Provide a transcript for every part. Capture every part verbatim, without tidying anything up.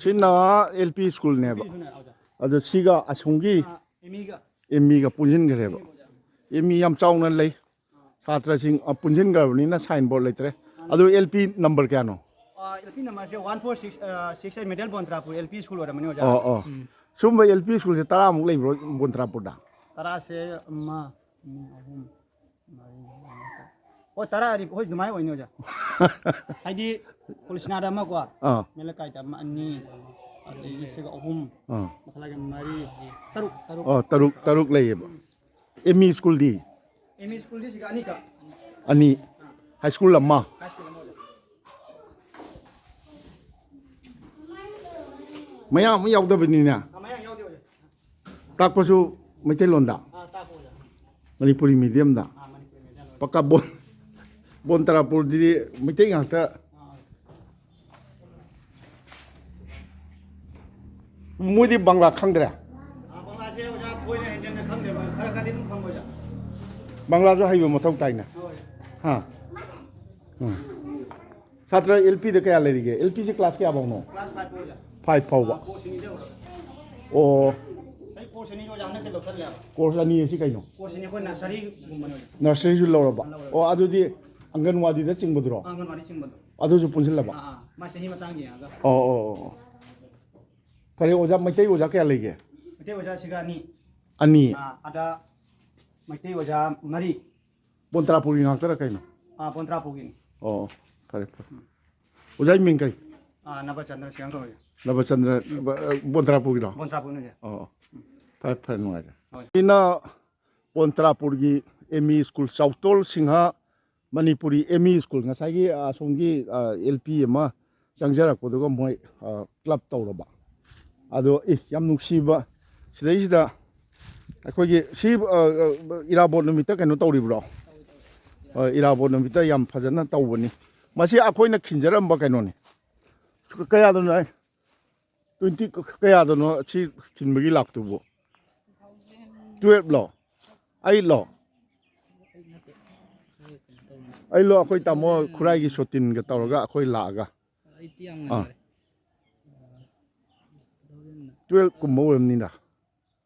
ꯁꯤꯅ L P ꯁ꯭ꯀꯨꯜꯅꯦꯕ꯫ ꯑꯗꯣ ꯁꯤꯒ ꯑꯁꯣꯝꯒꯤ ꯑꯦꯝ ꯏꯒ ꯄꯨꯟꯁꯤꯟꯈ꯭ꯔꯦꯕ꯫ ꯑꯦꯝ ꯏ ꯌꯥꯝ ꯆꯥꯎꯅ ꯂꯩ꯫ ꯁꯥꯇ꯭ꯔꯁꯤꯡ ꯑ, ꯄꯨꯟꯁꯤꯟꯈ꯭ꯔꯕꯅꯤꯅ ꯁꯥꯏꯟ ꯕꯣꯔꯗ ꯂꯩꯇ꯭ꯔꯦ꯫ ꯑꯗꯨ ꯑꯦꯜ ꯄꯤ ꯅꯝꯕꯔ ꯀꯌꯥꯅꯣ? ꯑꯦꯜ ꯄꯤ ꯅꯝꯕꯔꯁꯦ one four six six eight, middle Bontrapur L P school ꯑꯣꯏꯔꯝꯃꯅꯤ, ꯑꯣꯖꯥ꯫ ꯑꯣ, ꯑꯣ꯫ ꯁꯨꯝꯕ ꯑꯦꯜ ꯄꯤ ꯁ꯭ꯀꯨꯜꯁꯦ ꯇꯔꯥꯃꯨꯛ ꯂꯩꯕ꯭ꯔꯣ ꯕꯣꯟꯇ꯭ꯔꯥꯄꯨꯔꯗ? ꯇꯔꯥꯁꯦ ꯑꯃ, ꯑꯅꯤ, ꯑꯍꯨꯝ, ꯃꯔꯤ, ꯃꯉꯥ, ꯇꯔꯨꯛ꯫ ꯍꯣꯏ, ꯇꯔꯥꯗꯤ ꯍꯣꯏ ꯑꯗꯨꯃꯥꯏꯅ ꯑꯣꯏꯅꯤ, ꯑꯣꯖꯥ꯫ ꯍꯥꯏꯗꯤ ꯀꯣꯂꯤꯁꯅꯥꯗ ꯑꯃꯀꯣ, ꯑꯥ꯫ ꯃꯦꯂꯀꯥꯏꯗ ꯑꯃ, ꯑꯅꯤ, ꯑꯗꯒꯤ ꯁꯤꯒ ꯑꯍꯨꯝ, ꯑꯥ꯫ ꯃꯈꯥꯂꯥꯏꯒ ꯃꯔꯤ, ꯇꯔꯨꯛ, ꯇꯔꯨꯛ꯫ ꯑꯣ, ꯇꯔꯨꯛ, ꯇꯔꯨꯛ ꯂꯩꯌꯦꯕ꯫ ꯑꯦꯝ ꯏ ꯁ꯭ꯀꯨꯜꯗꯤ? ꯑꯦꯝ ꯏ ꯁ꯭ꯀꯨꯜꯗꯤ ꯁꯤꯒ ꯑꯅꯤꯈꯛ꯫ ꯑꯅꯤ꯫ ꯍꯥꯏ ꯁ꯭ꯀꯨꯜ ꯑꯃ꯫ ꯍꯥꯏ ꯁ꯭ꯀꯨꯜ ꯑꯃ ꯑꯣꯏꯕ꯫ ꯃꯌꯥꯝ ꯑꯃ ꯌꯥꯎꯗꯕꯅꯤꯅꯦ꯫ ꯑꯥ, ꯃꯌꯥꯝ ꯌꯥꯎꯗꯦ, ꯑꯣꯖꯥ꯫ ꯇꯥꯛꯄꯁꯨ ꯃꯩꯇꯩꯂꯣꯟꯗ? ꯑꯥ, ꯇꯥꯛꯄ ꯑꯣꯖꯥ꯫ ꯃꯅꯤꯄꯨꯔꯤ ꯃꯤꯗꯤꯌꯝꯗ? ꯑꯥ, ꯃꯅꯤꯄꯨꯔꯤ ꯃꯤꯗꯤꯌꯝ ꯑꯣꯏꯕ꯫ ꯄꯛꯀꯥ ꯕꯣꯟ-, ꯕꯣꯟꯇ꯭ꯔꯥꯄꯨꯔꯗꯨꯗꯤ ꯃꯩꯇꯩ ꯉꯥꯛꯇ꯫ ꯑꯥ, ꯑꯥ꯫ ꯃꯣꯏꯗꯤ ꯕꯪꯂꯥ ꯈꯪꯗ꯭ꯔꯦ? ꯑꯥ, ꯕꯪꯂꯥꯁꯦ ꯑꯣꯖꯥ ꯊꯣꯏꯅ ꯍꯦꯟꯖꯟꯅ ꯈꯪꯗ꯭ꯔꯦ, ꯈꯔ ꯈꯔꯗꯤ ꯑꯗꯨꯝ ꯈꯪꯕ ꯑꯣꯖꯥ꯫ ꯕꯪꯂꯥꯁꯨ ꯍꯩꯕ ꯃꯊꯧ ꯇꯥꯏꯅꯦ꯫ ꯍꯣꯏ꯫ ꯍꯥ? ꯎꯝ꯫ ꯁꯥꯇ꯭ꯔ ꯑꯦꯜ ꯄꯤꯗ ꯀꯌꯥ ꯂꯩꯔꯤꯒꯦ? ꯑꯦꯜ ꯄꯤꯁꯦ ꯀ꯭ꯂꯥꯁ ꯀꯌꯥ ꯐꯥꯎꯅꯣ? ꯀ꯭ꯂꯥꯁ ꯐꯥꯏꯚ ꯐꯥꯎ ꯑꯣꯖꯥ꯫ ꯐꯥꯏꯚ ꯐꯥꯎꯕ? ꯑꯥ, ꯀꯣꯔꯁ ꯑꯅꯤꯗ ꯍꯧꯔꯒ꯫ ꯑꯣ꯫ ꯑꯩ ꯀꯣꯔꯁ ꯑꯅꯤꯁꯦ ꯑꯣꯖꯥ ꯍꯟꯗꯛꯇꯤ ꯂꯧꯁꯜꯂꯦꯕ꯫ ꯀꯣꯔꯁ ꯑꯅꯤ ꯑꯁꯤ ꯀꯩꯅꯣ? ꯀꯣꯔꯁ ꯑꯅꯤ ꯑꯩꯈꯣꯏ ꯅꯔꯁꯔꯤꯒꯨꯝꯕꯅꯦ ꯑꯣꯖꯥ꯫ ꯅꯔꯁꯔꯤꯁꯨ ꯂꯧꯔꯕ? ꯑꯥ, ꯂꯧꯔꯦ꯫ ꯑꯣ, ꯑꯗꯨꯗꯤ ꯑꯪꯒꯟꯋꯥꯗꯤꯗ ꯆꯤꯡꯕꯗꯨꯔꯣ? ꯑꯥ, ꯑꯪꯒꯟꯋꯥꯗꯤ ꯆꯤꯡꯕꯗꯣ꯫ ꯑꯗꯨꯁꯨ ꯄꯨꯟꯁꯤꯜꯂꯕ? ꯑꯥ, ꯑꯥ, ꯃꯥ ꯆꯍꯤ ꯃꯇꯥꯡ ꯌꯦꯡꯉꯒ꯫ ꯑꯣ, ꯑꯣ, ꯑꯣ, ꯑꯣ꯫ ꯐꯔꯦ, ꯑꯣꯖꯥ, ꯃꯩꯇꯩ ꯑꯣꯖꯥ ꯀꯌꯥ ꯂꯩꯒꯦ? ꯃꯩꯇꯩ ꯑꯣꯖꯥ ꯁꯤꯒ ꯑꯅꯤ꯫ ꯑꯅꯤ? ꯑꯥ, ꯑꯗ ꯃꯩꯇꯩ ꯑꯣꯖꯥ ꯃꯔꯤ꯫ ꯕꯣꯟꯇ꯭ꯔꯥꯄꯨꯔꯒꯤ ꯉꯥꯛꯇꯔ ꯀꯩꯅꯣ? ꯑꯥ, ꯕꯣꯟꯇ꯭ꯔꯥꯄꯨꯔꯒꯤꯅꯤ꯫ ꯑꯣ, ꯐꯔꯦ, ꯐꯔꯦ꯫ ꯑꯣꯖꯥꯒꯤ ꯃꯤꯡ ꯀꯔꯤ? ꯑꯥ, ꯅꯕꯆꯟꯗ꯭ꯔ ꯁꯤꯡꯍ ꯀꯧꯋꯦ꯫ ꯅꯕꯆꯟꯗ꯭ꯔ, ꯕ-, ꯑ, ꯕꯣꯟꯇ꯭ꯔꯥꯄꯨꯔꯒꯤꯔꯣ? ꯕꯣꯟꯇ꯭ꯔꯥꯄꯨꯔꯅꯤ ꯑꯣꯖꯥ꯫ ꯑꯣ, ꯑꯣ꯫ ꯐꯔꯦ, ꯐꯔꯦ, ꯅꯨꯡꯉꯥꯏꯖꯔꯦ꯫ ꯍꯣꯏ꯫ ꯁꯤꯅ ꯕꯣꯟꯇ꯭ꯔꯥꯄꯨꯔꯒꯤ M E school, Chautol Singha Manipuri M E school, ꯉꯁꯥꯏꯒꯤ, ꯑ, ꯑꯁꯣꯝꯒꯤ, ꯑ, ꯑꯦꯜ ꯄꯤ ꯑꯃ ꯆꯪꯖꯔꯛꯄꯗꯨꯒ ꯃꯣꯏ, ꯑ, ꯀ꯭ꯂꯕ ꯇꯧꯔꯕ꯫ ꯑꯗꯣ, ꯏ, ꯌꯥꯝ ꯅꯨꯡꯁꯤꯕ, ꯁꯤꯗꯩꯁꯤꯗ ꯑꯩꯈꯣꯏꯒꯤ ꯁꯤ, ꯑ, ꯑ, ꯏꯔꯥꯕꯣꯠ ꯅꯨꯃꯤꯠꯇ ꯀꯩꯅꯣ ꯇꯧꯔꯤꯕ꯭ꯔꯣ? ꯑ, ꯏꯔꯥꯕꯣꯠ ꯅꯨꯃꯤꯠꯇ ꯌꯥꯝ ꯐꯖꯅ ꯇꯧꯕꯅꯤ꯫ ꯃꯁꯤ ꯑꯩꯈꯣꯏꯅ ꯈꯤꯟꯖꯔꯝꯕ ꯀꯩꯅꯣꯅꯤ꯫ ꯀꯌꯥꯗꯅꯣ ꯍꯥꯏ? ꯇ꯭ꯋꯦꯟꯇꯤ ꯀꯌꯥꯗꯅꯣ ꯁꯤ ꯈꯤꯟꯕꯒꯤ ꯂꯥꯛꯇꯨꯕꯨ? ꯇꯨꯌꯦꯜꯞꯂꯣ? ꯑꯩꯠꯂꯣ? ꯑꯩꯠꯂꯣ? ꯑꯩꯈꯣꯏ ꯇꯥꯃꯣ ꯈꯨꯔꯥꯏꯒꯤ ꯁꯣꯇꯤꯟꯒ ꯇꯧꯔꯒ ꯑꯩꯈꯣꯏ ꯂꯥꯛꯑꯒ꯫ ꯑꯩꯠꯇꯤ ꯌꯥꯝ ꯑꯥ꯫ ꯉꯟꯈ꯭ꯔꯦ꯫ ꯇꯨꯌꯦꯜꯞ ꯀꯨꯝꯕ ꯑꯣꯏꯔꯝꯅꯤꯅ꯫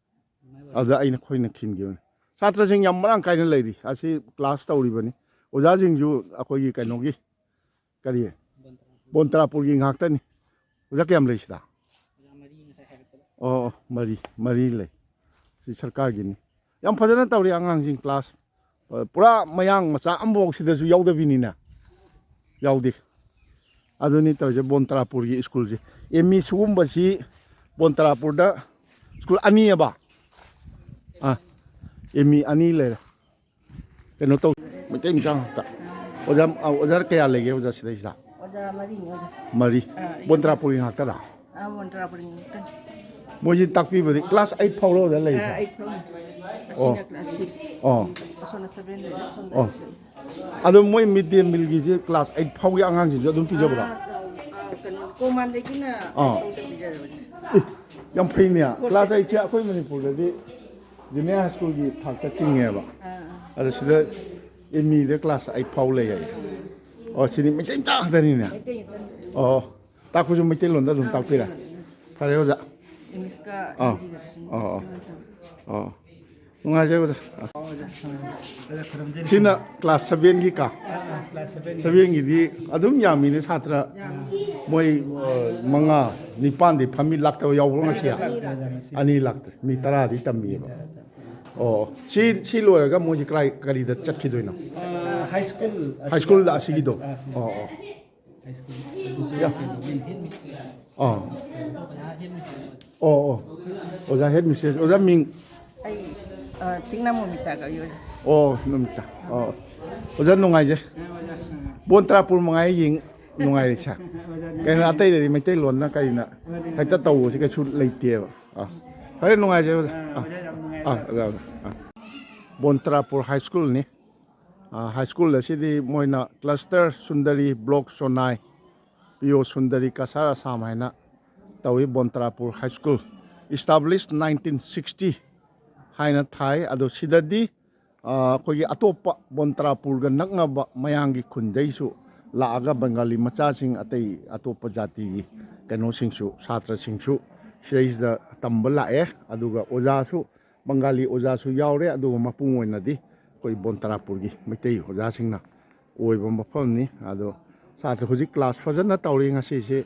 ꯑꯗꯨꯗ ꯑꯩꯅ ꯑꯩꯈꯣꯏꯅ ꯈꯤꯟꯈꯤꯕꯅꯤ꯫ ꯁꯥꯇ꯭ꯔꯁꯤꯡ ꯌꯥꯝ ꯃꯔꯥꯡ ꯀꯥꯏꯅ ꯂꯩꯔꯤ꯫ ꯑꯁꯤ ꯀ꯭ꯂꯥꯁ ꯇꯧꯔꯤꯕꯅꯤ꯫ ꯑꯣꯖꯥꯁꯤꯡꯁꯨ ꯑꯩꯈꯣꯏꯒꯤ ꯀꯩꯅꯣꯒꯤ, ꯀꯔꯤ, ꯕꯣꯟꯇ꯭ꯔꯥꯄꯨꯔꯒꯤ ꯉꯥꯛꯇꯅꯤ꯫ ꯑꯣꯖꯥ ꯀꯌꯥꯝ ꯂꯩ ꯁꯤꯗ? ꯑꯣ, ꯑꯣ, ꯃꯔꯤ, ꯃꯔꯤ ꯂꯩ꯫ ꯁꯤ ꯁꯔꯀꯥꯔꯒꯤꯅꯤ꯫ ꯌꯥꯝ ꯐꯖꯅ ꯇꯧꯔꯤ ꯑꯉꯥꯡꯁꯤꯡ ꯀ꯭ꯂꯥꯁ꯫ ꯄꯨꯔꯥ ꯃꯌꯥꯡ ꯃꯆꯥ ꯑꯃꯐꯥꯎ ꯁꯤꯗꯁꯨ ꯌꯥꯎꯗꯕꯤꯅꯤꯅ꯫ ꯌꯥꯎꯗꯦ꯫ ꯑꯗꯨꯅꯤ ꯇꯧꯔꯤꯁꯦ ꯕꯣꯟꯇ꯭ꯔꯥꯄꯨꯔꯒꯤ ꯁ꯭ꯀꯨꯜꯁꯦ꯫ ꯑꯦꯝ ꯏ ꯁꯤꯒꯨꯝꯕꯁꯤ ꯕꯣꯟꯇ꯭ꯔꯥꯄꯨꯔꯗ ꯁ꯭ꯀꯨꯜ ꯑꯅꯤꯑꯕ? ꯑꯥ, ꯑꯦꯝ ꯏ ꯑꯅꯤ ꯂꯩꯔꯦ꯫ ꯀꯩꯅꯣ ꯇꯧ, ꯃꯩꯇꯩ ꯃꯆꯥ ꯉꯥꯛꯇ꯫ ꯑꯣꯖꯥ, ꯑ, ꯑꯣꯖꯥ ꯀꯌꯥ ꯂꯩꯒꯦ ꯑꯣꯖꯥ ꯁꯤꯗꯩꯁꯤꯗ? ꯑꯣꯖꯥ ꯃꯔꯤꯅꯤ ꯑꯣꯖꯥ꯫ ꯃꯔꯤ꯫ ꯑꯥ, ꯕꯣꯟꯇ꯭ꯔꯥꯄꯨꯔꯒꯤ ꯉꯥꯛꯇꯔꯥ? ꯑꯥ, ꯕꯣꯟꯇ꯭ꯔꯥꯄꯨꯔꯒꯤ ꯉꯥꯛꯇꯅꯤ꯫ ꯃꯣꯏꯁꯤ ꯇꯥꯛꯄꯤꯕꯗꯤ ꯀ꯭ꯂꯥꯁ ꯑꯩꯠ ꯐꯥꯎꯔ ꯑꯣꯖꯥ ꯂꯩꯔꯤꯁꯦ? ꯑꯥ, ꯑꯩꯠ ꯐꯥꯎꯅꯤ꯫ ꯑꯣ꯫ ꯑꯁꯤꯅ ꯀ꯭ꯂꯥꯁ ꯁꯤꯛꯁ꯫ ꯑꯣ꯫ ꯑꯁꯣꯝꯅ ꯁꯚꯦꯟ ꯂꯩꯔꯦ, ꯑꯁꯣꯝꯗ ꯑꯣ꯫ ꯑꯩꯠ ꯂꯩꯔꯦ꯫ ꯑꯗꯣ ꯃꯣꯏ ꯃꯤꯗ ꯗꯦ ꯃꯤꯜꯒꯤꯁꯦ ꯀ꯭ꯂꯥꯁ ꯑꯩꯠ ꯐꯥꯎꯒꯤ ꯑꯉꯥꯡꯁꯤꯡꯁꯨ ꯑꯗꯨꯝ ꯄꯤꯖꯕ꯭ꯔꯣ? ꯑꯥ, ꯑꯥ, ꯀꯩꯅꯣ, ꯀꯣꯃꯥꯟꯗꯒꯤꯅ ꯑꯥ꯫ ꯑꯩꯠ ꯐꯥꯎꯗ ꯄꯤꯖꯕꯅꯤ꯫ ꯑꯦ, ꯌꯥꯝ ꯐꯩꯅꯦ꯫ ꯀ꯭ꯂꯥꯁ ꯑꯩꯠꯁꯦ ꯑꯩꯈꯣꯏ ꯃꯅꯤꯄꯨꯔꯗꯗꯤ ꯖꯨꯅꯤꯌꯔ ꯍꯥꯏ ꯁ꯭ꯀꯨꯜꯒꯤ ꯊꯥꯛꯇ ꯆꯤꯡꯉꯦꯕ꯫ ꯑꯥ꯫ ꯑꯗ ꯁꯤꯗ ꯑꯦꯝ ꯏꯗ ꯀ꯭ꯂꯥꯁ ꯑꯩꯠ ꯐꯥꯎ ꯂꯩ ꯍꯥꯏꯌꯦ꯫ ꯑꯣ, ꯁꯤꯗꯤ ꯃꯩꯇꯩ ꯃꯆꯥ ꯉꯥꯛꯇꯅꯤꯅꯦ꯫ ꯃꯩꯇꯩ ꯉꯥꯛꯇꯅꯤ꯫ ꯑꯣ, ꯇꯥꯛꯄꯁꯨ ꯃꯩꯇꯩꯂꯣꯟꯗ ꯑꯗꯨꯝ ꯑꯥ, ꯇꯥꯛꯄꯤꯔꯦ꯫ ꯃꯩꯇꯩꯂꯣꯟꯗ꯫ ꯐꯔꯦ ꯑꯣꯖꯥ꯫ ꯏꯪꯂꯤꯁꯀ ꯑꯥ꯫ ꯍꯤꯟꯗꯤꯒ ꯁꯨꯝ ꯑꯥ, ꯑꯥ꯫ ꯃꯤꯛꯁ ꯇꯧꯔ ꯇꯧ꯫ ꯑꯥ꯫ ꯅꯨꯡꯉꯥꯏꯖꯩ ꯑꯣꯖꯥ꯫ ꯑꯥ꯫ ꯑꯣꯖꯥ, ꯑꯣꯖꯥ ꯈꯨꯔꯨꯝꯖꯔꯤ꯫ ꯁꯤꯅ ꯀ꯭ꯂꯥꯁ ꯁꯚꯦꯟꯒꯤ ꯀꯥ꯫ ꯑꯥ, ꯑꯥ, ꯀ꯭ꯂꯥꯁ ꯁꯚꯦꯟꯒꯤ꯫ ꯁꯚꯦꯟꯒꯤꯗꯤ ꯑꯗꯨꯝ ꯌꯥꯝꯃꯤꯅꯦ ꯁꯥꯇ꯭ꯔ꯫ ꯌꯥꯝꯃꯤ꯫ ꯃꯣꯏ, ꯑ, ꯃꯉꯥ, ꯅꯤꯄꯥꯟꯗꯤ ꯐꯝꯃꯤ, ꯂꯥꯛꯇꯕ ꯌꯥꯎꯕ꯭ꯔꯣ ꯉꯁꯤ? ꯂꯥꯛꯇꯦ, ꯑꯣꯖꯥ, ꯉꯁꯤ꯫ ꯑꯅꯤ ꯂꯥꯛꯇꯦ꯫ ꯃꯤ ꯇꯔꯥꯗꯤ ꯇꯝꯃꯤꯌꯦꯕ꯫ ꯃꯤ ꯇꯔꯥ ꯇꯝꯃꯤ꯫ ꯑꯣ, ꯁꯤ, ꯁꯤ ꯂꯣꯏꯔꯒ ꯃꯣꯏꯁꯦ ꯀꯗꯥꯏ, ꯀꯔꯤꯗ ꯆꯠꯈꯤꯗꯣꯏꯅꯣ? ꯑ, ꯍꯥꯏ ꯁ꯭ꯀꯨꯜ ꯍꯥꯏ ꯁ꯭ꯀꯨꯜꯗ ꯑꯁꯤꯒꯤꯗꯣ? ꯑ, ꯑꯁꯤꯗ꯫ ꯑꯣ, ꯑꯣ꯫ High school. ꯑꯗꯨꯁꯨ ꯌꯥ꯫ ꯀꯩꯅꯣꯒꯤ ꯍꯦꯗ ꯃꯤꯁꯇ꯭ꯔꯦꯁ꯫ ꯑꯥ꯫ ꯑꯣꯖꯥ ꯍꯦꯗ ꯃꯤꯁꯇ꯭ꯔꯦꯁ꯫ ꯑꯣ, ꯑꯣ꯫ ꯑꯣꯖꯥ ꯍꯦꯗ ꯃꯤꯁꯇ꯭ꯔꯦꯁ꯫ ꯑꯣꯖꯥ ꯃꯤꯡ? ꯑꯩ, ꯑ, ꯆꯤꯡꯅꯥꯝ ꯃꯣꯃꯤꯇꯥ ꯀꯧꯏ ꯑꯣꯖꯥ꯫ ꯑꯣ, ꯅꯨꯃꯤꯇꯥ꯫ ꯑꯣ꯫ ꯑꯣꯖꯥ ꯅꯨꯡꯉꯥꯏꯖꯩ꯫ ꯑ, ꯑꯣꯖꯥ, ꯑ꯫ ꯕꯣꯟ ꯇꯔꯥꯄꯨꯔ ꯃꯉꯥꯏ ꯌꯦꯡ ꯅꯨꯡꯉꯥꯏꯔꯤꯁꯦ꯫ ꯑꯣꯖꯥ ꯀꯩꯅꯣ, ꯅꯨꯡꯉꯥꯏꯖꯩ꯫ ꯑꯇꯩꯗꯗꯤ ꯃꯩꯇꯩꯂꯣꯟꯅ ꯀꯔꯤꯅ ꯑꯣꯖꯥ ꯍꯦꯛꯇ ꯅꯨꯡꯉꯥꯏꯖꯩ꯫ ꯇꯧꯕꯁꯤ ꯀꯩꯁꯨ ꯂꯩꯇꯦꯕ꯫ ꯑꯥ꯫ ꯐꯔꯦ, ꯅꯨꯡꯉꯥꯏꯖꯩ ꯑꯣꯖꯥ꯫ ꯑ, ꯑꯥ꯫ ꯑꯣꯖꯥ ꯌꯥꯝ ꯅꯨꯡꯉꯥꯏꯔꯦ꯫ ꯑꯥ, ꯑꯣꯖꯥ, ꯑꯣꯖꯥ꯫ ꯑꯥ꯫ ꯕꯣꯟ ꯇꯔꯥꯄꯨꯔ ꯍꯥꯏ ꯁ꯭ꯀꯨꯜꯅꯤ꯫ ꯑ, ꯍꯥꯏ ꯁ꯭ꯀꯨꯜ ꯑꯁꯤꯗꯤ ꯃꯣꯏꯅ ꯀ꯭ꯂꯁꯇꯔ ꯁꯨꯟꯗꯔꯤ ꯕ꯭ꯂꯣꯛ ꯁꯣꯅꯥꯏ, ꯄꯤ ꯑꯣ ꯁꯨꯟꯗꯔꯤ ꯀꯁꯥꯔ ꯑꯁꯥꯝ ꯍꯥꯏꯅ ꯇꯧꯏ꯫ Bontrapur high school establish nineteen sixty ꯍꯥꯏꯅ ꯊꯥꯏ꯫ ꯑꯗꯣ ꯁꯤꯗꯗꯤ, ꯑ, ꯑꯩꯈꯣꯏꯒꯤ ꯑꯇꯣꯞꯄ ꯕꯣꯟꯇ꯭ꯔꯥꯄꯨꯔꯒ ꯅꯛꯅꯕ ꯃꯌꯥꯡꯒꯤ ꯈꯨꯟꯗꯩꯁꯨ ꯂꯥꯛꯑꯒ ꯕꯪꯒꯥꯂꯤ ꯃꯆꯥꯁꯤꯡ, ꯑꯇꯩ ꯑꯇꯣꯞꯄ ꯖꯥꯇꯤꯒꯤ ꯀꯩꯅꯣꯁꯤꯡꯁꯨ, ꯁꯥꯇ꯭ꯔꯁꯤꯡꯁꯨ ꯁꯤꯗꯩꯁꯤꯗ ꯇꯝꯕ ꯂꯥꯛꯑꯦ꯫ ꯑꯗꯨꯒ ꯑꯣꯖꯥꯁꯨ, ꯕꯪꯒꯥꯂꯤ ꯑꯣꯖꯥꯁꯨ ꯌꯥꯎꯔꯦ꯫ ꯑꯗꯨꯒ ꯃꯄꯨꯡ ꯑꯣꯏꯅꯗꯤ ꯑꯩꯈꯣꯏ ꯕꯣꯟ ꯇꯔꯥꯄꯨꯔꯒꯤ ꯃꯩꯇꯩ ꯑꯣꯖꯥꯁꯤꯡꯅ ꯑꯣꯏꯕ ꯃꯐꯝꯅꯤ꯫ ꯑꯗꯣ ꯁꯥꯇ꯭ꯔ ꯍꯧꯖꯤꯛ ꯀ꯭ꯂꯥꯁ ꯐꯖꯅ ꯇꯧꯔꯤ꯫ ꯉꯁꯤꯁꯦ,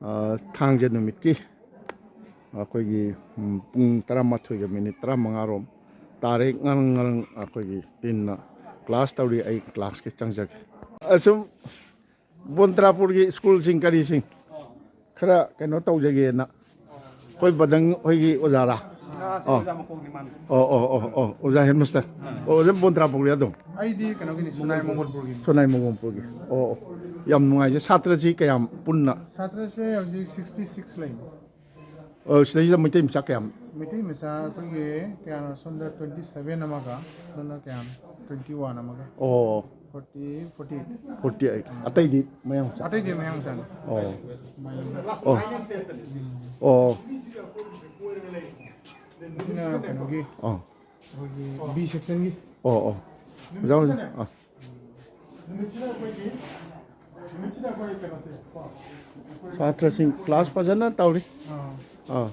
ꯑ, ꯊꯥꯡꯖ ꯅꯨꯃꯤꯠꯀꯤ ꯑꯩꯈꯣꯏꯒꯤ, ꯎꯝ, ꯄꯨꯡ ꯇꯔꯥꯃꯥꯊꯣꯏꯒ ꯃꯤꯅꯤꯠ ꯇꯔꯥꯃꯉꯥꯔꯣꯝ ꯇꯥꯔꯦ꯫ ꯉꯔꯪ ꯉꯔꯪ ꯑꯩꯈꯣꯏꯒꯤ ꯇꯤꯟꯅ ꯀ꯭ꯂꯥꯁ ꯇꯧꯔꯤ꯫ ꯑꯩ ꯀ꯭ꯂꯥꯁꯀꯤ ꯆꯪꯖꯒꯦ꯫ ꯑꯁꯨꯝ ꯕꯣꯟ ꯇꯔꯥꯄꯨꯔꯒꯤ ꯁ꯭ꯀꯨꯜꯁꯤꯡ ꯀꯔꯤꯁꯤꯡ ꯈꯔ ꯀꯩꯅꯣ ꯇꯧꯖꯒꯦꯅ꯫ ꯑꯩꯈꯣꯏ ꯕꯗꯪ ꯍꯣꯏꯒꯤ ꯑꯣꯖꯥꯔꯥ? ꯑꯥ, ꯁꯤ ꯑꯣ꯫ ꯑꯣꯖꯥ ꯃꯀꯣꯛꯅꯤ ꯃꯥꯅ꯫ ꯑꯣ, ꯑꯣ, ꯑꯣ, ꯑꯣ, ꯑꯣꯖꯥ ꯍꯦꯗꯃꯥꯁꯇꯔ꯫ ꯑꯣ, ꯑꯣꯖꯥ ꯕꯣꯟ ꯇꯔꯥꯄꯨꯔꯒꯤ ꯑꯗꯨꯝ? ꯑꯩꯗꯤ ꯀꯩꯅꯣꯒꯤꯅꯤ, ꯁꯨꯅꯥꯏ ꯃꯣꯡꯒꯣꯜꯄꯨꯔꯒꯤ꯫ ꯁꯨꯅꯥꯏ ꯃꯣꯡꯒꯣꯜꯄꯨꯔꯒꯤ꯫ ꯑꯣ, ꯑꯣ꯫ ꯌꯥꯝ ꯅꯨꯡꯉꯥꯏꯖꯩ꯫ ꯁꯥꯇ꯭ꯔꯁꯤ ꯀꯌꯥꯝ ꯄꯨꯟꯅ? ꯁꯥꯇ꯭ꯔꯁꯦ ꯍꯧꯖꯤꯛ sixty six ꯂꯩ꯫ ꯑꯣ, ꯁꯤꯗꯩꯁꯤꯗ ꯃꯩꯇꯩ ꯃꯆꯥ ꯀꯌꯥꯝ? ꯃꯩꯇꯩ ꯃꯆꯥ ꯑꯩꯈꯣꯏꯒꯤ ꯀꯌꯥꯅꯣ, ꯁꯣꯝꯗ twenty seven ꯑꯃꯒ, ꯁꯣꯝꯗ ꯀꯌꯥꯅꯣ, twenty one ꯑꯃꯒ꯫ ꯑꯣ꯫ Forty, forty eight꯫ Forty eight꯫ ꯑꯇꯩꯗꯤ ꯃꯌꯥꯡ ꯃꯆꯥ? ꯑꯇꯩꯗꯤ ꯃꯌꯥꯡ ꯃꯆꯥꯅꯤ꯫ ꯑꯣ꯫ ꯑꯗꯨꯃꯥꯏꯅ꯫ ꯑꯣ꯫ ꯑꯣ꯫ ꯁꯤꯅ ꯀꯩꯅꯣꯒꯤ, ꯑꯣ꯫ ꯑꯩꯈꯣꯏꯒꯤ B sectionꯒꯤ꯫ ꯑꯣ, ꯑꯣ꯫ ꯑꯣꯖꯥ, ꯑꯣꯖꯥ꯫ ꯑꯥ꯫ ꯁꯥꯇ꯭ꯔꯁꯤꯡ ꯀ꯭ꯂꯥꯁ ꯐꯖꯅ ꯇꯧꯔꯤ꯫ ꯑꯥ꯫ ꯑꯥ꯫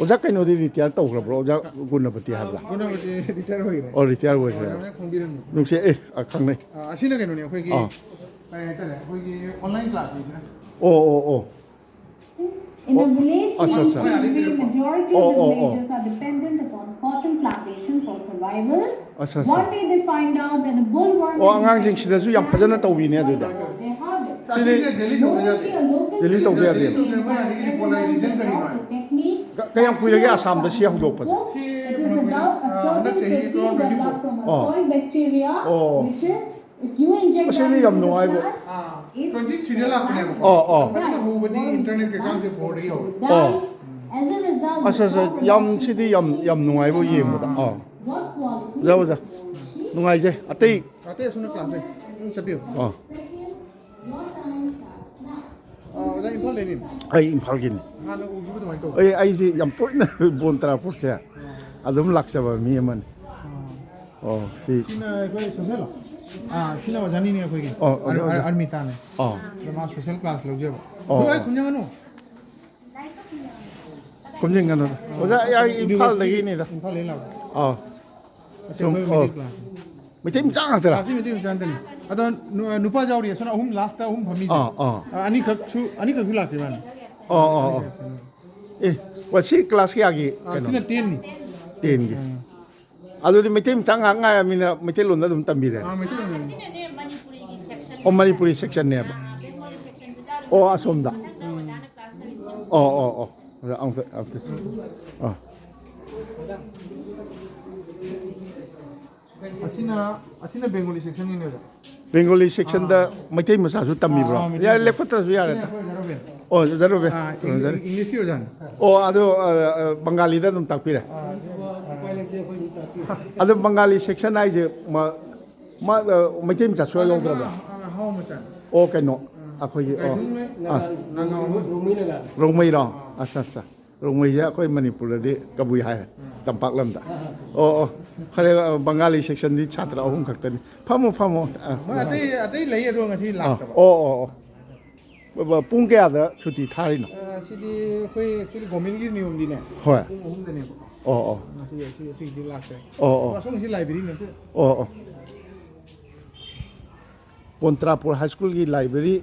ꯑꯣꯖꯥ ꯀꯩꯅꯣꯗꯤ ꯔꯤꯇꯥꯌꯔ ꯇꯧꯈ꯭ꯔꯕ꯭ꯔꯣ? ꯑꯣꯖꯥ ꯒꯨꯅꯄꯇꯤ ꯍꯥꯏꯕ꯭ꯔꯥ? ꯒꯨꯅꯄꯇꯤ ꯔꯤꯇꯥꯌꯔ ꯑꯣꯏꯈ꯭ꯔꯦ꯫ ꯑꯣ, ꯔꯤꯇꯥꯌꯔ ꯑꯣꯏꯈ꯭ꯔꯦ꯫ ꯑꯣꯖꯥꯅ ꯈꯪꯕꯤꯔꯝꯅꯤ꯫ ꯅꯨꯡꯁꯤ-, ꯑꯦ, ꯑꯥ, ꯈꯪꯅꯩ꯫ ꯑꯥ, ꯑꯁꯤꯅ ꯀꯩꯅꯣꯅꯦ, ꯑꯩꯈꯣꯏꯒꯤ, ꯑꯥ꯫ ꯀꯔꯤ ꯍꯥꯏꯇꯥꯔꯦ, ꯑꯩꯈꯣꯏꯒꯤ online classꯅꯤꯁꯤꯅ꯫ ꯑꯣ, ꯑꯣ, ꯑꯣ꯫ In the village, ꯑꯠꯆꯥ, ꯑꯠꯆꯥ꯫ Majority of the villagers are dependent upon cotton plantation for survival. ꯑꯠꯆꯥ, ꯑꯠꯆꯥ꯫ One day they find out that the bollworm ꯑꯣ, ꯑꯉꯥꯡꯁꯤꯡ ꯁꯤꯗꯁꯨ ꯌꯥꯝ ꯐꯖꯅ ꯇꯧꯕꯤꯅꯦ ꯑꯗꯨꯗ꯫ They have it. ꯁꯤꯗꯤ ꯗꯦꯜꯂꯤ ꯇꯧꯕ ꯌꯥꯗꯦ꯫ ꯗꯦꯜꯂꯤ ꯇꯧꯕ ꯌꯥꯗꯦ꯫ ꯗꯦꯜꯂꯤ ꯇꯧꯕ ꯌꯥꯗꯦ꯫ ꯀ-, ꯀꯌꯥꯝ ꯀꯨꯏꯔꯒꯦ ꯑꯁꯥꯝꯗ ꯁꯤ ꯍꯧꯗꯣꯛꯄꯁꯦ? ꯁꯤ ꯀꯩꯅꯣꯒꯤ, ꯑ, ꯍꯟꯗꯛ ꯆꯍꯤ two thousand twenty four꯫ ꯑꯣ꯫ ꯑꯣ꯫ ꯑꯁꯤꯗꯤ ꯌꯥꯝ ꯅꯨꯡꯉꯥꯏꯕ꯫ ꯑꯥ, twenty three ꯗ ꯂꯥꯛꯄꯅꯦꯕꯀꯣ꯫ ꯑꯣ, ꯑꯣ꯫ ꯐꯖꯅ ꯍꯧꯕꯗꯤ internet ꯀꯩꯀꯥꯁꯦ four ꯗꯒꯤ ꯍꯧꯔꯦ꯫ ꯑꯣ꯫ ꯑꯁ, ꯑꯁ, ꯌꯥꯝ, ꯁꯤꯗꯤ ꯌꯥꯝ, ꯌꯥꯝ ꯅꯨꯡꯉꯥꯏꯕ ꯌꯦꯡꯕꯗ꯫ ꯑꯥ꯫ ꯑꯣꯖꯥ, ꯑꯣꯖꯥ꯫ ꯅꯨꯡꯉꯥꯏꯖꯩ꯫ ꯑꯇꯩ? ꯑꯇꯩ ꯑꯁꯣꯝꯗ class ꯂꯩ꯫ ꯑꯗꯨꯝ ꯆꯠꯄꯤꯌꯨ꯫ ꯑꯥ꯫ ꯑꯥ, ꯑꯣꯖꯥ, ꯏꯝꯐꯥꯜꯗꯩꯅꯤ꯫ ꯑꯩ ꯏꯝꯐꯥꯜꯒꯤꯅꯤ꯫ ꯍꯥꯟꯅ ꯎꯈꯤꯕ ꯑꯗꯨꯃꯥꯏꯅ ꯇꯧꯕ꯫ ꯑꯩ, ꯑꯩꯁꯦ ꯌꯥꯝ ꯇꯣꯏꯅ ꯕꯣꯟ ꯇꯔꯥꯄꯨꯔꯁꯦ ꯑꯗꯨꯝ ꯂꯥꯛꯆꯕ ꯃꯤ ꯑꯃꯅꯤ꯫ ꯑꯥ꯫ ꯑꯣ, ꯁꯤ ꯁꯤꯅ ꯑꯩꯈꯣꯏ social ꯂꯣ? ꯑꯥ, ꯁꯤꯅ ꯑꯣꯖꯥꯅꯤꯅꯦ ꯑꯩꯈꯣꯏꯒꯤ꯫ ꯑꯣ, ꯑꯣꯖꯥ, ꯑꯔ-, ꯑꯣꯖꯥ꯫ ꯑꯔꯃꯤꯇꯥꯅꯦ꯫ ꯑꯣ꯫ ꯑꯗꯣ ꯃꯥ social class ꯂꯧꯖꯕ꯫ ꯑꯣ, ꯅꯣꯏ ꯑꯣ꯫ ꯈꯨꯟꯖꯪꯒꯅꯨ꯫ ꯈꯣꯝꯖꯤꯟꯒꯅꯨ꯫ ꯑꯣꯖꯥ, ꯑꯩ ꯏꯝꯐꯥꯜꯗꯒꯤꯅꯤꯗ꯫ ꯏꯝꯐꯥꯜꯗꯒꯤ ꯂꯥꯛꯄ꯫ ꯑꯥ꯫ ꯑꯁꯤ ꯁꯨꯝ, ꯑꯩꯈꯣꯏ ꯑꯣ꯫ Middle class. ꯃꯩꯇꯩ ꯃꯆꯥ ꯉꯥꯛꯇꯔꯥ? ꯑꯁꯤ ꯃꯩꯇꯩ ꯃꯆꯥ ꯉꯥꯛꯇꯅꯤ꯫ ꯑꯗꯣ ꯅꯨ-, ꯅꯨꯄꯥꯁꯨ ꯌꯥꯎꯔꯤ, ꯑꯁꯣꯝ ꯑꯍꯨꯝ, ꯂꯥꯁꯇ ꯑꯍꯨꯝ ꯐꯝꯃꯤꯁꯦ꯫ ꯑꯥ, ꯑꯥ꯫ ꯑꯥ, ꯑꯅꯤꯈꯛꯁꯨ, ꯑꯅꯤꯈꯛꯁꯨ ꯂꯥꯛꯇꯦ ꯃꯥꯅ꯫ ꯑꯣ, ꯑꯣ, ꯑꯣ꯫ ꯑꯦ, ꯁꯤ ꯀ꯭ꯂꯥꯁ ꯀꯌꯥꯒꯤ ꯑꯥ, ꯀꯩꯅꯣ? ꯁꯤꯅ ꯇꯦꯟꯅꯤ꯫ ꯇꯦꯟꯒꯤ꯫ ꯑꯥ꯫ ꯑꯗꯨꯗꯤ ꯃꯩꯇꯩ ꯃꯆꯥ ꯉꯥꯏꯍꯥꯛ ꯉꯥꯏꯔꯃꯤꯅ ꯃꯩꯇꯩꯂꯣꯟꯗ ꯑꯗꯨꯝ ꯇꯝꯕꯤꯔꯦ꯫ ꯑꯥ, ꯃꯩꯇꯩꯂꯣꯟꯗ ꯑꯗꯨꯝ꯫ ꯑꯣ, ꯃꯅꯤꯄꯨꯔꯤ ꯁꯦꯛꯁꯟꯅꯦꯕ꯫ ꯑꯣ, ꯑꯁꯣꯝꯗ꯫ ꯎꯝ꯫ ꯑꯣ, ꯑꯣ, ꯑꯣ꯫ ꯑꯗ ꯑꯃꯨꯛꯇ, ꯑꯃꯨꯛꯇ꯫ ꯑꯣ꯫ ꯑꯁꯤꯅ, ꯑꯁꯤꯅ ꯕꯦꯡꯒꯣꯂꯤ ꯁꯦꯛꯁꯟꯅꯤꯅꯦ, ꯑꯣꯖꯥ꯫ ꯕꯦꯡꯒꯣꯂꯤ ꯁꯦꯛꯁꯟꯗ ꯑꯥ꯫ ꯃꯩꯇꯩ ꯃꯆꯥꯁꯨ ꯇꯝꯃꯤꯕ꯭ꯔꯣ? ꯑꯥ, ꯃꯩꯇꯩ ꯌꯥꯔꯦ, ꯃꯆꯥ꯫ ꯂꯦꯞꯈꯠꯇ꯭ꯔꯁꯨ ꯌꯥꯔꯦ꯫ ꯁꯤꯅ ꯑꯩꯈꯣꯏ ꯑꯣꯖꯥ ꯔꯣꯕꯤꯟ꯫ ꯑꯣ, ꯑꯣꯖꯥ ꯔꯣꯕꯤꯟ꯫ ꯑꯥ, ꯏꯪ-, ꯑꯣꯖꯥ ꯔꯣꯕꯤꯟ꯫ ꯏꯪꯂꯤꯁꯀꯤ ꯑꯣꯖꯥꯅꯤ꯫ ꯑꯣ, ꯑꯗꯣ, ꯑ, ꯑ, ꯕꯪꯒꯥꯂꯤꯗ ꯑꯗꯨꯝ ꯇꯥꯛꯄꯤꯔꯦ? ꯑꯥ, ꯑꯗꯨ ꯎꯄꯥꯏ ꯂꯩꯇꯦ, ꯑꯩꯈꯣꯏꯗꯤ ꯇꯥꯛꯄꯤꯔꯦ꯫ ꯑꯗꯣ ꯕꯪꯒꯥꯂꯤ ꯁꯦꯛꯁꯟ ꯍꯥꯏꯁꯦ ꯃ-, ꯃ-, ꯑ, ꯃꯩꯇꯩ ꯃꯆꯥꯁꯨ ꯌꯥꯎꯗ꯭ꯔꯕ꯭ꯔꯥ? ꯑꯥ, ꯑꯥ, ꯍꯥꯎ ꯃꯆꯥ꯫ ꯑꯣ, ꯀꯩꯅꯣ, ꯑꯥ, ꯑꯩꯈꯣꯏꯒꯤ, ꯑꯣ, ꯒꯥꯏꯗꯤꯡ ꯂꯩ꯫ ꯑꯥ꯫ ꯅꯥꯒꯥ ꯑꯃ꯫ ꯔꯣꯡꯃꯩ ꯅꯥꯒꯥ꯫ ꯔꯣꯡꯃꯩꯔꯣ? ꯑꯥ꯫ ꯑꯠꯆꯥ, ꯑꯠꯆꯥ꯫ ꯔꯣꯡꯃꯩꯁꯦ ꯑꯩꯈꯣꯏ ꯃꯅꯤꯄꯨꯔꯗꯗꯤ ꯀꯕꯨꯏ ꯍꯥꯏꯔꯦ, ꯇꯝꯄꯥꯛ ꯂꯝꯗ꯫ ꯑꯣ, ꯑꯣ, ꯐꯔꯦ, ꯕꯪꯒꯥꯂꯤ ꯁꯦꯛꯁꯟꯗꯤ ꯁꯥꯇ꯭ꯔ ꯑꯍꯨꯝ ꯈꯛꯇꯅꯤ꯫ ꯐꯝꯃꯣ, ꯐꯝꯃꯣ꯫ ꯑ, ꯃꯣꯏ ꯑꯇꯩ, ꯑꯇꯩ ꯂꯩ, ꯑꯗꯣ ꯉꯁꯤ ꯑ, ꯂꯥꯛꯇꯕ꯫ ꯑꯣ, ꯑꯣ, ꯑꯣ꯫ ꯕ-, ꯕ-, ꯄꯨꯡ ꯀꯌꯥꯗ ꯁꯨꯇꯤ ꯊꯥꯔꯤꯅꯣ? ꯑ, ꯁꯤꯗꯤ ꯑꯩꯈꯣꯏ actually ꯒꯣꯔꯃꯦꯟꯒꯤ ꯅꯤꯌꯣꯝꯗꯤꯅꯦ, ꯍꯣꯏ꯫ ꯄꯨꯡ ꯑꯍꯨꯝꯗꯅꯦꯕꯀꯣ꯫ ꯑꯣ, ꯑꯣ꯫ ꯉꯁꯤ, ꯑꯁꯤ, ꯑꯁꯤꯒꯤꯗꯤ ꯂꯥꯛꯇ꯭ꯔꯦ꯫ ꯑꯣ, ꯑꯣ꯫ ꯑꯁꯣꯝꯒꯤꯁꯤ ꯂꯥꯏꯕ꯭ꯔꯦꯔꯤ ꯅꯠꯇꯦ꯫ ꯑꯣ, ꯑꯣ꯫ ꯕꯣꯟꯇ꯭ꯔꯥꯄꯨꯔ ꯍꯥꯏ ꯁ꯭ꯀꯨꯜꯒꯤ ꯂꯥꯏꯕ꯭ꯔꯦꯔꯤ꯫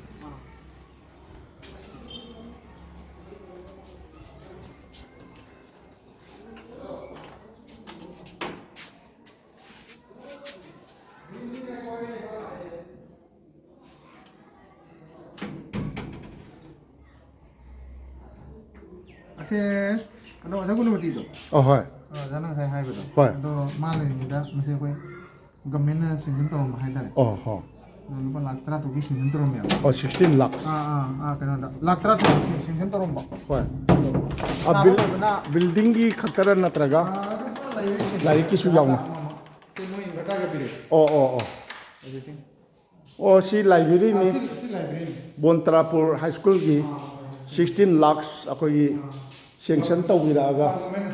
ꯑꯁꯦ, ꯀꯩꯅꯣ, ꯑꯣꯖꯥ ꯒꯨꯅꯃꯇꯤꯗꯣ? ꯑꯣ, ꯍꯣꯏ꯫ ꯑ, ꯑꯣꯖꯥꯅ ꯉꯁꯥꯏ ꯍꯥꯏꯕꯗꯣ꯫ ꯍꯣꯏ꯫ ꯑꯗꯣ ꯃꯥ ꯂꯩꯔꯤꯉꯩꯗ ꯃꯁꯤ ꯑꯩꯈꯣꯏ ꯒꯚꯔꯟꯃꯦꯟꯠꯅ ꯁꯦꯡꯁꯟ ꯇꯧꯔꯝꯕ ꯍꯥꯏꯇꯥꯔꯦ꯫ ꯑꯣ, ꯍꯣ꯫ ꯑꯗꯣ ꯂꯨꯄꯥ ꯂꯥꯈ ꯇꯔꯥ ꯇꯔꯨꯛꯀꯤ ꯁꯦꯡꯁꯟ ꯇꯧꯔꯝꯃꯦꯕ꯫ ꯑꯣ, ꯁꯤꯛꯁꯇꯤꯟ ꯂꯥꯈ꯫ ꯑꯥ, ꯑꯥ, ꯑꯥ, ꯀꯩꯅꯣꯗ, ꯂꯥꯈ ꯇꯔꯥ ꯇꯔꯨꯛ ꯁꯦꯡ-, ꯁꯦꯡꯁꯟ ꯇꯧꯔꯝꯕ꯫ ꯍꯣꯏ꯫ ꯑꯗꯣ ꯑꯥ, ꯁꯥꯕ ꯕꯤꯜ-, ꯂꯣꯏꯕꯅ ꯕꯤꯜꯗꯤꯡꯒꯤ ꯈꯛꯇꯔ ꯅꯠꯇ꯭ꯔꯒ ꯑꯥ, ꯑꯗꯨ ꯄꯨꯔꯥ ꯂꯩꯔꯦ꯫ ꯂꯥꯏꯔꯤꯛꯀꯤꯁꯨ ꯌꯥꯎꯅ? ꯑꯃ, ꯑꯃ, ꯑꯃ꯫ ꯁꯤ ꯃꯣꯏ ꯏꯟꯚꯔꯇꯔꯒ ꯄꯤꯔꯛꯑꯦ꯫ ꯑꯣ, ꯑꯣ, ꯑꯣ꯫ ꯍꯧꯖꯤꯛꯀꯤ꯫ ꯑꯣ, ꯁꯤ ꯂꯥꯏꯕ꯭ꯔꯦꯔꯤꯅꯤ꯫ ꯑꯥ, ꯁꯤ, ꯁꯤ ꯂꯥꯏꯕ꯭ꯔꯦꯔꯤꯅꯤ꯫ ꯕꯣꯟꯇ꯭ꯔꯥꯄꯨꯔ ꯍꯥꯏ ꯁ꯭ꯀꯨꯜꯒꯤ ꯑꯥ, ꯁꯤꯛꯁꯇꯤꯟ ꯂꯥꯈꯁ ꯑꯩꯈꯣꯏꯒꯤ ꯑꯥ꯫ ꯁꯦꯡꯁꯟ ꯇꯧꯕꯤꯔꯛꯑꯒ, ꯆꯥꯎꯕꯅꯦ꯫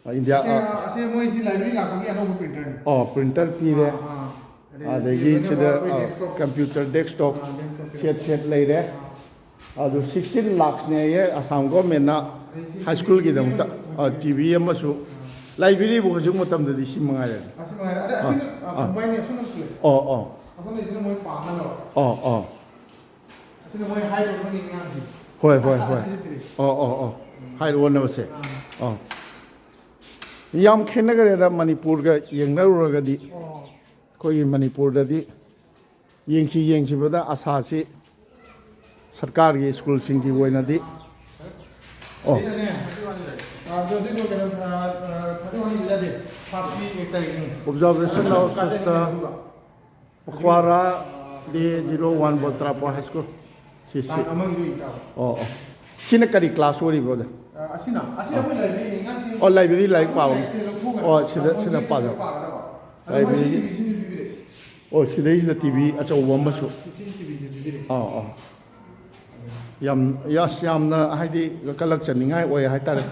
ꯑ, ꯏꯟꯗꯤꯌꯥ, ꯑꯁꯤ, ꯑ, ꯑꯁꯤ ꯃꯣꯏꯁꯤ ꯂꯥꯏꯕ꯭ꯔꯦꯔꯤ ꯂꯥꯛꯄꯒꯤ ꯑꯅꯧꯕ ꯄ꯭ꯔꯤꯟꯇꯔꯅꯤ꯫ ꯑꯣ, ꯄ꯭ꯔꯤꯟꯇꯔ ꯄꯤꯔꯦ꯫ ꯑꯥ, ꯑꯥ꯫ ꯑꯗꯩ ꯑꯗꯒꯤ ꯁꯤ ꯁꯤꯗ, ꯑꯩꯈꯣꯏ ꯑ, ꯗꯦꯁꯛꯇꯣꯞ꯫ ꯀꯝꯄ꯭ꯌꯨꯇꯔ ꯗꯦꯁꯛꯇꯣꯞ ꯑꯥ, ꯗꯦꯁꯛꯇꯣꯞ ꯁꯦꯠ ꯄꯤꯔꯦ꯫ ꯁꯦꯠ ꯂꯩꯔꯦ꯫ ꯑꯥ꯫ ꯑꯗꯨ ꯁꯤꯛꯁꯇꯤꯟ ꯂꯥꯛꯁꯅꯦꯌꯦ ꯑꯁꯥꯝ ꯒꯣꯔꯃꯦꯟꯅ ꯍꯥꯏ ꯁ꯭ꯀꯨꯜꯒꯤꯗꯃꯛꯇ꯫ ꯇꯤ ꯚꯤ ꯑꯃꯁꯨ, ꯂꯥꯏꯕ꯭ꯔꯦꯔꯤꯕꯨ ꯍꯧꯖꯤꯛ ꯃꯇꯝꯗꯗꯤ ꯁꯤ ꯃꯉꯥꯏꯔꯦ꯫ ꯑꯁꯤ ꯃꯉꯥꯏꯔꯦ꯫ ꯑꯗ ꯑꯁꯤꯅ, ꯑꯥ, ꯑꯥ꯫ ꯀꯝꯕꯥꯏꯟꯅꯤ, ꯑꯁꯣꯝꯅ ꯄꯨꯂꯞ꯫ ꯑꯣ, ꯑꯣ꯫ ꯑꯁꯣꯝꯗꯩꯁꯤꯅ ꯃꯣꯏ ꯄꯥꯅꯅꯕ꯫ ꯑꯣ, ꯑꯣ꯫ ꯑꯁꯤꯅ ꯃꯣꯏ ꯍꯥꯏꯔꯤꯕ ꯃꯣꯏꯒꯤ ꯑꯉꯥꯡꯁꯤ꯫ ꯍꯣꯏ, ꯍꯣꯏ, ꯍꯣꯏ꯫ ꯑꯁꯤꯁꯦ ꯄꯤꯔꯤ꯫ ꯑꯣ, ꯑꯣ, ꯑꯣ꯫ ꯍꯥꯏꯔ ꯑꯣꯟꯅꯕꯁꯦ꯫ ꯑꯥ꯫ ꯑꯣ꯫ ꯌꯥꯝ ꯈꯦꯠꯅꯈ꯭ꯔꯦꯗ ꯃꯅꯤꯄꯨꯔꯒ ꯌꯦꯡꯅꯔꯨꯔꯒꯗꯤ꯫ ꯑꯣ꯫ ꯑꯩꯈꯣꯏꯒꯤ ꯃꯅꯤꯄꯨꯔꯗꯗꯤ ꯌꯦꯡꯈꯤ ꯌꯦꯡꯈꯤꯕꯗ ꯑꯁꯥꯁꯤ ꯁꯔꯀꯥꯔꯒꯤ ꯁ꯭ꯀꯨꯜꯁꯤꯡꯒꯤ ꯑꯣꯏꯅꯗꯤ꯫ ꯑꯣ꯫ ꯁꯤꯗꯅꯦ, ꯑ, ꯑꯗꯨ, ꯑꯗꯨꯏꯗꯣ ꯀꯩꯅꯣ, ꯑ, ꯑ, thirty one ꯏꯔꯗꯤ, first week ꯇꯥꯔꯤꯛꯅꯤ꯫ Observation of Sister ꯑꯗꯨꯒ Pokhara day zero one Bontrapo High School꯫ ꯁꯤ, ꯁꯤ꯫ ꯇꯥꯡ ꯑꯃꯒꯤꯗꯣ ꯏꯇꯥꯎ꯫ ꯑꯣ, ꯑꯣ꯫ ꯁꯤꯅ ꯀꯔꯤ ꯀ꯭ꯂꯥꯁ ꯑꯣꯏꯔꯤꯕ, ꯑꯣꯖꯥ? ꯑ, ꯑꯁꯤꯅ, ꯑꯁꯤ ꯑꯩꯈꯣꯏ ꯂꯥꯏꯕ꯭ꯔꯦꯔꯤꯅꯤ, ꯑꯉꯥꯡꯁꯤꯡ ꯑꯣ, ꯂꯥꯏꯕ꯭ꯔꯦꯔꯤ ꯂꯥꯏꯔꯤꯛ ꯄꯥꯕ꯫ ꯂꯥꯏꯔꯤꯛꯁꯦ ꯂꯧꯊꯣꯛꯈ꯭ꯔꯦ꯫ ꯑꯣ, ꯁꯤꯗ, ꯑ, ꯁꯤꯗ ꯃꯣꯏꯒꯤ ꯄꯥꯖꯕ꯫ ꯄꯥꯒꯗꯕ꯫ ꯑꯗꯣ ꯃꯣꯏ ꯂꯥꯏꯕ꯭ꯔꯦꯔꯤ꯫ ꯁꯤ ꯇꯤ ꯚꯤꯁꯤꯁꯨ ꯄꯤꯕꯤꯔꯦ꯫ ꯑꯣ, ꯁꯤꯗꯩꯁꯤꯗ ꯇꯤ ꯚꯤ ꯑꯆꯧꯕ ꯑꯃꯁꯨ꯫ ꯁꯤ, ꯁꯤ ꯇꯤ ꯚꯤꯁꯤ ꯄꯤꯕꯤꯔꯦ꯫ ꯑꯥ, ꯑꯥ꯫ ꯌꯥꯝ, ꯑꯁ, ꯌꯥꯝꯅ ꯍꯥꯏꯗꯤ ꯀꯂꯛꯆꯅꯤꯡꯉꯥꯏ ꯑꯣꯏ ꯍꯥꯏꯇꯥꯔꯦ꯫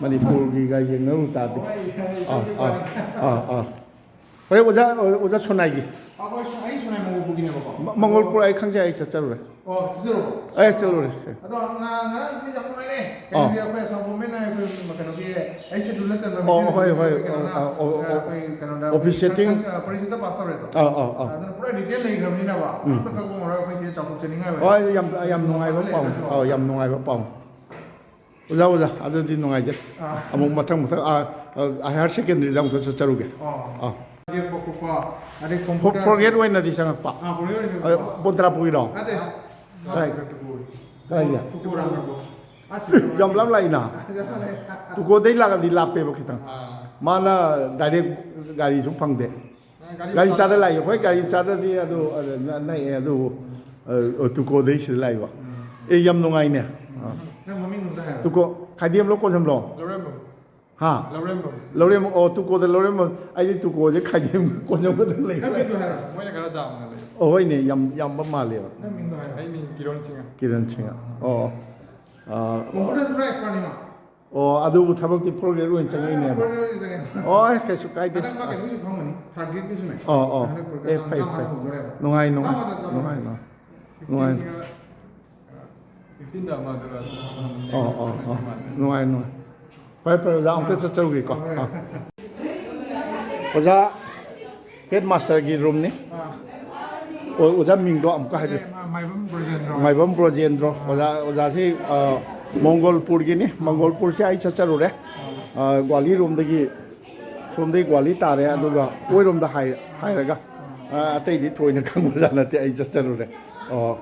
ꯃꯅꯤꯄꯨꯔꯒꯤꯒ ꯌꯦꯡꯅꯔꯨ ꯇꯥꯔꯗꯤ꯫ ꯍꯣꯏ, ꯌꯥꯏ, ꯑꯥ, ꯁꯣꯝꯒꯤ ꯑꯥ, ꯄꯥꯔꯤ꯫ ꯑꯥ, ꯑꯥ꯫ ꯍꯣꯔꯦꯟ ꯑꯣꯖꯥ, ꯑꯣꯖꯥ ꯁꯣꯅꯥꯏꯒꯤ꯫ ꯑꯩꯈꯣꯏ ꯁꯣ-, ꯑꯩ ꯁꯣꯅꯥꯏ ꯃꯪꯒꯣꯜꯄꯨꯔꯒꯤꯅꯦꯕꯀꯣ꯫ ꯃ-, ꯃꯪꯒꯣꯜꯄꯨꯔ ꯑꯩ ꯈꯪꯖꯩ, ꯑꯩ ꯆꯠꯆꯔꯨꯔꯦ꯫ ꯑꯣ, ꯆꯠꯆꯔꯨꯔꯣ? ꯑꯩ ꯆꯠꯂꯨꯔꯦ꯫ ꯑꯗꯣ ꯉ-, ꯉꯔꯥꯡꯁꯤꯗꯤ ꯌꯥꯝ ꯅꯨꯡꯉꯥꯏꯔꯦ꯫ ꯑꯥ꯫ ꯀꯩꯅꯣꯒꯤ ꯑꯩꯈꯣꯏ ꯑꯁꯥꯝ ꯒꯣꯔꯃꯦꯟꯅ ꯑꯩꯈꯣꯏ ꯀꯩꯅꯣꯒꯤ ꯑꯩ ꯁꯦꯗꯨꯜꯗ ꯆꯟꯕ ꯑꯣ, ꯃꯤꯇꯩ ꯍꯣꯏ, ꯍꯣꯏ, ꯀꯩꯅꯣꯅ, ꯑꯣ, ꯑꯣ, ꯑꯣ, ꯑꯣ꯫ ꯑꯩꯈꯣꯏ ꯀꯩꯅꯣꯗ ꯑꯣ, ꯄꯤ ꯁꯦꯇꯤꯡ꯫ ꯁꯪ-, ꯁꯪ-, ꯄꯔꯤꯁꯤꯠꯇ ꯄꯥꯁ ꯇꯧꯔꯦꯗꯣ꯫ ꯑꯥ, ꯑꯥ, ꯑꯥ꯫ ꯑꯗꯨꯅ ꯄꯨꯔꯥ ꯗꯤꯇꯦꯜ ꯂꯩꯈ꯭ꯔꯕꯅꯤꯅꯕ꯫ ꯎꯝ꯫ ꯑꯝꯇ ꯀꯛꯄ ꯉꯝꯃꯔꯣꯏ ꯑꯩꯈꯣꯏꯁꯦ ꯆꯥꯎꯊꯣꯛꯆꯅꯤꯡꯉꯥꯏ ꯑꯣꯏ꯫ ꯍꯣꯏ, ꯌꯥꯝ, ꯌꯥꯝ ꯅꯨꯡꯉꯥꯏꯕ ꯄꯥꯎꯅꯤ꯫ ꯑꯥ, ꯌꯥꯝ ꯅꯨꯡꯉꯥꯏꯕ ꯄꯥꯎꯅꯤ꯫ ꯑꯣꯖꯥ, ꯑꯣꯖꯥ, ꯑꯗꯨꯗꯤ ꯅꯨꯡꯉꯥꯏꯖꯩ꯫ ꯑꯥ꯫ ꯑꯃꯨꯛ ꯃꯊꯪ, ꯃꯊꯪ, ꯑꯥ, ꯑꯥ, higher secondary ꯗ ꯑꯃꯨꯛ ꯆꯠꯆꯔꯨꯒꯦ꯫ ꯑꯣ꯫ ꯑꯥ꯫ ꯌꯦꯛꯄ ꯈꯣꯠꯄ, ꯑꯗꯩ ꯐꯣ-, computer ꯐꯣꯔꯒꯦꯠ ꯑꯣꯏꯅꯗꯤ ꯆꯪꯉꯛꯄ꯫ ꯑꯥ, ꯐꯣꯔꯒꯦꯠ ꯑꯣꯏꯅ ꯆꯪꯉꯛꯄ꯫ ꯑꯥ, ꯕꯣꯟꯇ꯭ꯔꯥꯄꯨꯒꯤꯔꯣ? ꯅꯠꯇꯦ꯫ ꯀꯥꯏ? ꯀꯥꯏꯗ? ꯇꯨꯀꯣ ꯔꯥꯝꯅꯀꯣ꯫ ꯑꯁ, ꯌꯥꯝ ꯂꯥꯞ ꯂꯥꯛꯏꯅ꯫ ꯌꯥꯝ ꯂꯥꯞ ꯂꯥꯛꯑꯦ꯫ ꯇꯨꯀꯣꯗꯩ ꯂꯥꯛꯑꯗꯤ ꯂꯥꯞꯄꯦꯕ ꯈꯤꯇꯪ꯫ ꯑꯥ꯫ ꯃꯥꯅ direct ꯒꯥꯔꯤꯁꯨ ꯐꯪꯗꯦ꯫ ꯒꯥꯔꯤ ꯃꯆꯥꯗ ꯂꯥꯛꯏ꯫ ꯑꯩꯈꯣꯏ ꯒꯥꯔꯤ ꯃꯆꯥꯗꯗꯤ ꯑꯗꯨ, ꯑꯗꯨ ꯅ-, ꯅꯛꯑꯦ, ꯑꯗꯨꯕꯨ, ꯑ, ꯇꯨꯀꯣꯗꯩ ꯁꯤꯗ ꯂꯥꯛꯏꯕ꯫ ꯎꯝ꯫ ꯑꯦ, ꯌꯥꯝ ꯅꯨꯡꯉꯥꯏꯅꯦ꯫ ꯎꯝ꯫ ꯑꯥ꯫ ꯅꯪ ꯃꯃꯤꯡꯗꯣ ꯑꯝꯇ ꯍꯥꯏꯔꯣ꯫ ꯇꯨꯀꯣ, ꯈꯥꯏꯗꯦꯝꯂꯣ ꯀꯣꯟꯖꯝꯂꯣ? ꯂꯧꯔꯦꯝꯕꯝ꯫ ꯍꯥ? ꯂꯧꯔꯦꯝꯕꯝ꯫ ꯂꯧꯔꯦꯝꯕꯝ, ꯑꯣ, ꯇꯨꯀꯣꯗ ꯂꯧꯔꯦꯝꯕꯝ꯫ ꯑꯩꯗꯤ ꯇꯨꯀꯣꯁꯦ ꯈꯥꯏꯗꯦꯝ ꯀꯣꯟꯖꯝ ꯈꯛꯇꯪ ꯂꯩ꯫ ꯅꯪ ꯃꯤꯡꯗꯣ ꯍꯥꯏꯔꯣ꯫ ꯃꯣꯏꯅ ꯈꯔ ꯆꯥꯎꯅ ꯂꯩ꯫ ꯑꯣ, ꯍꯣꯏꯅꯦ, ꯌꯥꯝ, ꯌꯥꯝꯕ ꯃꯥꯜꯂꯦꯕ꯫ ꯅꯪ ꯃꯤꯡꯗꯣ ꯍꯥꯏꯔꯣ꯫ ꯑꯩ ꯃꯤꯡ ꯀꯤꯔꯣꯟ ꯁꯤꯡꯍ꯫ ꯀꯤꯔꯟ ꯁꯤꯡꯍ꯫ ꯑꯣ, ꯑꯣ꯫ ꯑꯥ, computer ꯁꯨ ꯄꯨꯔꯥ expert ꯅꯤꯅ꯫ ꯑꯣ, ꯑꯗꯨꯕꯨ ꯊꯕꯛꯇꯤ ꯐꯣꯔꯒꯦꯠ ꯑꯣꯏꯅ ꯆꯪꯉꯛꯏꯅꯦꯕ꯫ ꯐꯣꯔꯒꯦꯠ ꯑꯣꯏꯅ ꯆꯪꯉꯛꯑꯦ꯫ ꯑꯣ, ꯀꯩꯁꯨ ꯀꯥꯏꯗꯦ꯫ ꯍꯟꯗꯛ ꯃꯥ ꯀꯩꯅꯣꯒꯤ ꯐꯪꯒꯅꯤ, third grade ꯀꯤꯁꯨꯅꯦ꯫ ꯑꯣ, ꯑꯣ꯫ ꯍꯟꯗꯛ ꯑꯦ, ꯐꯩ, ꯇꯔꯥꯃꯉꯥꯗ ꯐꯩ꯫ ꯍꯧꯗꯣꯔꯦꯕ꯫ ꯅꯨꯡꯉꯥꯏ, ꯅꯨꯡꯉꯥꯏ꯫ ꯇꯔꯥꯃꯉꯥꯗ ꯅꯨꯡꯉꯥꯏ, ꯅꯨꯡꯉꯥꯏ꯫ ꯅꯨꯡꯉꯥꯏ꯫ ꯁꯤꯟꯗ ꯑꯃꯗꯨꯔ ꯑꯗꯨꯝ ꯑꯣ, ꯑꯣ, ꯑꯣ꯫ ꯅꯨꯡꯉꯥꯏ, ꯅꯨꯡꯉꯥꯏ꯫ ꯐꯔꯦ, ꯐꯔꯦ, ꯑꯣꯖꯥ, ꯑꯃꯨꯛꯇ ꯆꯠꯆꯔꯨꯒꯦꯀꯣ꯫ ꯑꯥ꯫ ꯑꯣꯖꯥ, ꯍꯦꯗ ꯃꯥꯁꯇꯔꯒꯤ ꯔꯨꯝꯅꯤ꯫ ꯑꯥ꯫ ꯑꯣ, ꯑꯣꯖꯥ, ꯃꯤꯡꯗꯣ ꯑꯃꯨꯛꯀ ꯍꯥꯏꯕꯤꯌꯨ꯫ ꯑꯩꯁꯦ ꯃꯥꯏꯕꯝ ꯕ꯭ꯔꯣꯖꯦꯟꯗ꯭ꯔꯣ꯫ ꯃꯥꯏꯕꯝ ꯕ꯭ꯔꯣꯖꯦꯟꯗ꯭ꯔꯣ꯫ ꯑꯣꯖꯥ, ꯑꯣꯖꯥꯁꯤ, ꯑ, ꯃꯣꯡꯒꯣꯜꯄꯨꯔꯒꯤꯅꯤ꯫ ꯃꯣꯡꯒꯣꯜꯄꯨꯔꯁꯦ ꯑꯩ ꯆꯠꯆꯔꯨꯔꯦ꯫ ꯑꯥ꯫ ꯑ, ꯒ꯭ꯋꯥꯂꯤꯔꯣꯝꯗꯒꯤ, ꯁꯣꯝꯗꯒꯤ ꯒ꯭ꯋꯥꯂꯤ ꯇꯥꯔꯦ, ꯑꯗꯨꯒ ꯑꯣꯏꯔꯣꯝꯗ ꯍꯥꯏ-, ꯍꯥꯏꯔꯒ, ꯑ, ꯑꯇꯩꯗꯤ ꯊꯣꯏꯅ ꯈꯪꯕꯖꯥꯠ ꯅꯠꯇꯦ, ꯑꯩ ꯆꯠꯆꯔꯨꯔꯦ꯫ ꯑꯣ꯫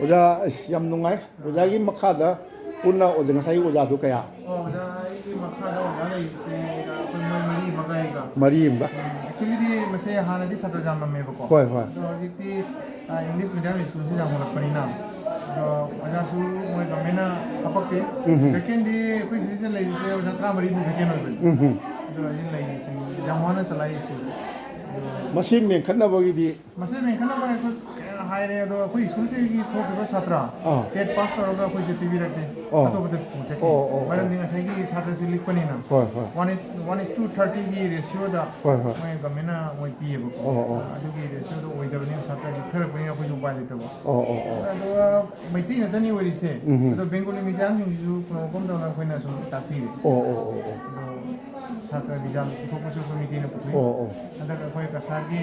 ꯑꯣꯖꯥ, ꯑꯁ, ꯌꯥꯝ ꯅꯨꯡꯉꯥꯏ꯫ ꯑꯣꯖꯥꯒꯤ ꯃꯈꯥꯗ ꯄꯨꯟꯅ ꯑꯣꯖꯥ, ꯉꯁꯥꯏꯒꯤ ꯑꯣꯖꯥꯗꯨ ꯀꯌꯥ? ꯑꯣ, ꯑꯣꯖꯥ, ꯑꯩꯒꯤ ꯃꯈꯥꯗ ꯑꯣꯖꯥ ꯂꯩꯔꯤꯁꯦ ꯑꯩꯈꯣꯏ ꯃꯣꯏ ꯃꯔꯤ ꯑꯃꯒ ꯑꯩꯒ꯫ ꯃꯔꯤ ꯑꯃꯒ? ꯎꯝ, actually ꯗꯤ ꯃꯁꯦ ꯍꯥꯟꯅꯗꯤ ꯁꯥꯇ꯭ꯔ ꯌꯥꯝꯃꯝꯃꯦꯕꯀꯣ꯫ ꯍꯣꯏ, ꯍꯣꯏ꯫ ꯑꯗꯣ ꯍꯧꯖꯤꯛꯇꯤ, ꯑ, English medium school ꯁꯨ ꯌꯥꯝꯈꯠꯂꯛꯄꯅꯤꯅ, ꯑꯗꯣ ꯑꯣꯖꯥꯁꯨ ꯃꯣꯏ government ꯅ ꯍꯥꯄꯛꯇꯦ꯫ ꯎꯝ ꯍꯝ꯫ Vacant ꯗꯤ ꯑꯩꯈꯣꯏ ꯁꯤꯗ ꯂꯩꯔꯤꯁꯦ ꯑꯣꯖꯥ ꯇꯔꯥꯃꯔꯤꯃꯨꯛ vacant ꯑꯣꯏꯕꯅꯤ꯫ ꯎꯝ ꯍꯝ꯫ ꯑꯗꯣ ꯍꯧꯖꯤꯛ ꯂꯩꯔꯤꯁꯦ ꯌꯥꯝ ꯋꯥꯅ ꯆꯂꯥꯏꯔꯤ school ꯁꯦ꯫ ꯑꯗꯣ ꯃꯁꯤ ꯃꯦꯟꯈꯠꯅꯕꯒꯤꯗꯤ ꯃꯁꯤ ꯃꯦꯟꯈꯠꯅꯕ ꯑꯩꯈꯣꯏ ꯀꯌꯥ ꯍꯥꯏꯔꯦ, ꯑꯗꯣ ꯑꯩꯈꯣꯏ school ꯁꯤꯒꯤ ꯊꯣꯛꯈꯤꯕ ꯁꯥꯇ꯭ꯔ ꯑꯥ꯫ TET pass ꯇꯧꯔꯒ ꯑꯩꯈꯣꯏꯁꯦ ꯄꯤꯕꯤꯔꯛꯇꯦ꯫ ꯑꯣ꯫ ꯑꯇꯣꯞꯄꯗ ꯄꯨ ꯆꯠꯈꯤ꯫ ꯑꯣ, ꯑꯣ, ꯑꯣ꯫ ꯃꯔꯝꯗꯤ ꯉꯁꯥꯏꯒꯤ ꯁꯥꯇ꯭ꯔꯁꯤ ꯂꯤꯛꯄꯅꯤꯅ꯫ ꯍꯣꯏ, ꯍꯣꯏ꯫ One is, one is to thirty ꯒꯤ ratio ꯗ ꯍꯣꯏ, ꯍꯣꯏ꯫ ꯃꯣꯏ government ꯅ ꯃꯣꯏ ꯄꯤꯌꯦꯕꯀꯣ꯫ ꯑꯣ, ꯑꯣ꯫ ꯑꯗꯨꯒꯤ ratio ꯗꯣ ꯑꯣꯏꯗꯕꯅꯤꯅ ꯁꯥꯇ꯭ꯔ ꯂꯤꯛꯊꯔꯛꯄꯅꯤꯅ ꯑꯩꯈꯣꯏꯁꯨ ꯎꯄꯥꯏ ꯂꯩꯇꯕ꯫ ꯑꯣ, ꯑꯣ, ꯑꯣ꯫ ꯑꯗꯨꯒ ꯃꯩꯇꯩ ꯉꯥꯛꯇꯅꯤ ꯑꯣꯏꯔꯤꯁꯦ꯫ ꯎꯝ ꯍꯝ꯫ ꯑꯗꯣ Bengali medium ꯁꯤꯡꯁꯤꯁꯨ ꯀꯩꯅꯣ ꯀꯝꯗꯧꯅ ꯑꯩꯈꯣꯏꯅ ꯁꯨꯝ ꯇꯥꯛꯄꯤꯔꯦ꯫ ꯑꯣ, ꯑꯣ, ꯑꯣ, ꯑꯣ꯫ ꯑꯗꯣ ꯁꯥꯇ꯭ꯔ reserve ꯄꯨꯊꯣꯛꯄꯁꯨ ꯑꯩꯈꯣꯏ ꯃꯩꯇꯩꯅ ꯄꯨꯊꯣꯛꯏ꯫ ꯑꯣ, ꯑꯣ꯫ ꯍꯟꯗꯛ ꯑꯩꯈꯣꯏ ꯀꯁꯥꯔꯒꯤ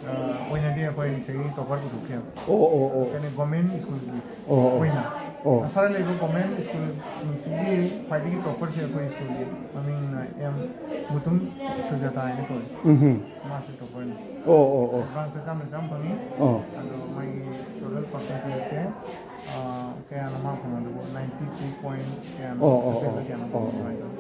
ꯑ, ꯑꯣꯏꯅꯗꯤ ꯑꯩꯈꯣꯏ ꯁꯤꯒꯤ topper ꯄꯨꯊꯣꯛꯈꯤ꯫ ꯑꯣ, ꯑꯣ, ꯑꯣ꯫ ꯀꯩꯅꯣ, government school ꯒꯤ ꯑꯣ, ꯑꯣ꯫ ꯑꯣꯏꯅ꯫ ꯑꯣ꯫ ꯀꯁꯥꯔꯗ ꯂꯩꯕ government school ꯁꯤꯡꯁꯤꯒꯤ ꯈ꯭ꯋꯥꯏꯗꯒꯤ topper ꯁꯦ ꯑꯩꯈꯣꯏ school ꯒꯤ ꯃꯃꯤꯡꯅ ꯑꯦꯝ ꯃꯨꯇꯨꯝ ꯁꯨꯖꯥꯇꯥ ꯍꯥꯏꯅ ꯀꯧꯏ꯫ ꯎꯝ ꯍꯝ꯫ ꯃꯥꯁꯦ topper ꯅꯤ꯫ ꯑꯣ, ꯑꯣ, ꯑꯣ꯫ Advance ꯇ ꯆꯥꯝꯃ ꯆꯥꯝꯃ ꯐꯪꯉꯤ꯫ ꯑꯣ꯫ ꯑꯗꯣ ꯃꯥꯒꯤ total percentage ꯁꯦ, ꯑ, ꯀꯌꯥꯅꯣ ꯃꯥ ꯐꯪꯉꯗꯨꯕꯨ? Ninety two point ꯀꯌꯥꯅꯣ ꯑꯣ, ꯑꯣ, percent ꯑꯣ꯫ ꯀꯌꯥꯅꯣ ꯑꯣ, ꯑꯣ꯫ ꯑꯗꯨꯃꯥꯏꯅ ꯇꯧꯋꯤ꯫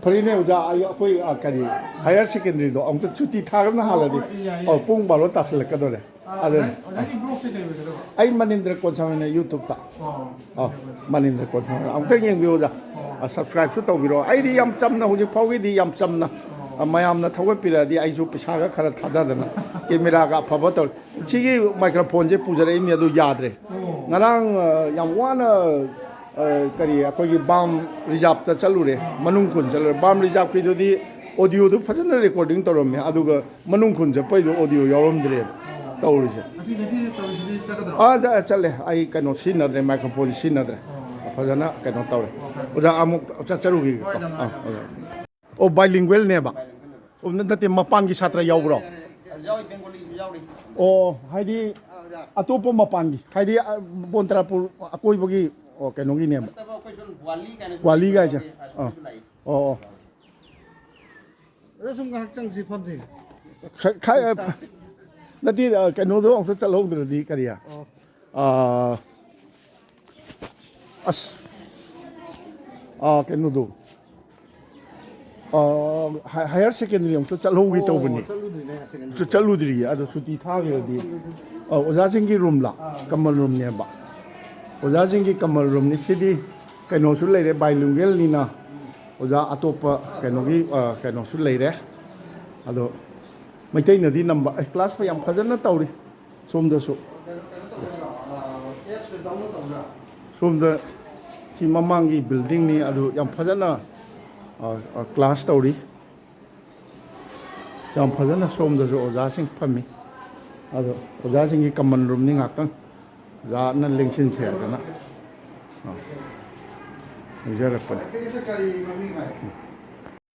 ꯐꯔꯦꯅꯦ ꯑꯣꯖꯥ, ꯑꯩ, ꯑꯩꯈꯣꯏ, ꯑ, ꯀꯔꯤ, higher secondary ꯗꯣ ꯑꯃꯨꯛꯇ ꯁꯨꯇꯤ ꯊꯥꯔꯒꯅ ꯑꯣ, ꯍꯥꯜꯂꯗꯤ꯫ ꯑꯣ, ꯌꯥꯏ, ꯌꯥꯏ꯫ ꯑꯣ, ꯄꯨꯡ ꯕꯥꯔꯣ ꯇꯥꯁꯤꯜꯂꯛꯀꯗꯧꯔꯦ꯫ ꯑ, ꯑꯗꯨꯅ ꯑꯣꯖꯥ, ꯑꯣꯖꯥꯒꯤ block ꯁꯦ ꯀꯔꯤ ꯑꯣꯏꯒꯗꯕ? ꯑꯩ ꯃꯅꯤꯟꯗ꯭ꯔ ꯀꯣꯟꯁꯥꯃꯤꯅ YouTube ꯇ꯫ ꯑꯣ, ꯑꯣ, ꯃꯅꯤꯟꯗ꯭ꯔ ꯀꯣꯟꯁꯥꯃꯤꯅ꯫ ꯑꯃꯨꯛꯇ ꯌꯦꯡꯕꯤꯌꯨ ꯑꯣꯖꯥ꯫ ꯑꯣ꯫ ꯑ, subscribe ꯁꯨ ꯇꯧꯕꯤꯔꯣ꯫ ꯑꯩꯗꯤ ꯌꯥꯝ ꯆꯝꯅ, ꯍꯧꯖꯤꯛ ꯐꯥꯎꯒꯤꯗꯤ ꯌꯥꯝ ꯆꯝꯅ꯫ ꯑꯣ꯫ ꯑ, ꯃꯌꯥꯝꯅ ꯊꯧꯒꯠꯄꯤꯔꯛꯑꯗꯤ ꯑꯩꯁꯨ ꯄꯩꯁꯥꯒ ꯈꯔ ꯊꯥꯗꯗꯅ camera ꯒ ꯑꯐꯕ ꯇꯧꯔꯦ꯫ ꯁꯤꯒꯤ microphone ꯁꯦ ꯄꯨꯖꯔꯛꯏꯅꯦ, ꯑꯗꯨ ꯌꯥꯗ꯭ꯔꯦ꯫ ꯑꯣ꯫ ꯉꯔꯥꯡ, ꯑ, ꯌꯥꯝ ꯋꯥꯅ, ꯑ, ꯀꯔꯤ, ꯑꯩꯈꯣꯏꯒꯤ ꯕꯥꯝ reserve ꯇ ꯆꯠꯂꯨꯔꯦ, ꯑꯥ꯫ ꯃꯅꯨꯡ ꯈꯨꯟ ꯆꯠꯂꯨꯔꯦ꯫ ꯕꯥꯝ reserve ꯀꯤꯗꯨꯗꯤ audio ꯗꯨ ꯐꯖꯅ recording ꯇꯧꯔꯝꯃꯦ, ꯑꯗꯨꯒ ꯃꯅꯨꯡ ꯈꯨꯟ ꯆꯠꯄꯩꯗꯣ audio ꯌꯥꯎꯔꯝꯗ꯭ꯔꯦꯕ꯫ ꯑꯣ꯫ ꯇꯧꯔꯤꯁꯦ꯫ ꯉꯁꯤ ꯉꯁꯤ ꯇꯧꯔꯤꯁꯤꯗꯤ ꯆꯠꯀꯗ꯭ꯔꯣ? ꯑꯥ, ꯆꯠꯂꯦ꯫ ꯑꯩ ꯀꯩꯅꯣ ꯁꯤꯖꯤꯟꯅꯗ꯭ꯔꯦ, ꯃꯥꯏꯀ꯭ꯔꯣꯐꯣꯟꯁꯤ ꯁꯤꯖꯤꯟꯅꯗ꯭ꯔꯦ꯫ ꯐꯖꯅ ꯀꯩꯅꯣ ꯇꯧꯔꯦ꯫ ꯑꯣꯖꯥ, ꯑꯃꯨꯛ ꯆꯠꯆꯔꯨꯈꯤꯒꯦꯀꯣ꯫ ꯑꯥ, ꯑꯣꯖꯥ꯫ ꯑꯣ, ꯕꯥꯏꯂꯤꯡꯒ꯭ꯋꯦꯜꯅꯦꯕ꯫ ꯑꯣ, ꯅꯠꯇꯦ, ꯃꯄꯥꯟꯒꯤ ꯁꯥꯇ꯭ꯔ ꯌꯥꯎꯕ꯭ꯔꯣ? ꯌꯥꯎꯏ, ꯕꯦꯡꯒꯣꯂꯤꯁꯨ ꯌꯥꯎꯔꯤ꯫ ꯑꯣ, ꯍꯥꯏꯗꯤ ꯑꯇꯣꯞꯄ ꯃꯄꯥꯟꯒꯤ, ꯍꯥꯏꯗꯤ, ꯑ, ꯕꯣꯟꯇ꯭ꯔꯥꯄꯨꯔ ꯑꯀꯣꯏꯕꯒꯤ, ꯑꯣ, ꯀꯩꯅꯣꯒꯤꯅꯦꯕ꯫ ꯅꯠꯇꯕ ꯑꯩꯈꯣꯏ ꯁꯣꯝ ꯋꯥꯂꯤ ꯀꯥꯏꯅ ꯋꯥꯂꯤ ꯀꯥꯏꯁꯦ? ꯑꯥ꯫ ꯑꯁꯣꯝꯗꯁꯨ ꯂꯥꯛꯏ꯫ ꯑꯣ, ꯑꯣ꯫ ꯑꯗ ꯁꯨꯝ ꯉꯥꯏꯍꯥꯛ ꯆꯪꯁꯤ, ꯐꯝꯁꯤ꯫ ꯈ-, ꯈ-, ꯅꯠꯇꯦ, ꯑ, ꯀꯩꯅꯣꯗꯣ ꯑꯃꯨꯛꯇ ꯆꯠꯍꯧꯗ꯭ꯔꯗꯤ ꯀꯔꯤ? ꯑꯣ꯫ ꯑꯥ, ꯑꯁ, ꯑꯥ, ꯀꯩꯅꯣꯗꯣ, ꯑꯥ, ꯍꯥ-, ꯍꯥꯌꯔ ꯁꯦꯀꯦꯟꯗꯔꯤ ꯑꯃꯨꯛꯇ ꯆꯠꯍꯧꯒꯦ ꯑꯣ, ꯇꯧꯕꯅꯤ꯫ ꯆꯠꯂꯨꯗ꯭ꯔꯤꯅꯦ ꯍꯥꯌꯔ ꯁꯦꯀꯦꯟꯗꯔꯤ꯫ ꯆꯠ-, ꯆꯠꯂꯨꯗ꯭ꯔꯤꯌꯦ꯫ ꯑꯗꯣ ꯁꯨꯇꯤ ꯊꯥꯈ꯭ꯔꯗꯤ, ꯑꯥ, ꯑꯣꯖꯥꯁꯤꯡꯒꯤ ꯔꯨꯝꯂ? ꯑꯥ, ꯀꯃꯟ ꯔꯨꯝꯅꯦꯕ꯫ ꯑꯣꯖꯥꯁꯤꯡꯒꯤ ꯀꯃꯟ ꯔꯨꯝꯅꯤ꯫ ꯁꯤꯗꯤ ꯀꯩꯅꯣꯁꯨ ꯂꯩꯔꯦ, ꯕꯥꯏꯂꯤꯡꯒꯦꯜꯅꯤꯅ꯫ ꯑꯣꯖꯥ ꯑꯇꯣꯞꯄ ꯀꯩꯅꯣꯒꯤ, ꯑꯥ, ꯀꯩꯅꯣꯁꯨ ꯂꯩꯔꯦ꯫ ꯑꯗꯣ ꯃꯩꯇꯩꯅꯗꯤ ꯅꯝꯕ꯫ ꯑꯦ, ꯀ꯭ꯂꯥꯁ ꯌꯥꯝ ꯐꯖꯅ ꯇꯧꯔꯤ꯫ ꯁꯣꯝꯗꯁꯨ꯫ ꯁꯣꯝꯗ ꯁꯤ ꯃꯃꯥꯡꯒꯤ ꯕꯤꯜꯗꯤꯡꯅꯤ, ꯑꯗꯨ ꯌꯥꯝ ꯐꯖꯅ, ꯑ, ꯑ, ꯀ꯭ꯂꯥꯁ ꯇꯧꯔꯤ꯫ ꯌꯥꯝ ꯐꯖꯅ ꯁꯣꯝꯗꯁꯨ ꯑꯣꯖꯥꯁꯤꯡ ꯐꯝꯃꯤ꯫ ꯑꯗꯣ ꯑꯣꯖꯥꯁꯤꯡꯒꯤ ꯀꯃꯟ ꯔꯨꯝꯅꯤ ꯉꯥꯛꯇꯪ꯫ ꯑꯣꯖꯥꯅ ꯂꯦꯡꯁꯤꯟꯁꯦ ꯍꯥꯏꯗꯅ꯫ ꯑ, ꯂꯦꯡꯖꯔꯛꯄꯅꯤ꯫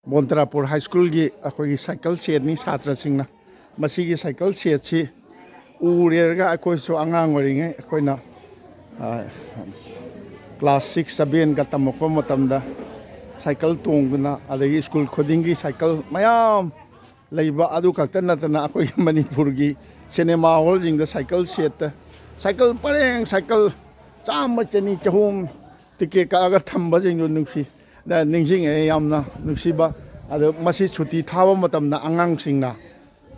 ꯕꯣꯟꯇ꯭ꯔꯥꯄꯨꯔ ꯍꯥꯏ ꯁ꯭ꯀꯨꯜꯒꯤ ꯑꯩꯈꯣꯏꯒꯤ ꯁꯥꯏꯀꯜ ꯁꯦꯠꯅꯤ ꯁꯥꯇ꯭ꯔꯁꯤꯡꯅ꯫ ꯃꯁꯤꯒꯤ ꯁꯥꯏꯀꯜ ꯁꯦꯠꯁꯤ ꯎꯔꯦꯔꯒ ꯑꯩꯈꯣꯏꯁꯨ ꯑꯉꯥꯡ ꯑꯣꯏꯔꯤꯉꯩ ꯑꯩꯈꯣꯏꯅ, ꯑ, ꯀ꯭ꯂꯥꯁ ꯁꯤꯛꯁ, ꯁꯕꯦꯟꯒ ꯇꯝꯃꯛꯄ ꯃꯇꯝꯗ ꯁꯥꯏꯀꯜ ꯇꯣꯡꯗꯨꯅ, ꯑꯗꯒꯤ ꯁ꯭ꯀꯨꯜ ꯈꯨꯗꯤꯡꯒꯤ ꯁꯥꯏꯀꯜ ꯃꯌꯥꯝ ꯂꯩꯕ꯫ ꯑꯗꯨ ꯈꯛꯇ ꯅꯠꯇꯅ ꯑꯩꯈꯣꯏꯒꯤ ꯃꯅꯤꯄꯨꯔꯒꯤ ꯁꯤꯅꯦꯃꯥ ꯍꯣꯜꯁꯤꯡꯗ ꯁꯥꯏꯀꯜ ꯁꯦꯠꯇ, ꯁꯥꯏꯀꯜ ꯄꯔꯦꯡ, ꯁꯥꯏꯀꯜ ꯆꯥꯝꯃ, ꯆꯅꯤ, ꯆꯍꯨꯝ ꯇꯤꯀꯦꯠ ꯀꯛꯑꯒ ꯊꯝꯕꯁꯤꯡꯗꯨ ꯅꯨꯡꯁꯤ꯫ ꯅ-, ꯅꯤꯡꯁꯤꯡꯉꯛꯑꯦ, ꯌꯥꯝꯅ ꯅꯨꯡꯁꯤꯕ꯫ ꯑꯗꯣ ꯃꯁꯤ ꯁꯨꯇꯤ ꯊꯥꯕ ꯃꯇꯝꯗ ꯑꯉꯥꯡꯁꯤꯡꯅ,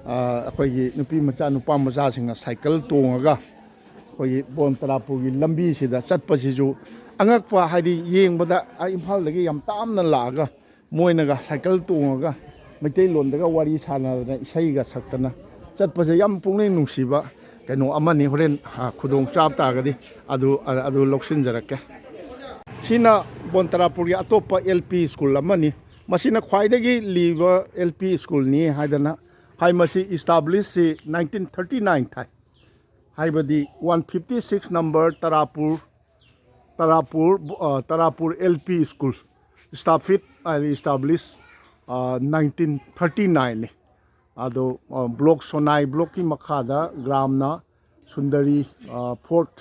ꯑ, ꯑꯩꯈꯣꯏꯒꯤ ꯅꯨꯄꯤ ꯃꯆꯥ, ꯅꯨꯄꯥ ꯃꯆꯥꯁꯤꯡꯅ ꯁꯥꯏꯀꯜ ꯇꯣꯡꯉꯒ ꯑꯩꯈꯣꯏꯒꯤ ꯕꯣꯟ ꯇꯔꯥꯄꯨꯔꯒꯤ ꯂꯝꯕꯤꯁꯤꯗ ꯆꯠꯄꯁꯤꯁꯨ ꯑꯉꯛꯄ, ꯍꯥꯏꯗꯤ ꯌꯦꯡꯕꯗ, ꯑ, ꯏꯝꯐꯥꯜꯗꯒꯤ ꯌꯥꯝ ꯇꯥꯝꯅ ꯂꯥꯛꯑꯒ ꯃꯣꯏꯅꯒ ꯁꯥꯏꯀꯜ ꯇꯣꯡꯉꯒ ꯃꯩꯇꯩꯂꯣꯟꯗꯒ ꯋꯥꯔꯤ ꯁꯥꯟꯅꯗꯅ, ꯏꯁꯩꯒ ꯁꯛꯇꯅ ꯆꯠꯄꯁꯦ ꯌꯥꯝ ꯄꯨꯛꯅꯤꯡ ꯅꯨꯡꯁꯤꯕ ꯀꯩꯅꯣ ꯑꯃꯅꯤ꯫ ꯍꯣꯔꯦꯟ, ꯑ, ꯈꯨꯗꯣꯡ ꯆꯥꯕ ꯇꯥꯔꯒꯗꯤ ꯑꯗꯨ, ꯑ-, ꯑꯗꯨ ꯂꯧꯁꯤꯟꯖꯔꯛꯀꯦ꯫ ꯁꯤꯅ ꯕꯣꯟ ꯇꯔꯥꯄꯨꯔꯒꯤ ꯑꯇꯣꯞꯄ ꯑꯦꯜ ꯄꯤ ꯁ꯭ꯀꯨꯜ ꯑꯃꯅꯤ꯫ ꯃꯁꯤꯅ ꯈ꯭ꯋꯥꯏꯗꯒꯤ ꯂꯤꯕ ꯑꯦꯜ ꯄꯤ ꯁ꯭ꯀꯨꯜꯅꯤ ꯍꯥꯏꯗꯅ ꯍꯥꯏ, ꯃꯁꯤ ꯏꯁꯇꯥꯕ꯭ꯂꯤꯁꯁꯤ ꯅꯥꯏꯟꯇꯤꯟ ꯊꯥꯔꯇꯤ ꯅꯥꯏꯟ ꯊꯥꯏ꯫ ꯍꯥꯏꯕꯗꯤ ꯋꯥꯟ ꯐꯤꯐꯇꯤ ꯁꯤꯛꯁ ꯅꯝꯕꯔ ꯇꯔꯥꯄꯨꯔ, ꯇꯔꯥꯄꯨꯔ, ꯑ, ꯇꯔꯥꯄꯨꯔ ꯑꯦꯜ ꯄꯤ ꯁ꯭ꯀꯨꯜ ꯏꯁꯇꯥꯐꯤꯠ ꯍꯥꯏꯗꯤ ꯏꯁꯇꯥꯕ꯭ꯂꯤꯁ, ꯑ, ꯅꯥꯏꯟꯇꯤꯟ ꯊꯥꯔꯇꯤ ꯅꯥꯏꯟꯅꯤ꯫ ꯑꯗꯣ, ꯑ, ꯕ꯭ꯂꯣꯛ, ꯁꯣꯅꯥꯏ ꯕ꯭ꯂꯣꯛꯀꯤ ꯃꯈꯥꯗ ꯒ꯭ꯔꯥꯝꯅ ꯁꯨꯟꯗꯔꯤ, ꯑ, ꯐꯣꯔꯠ,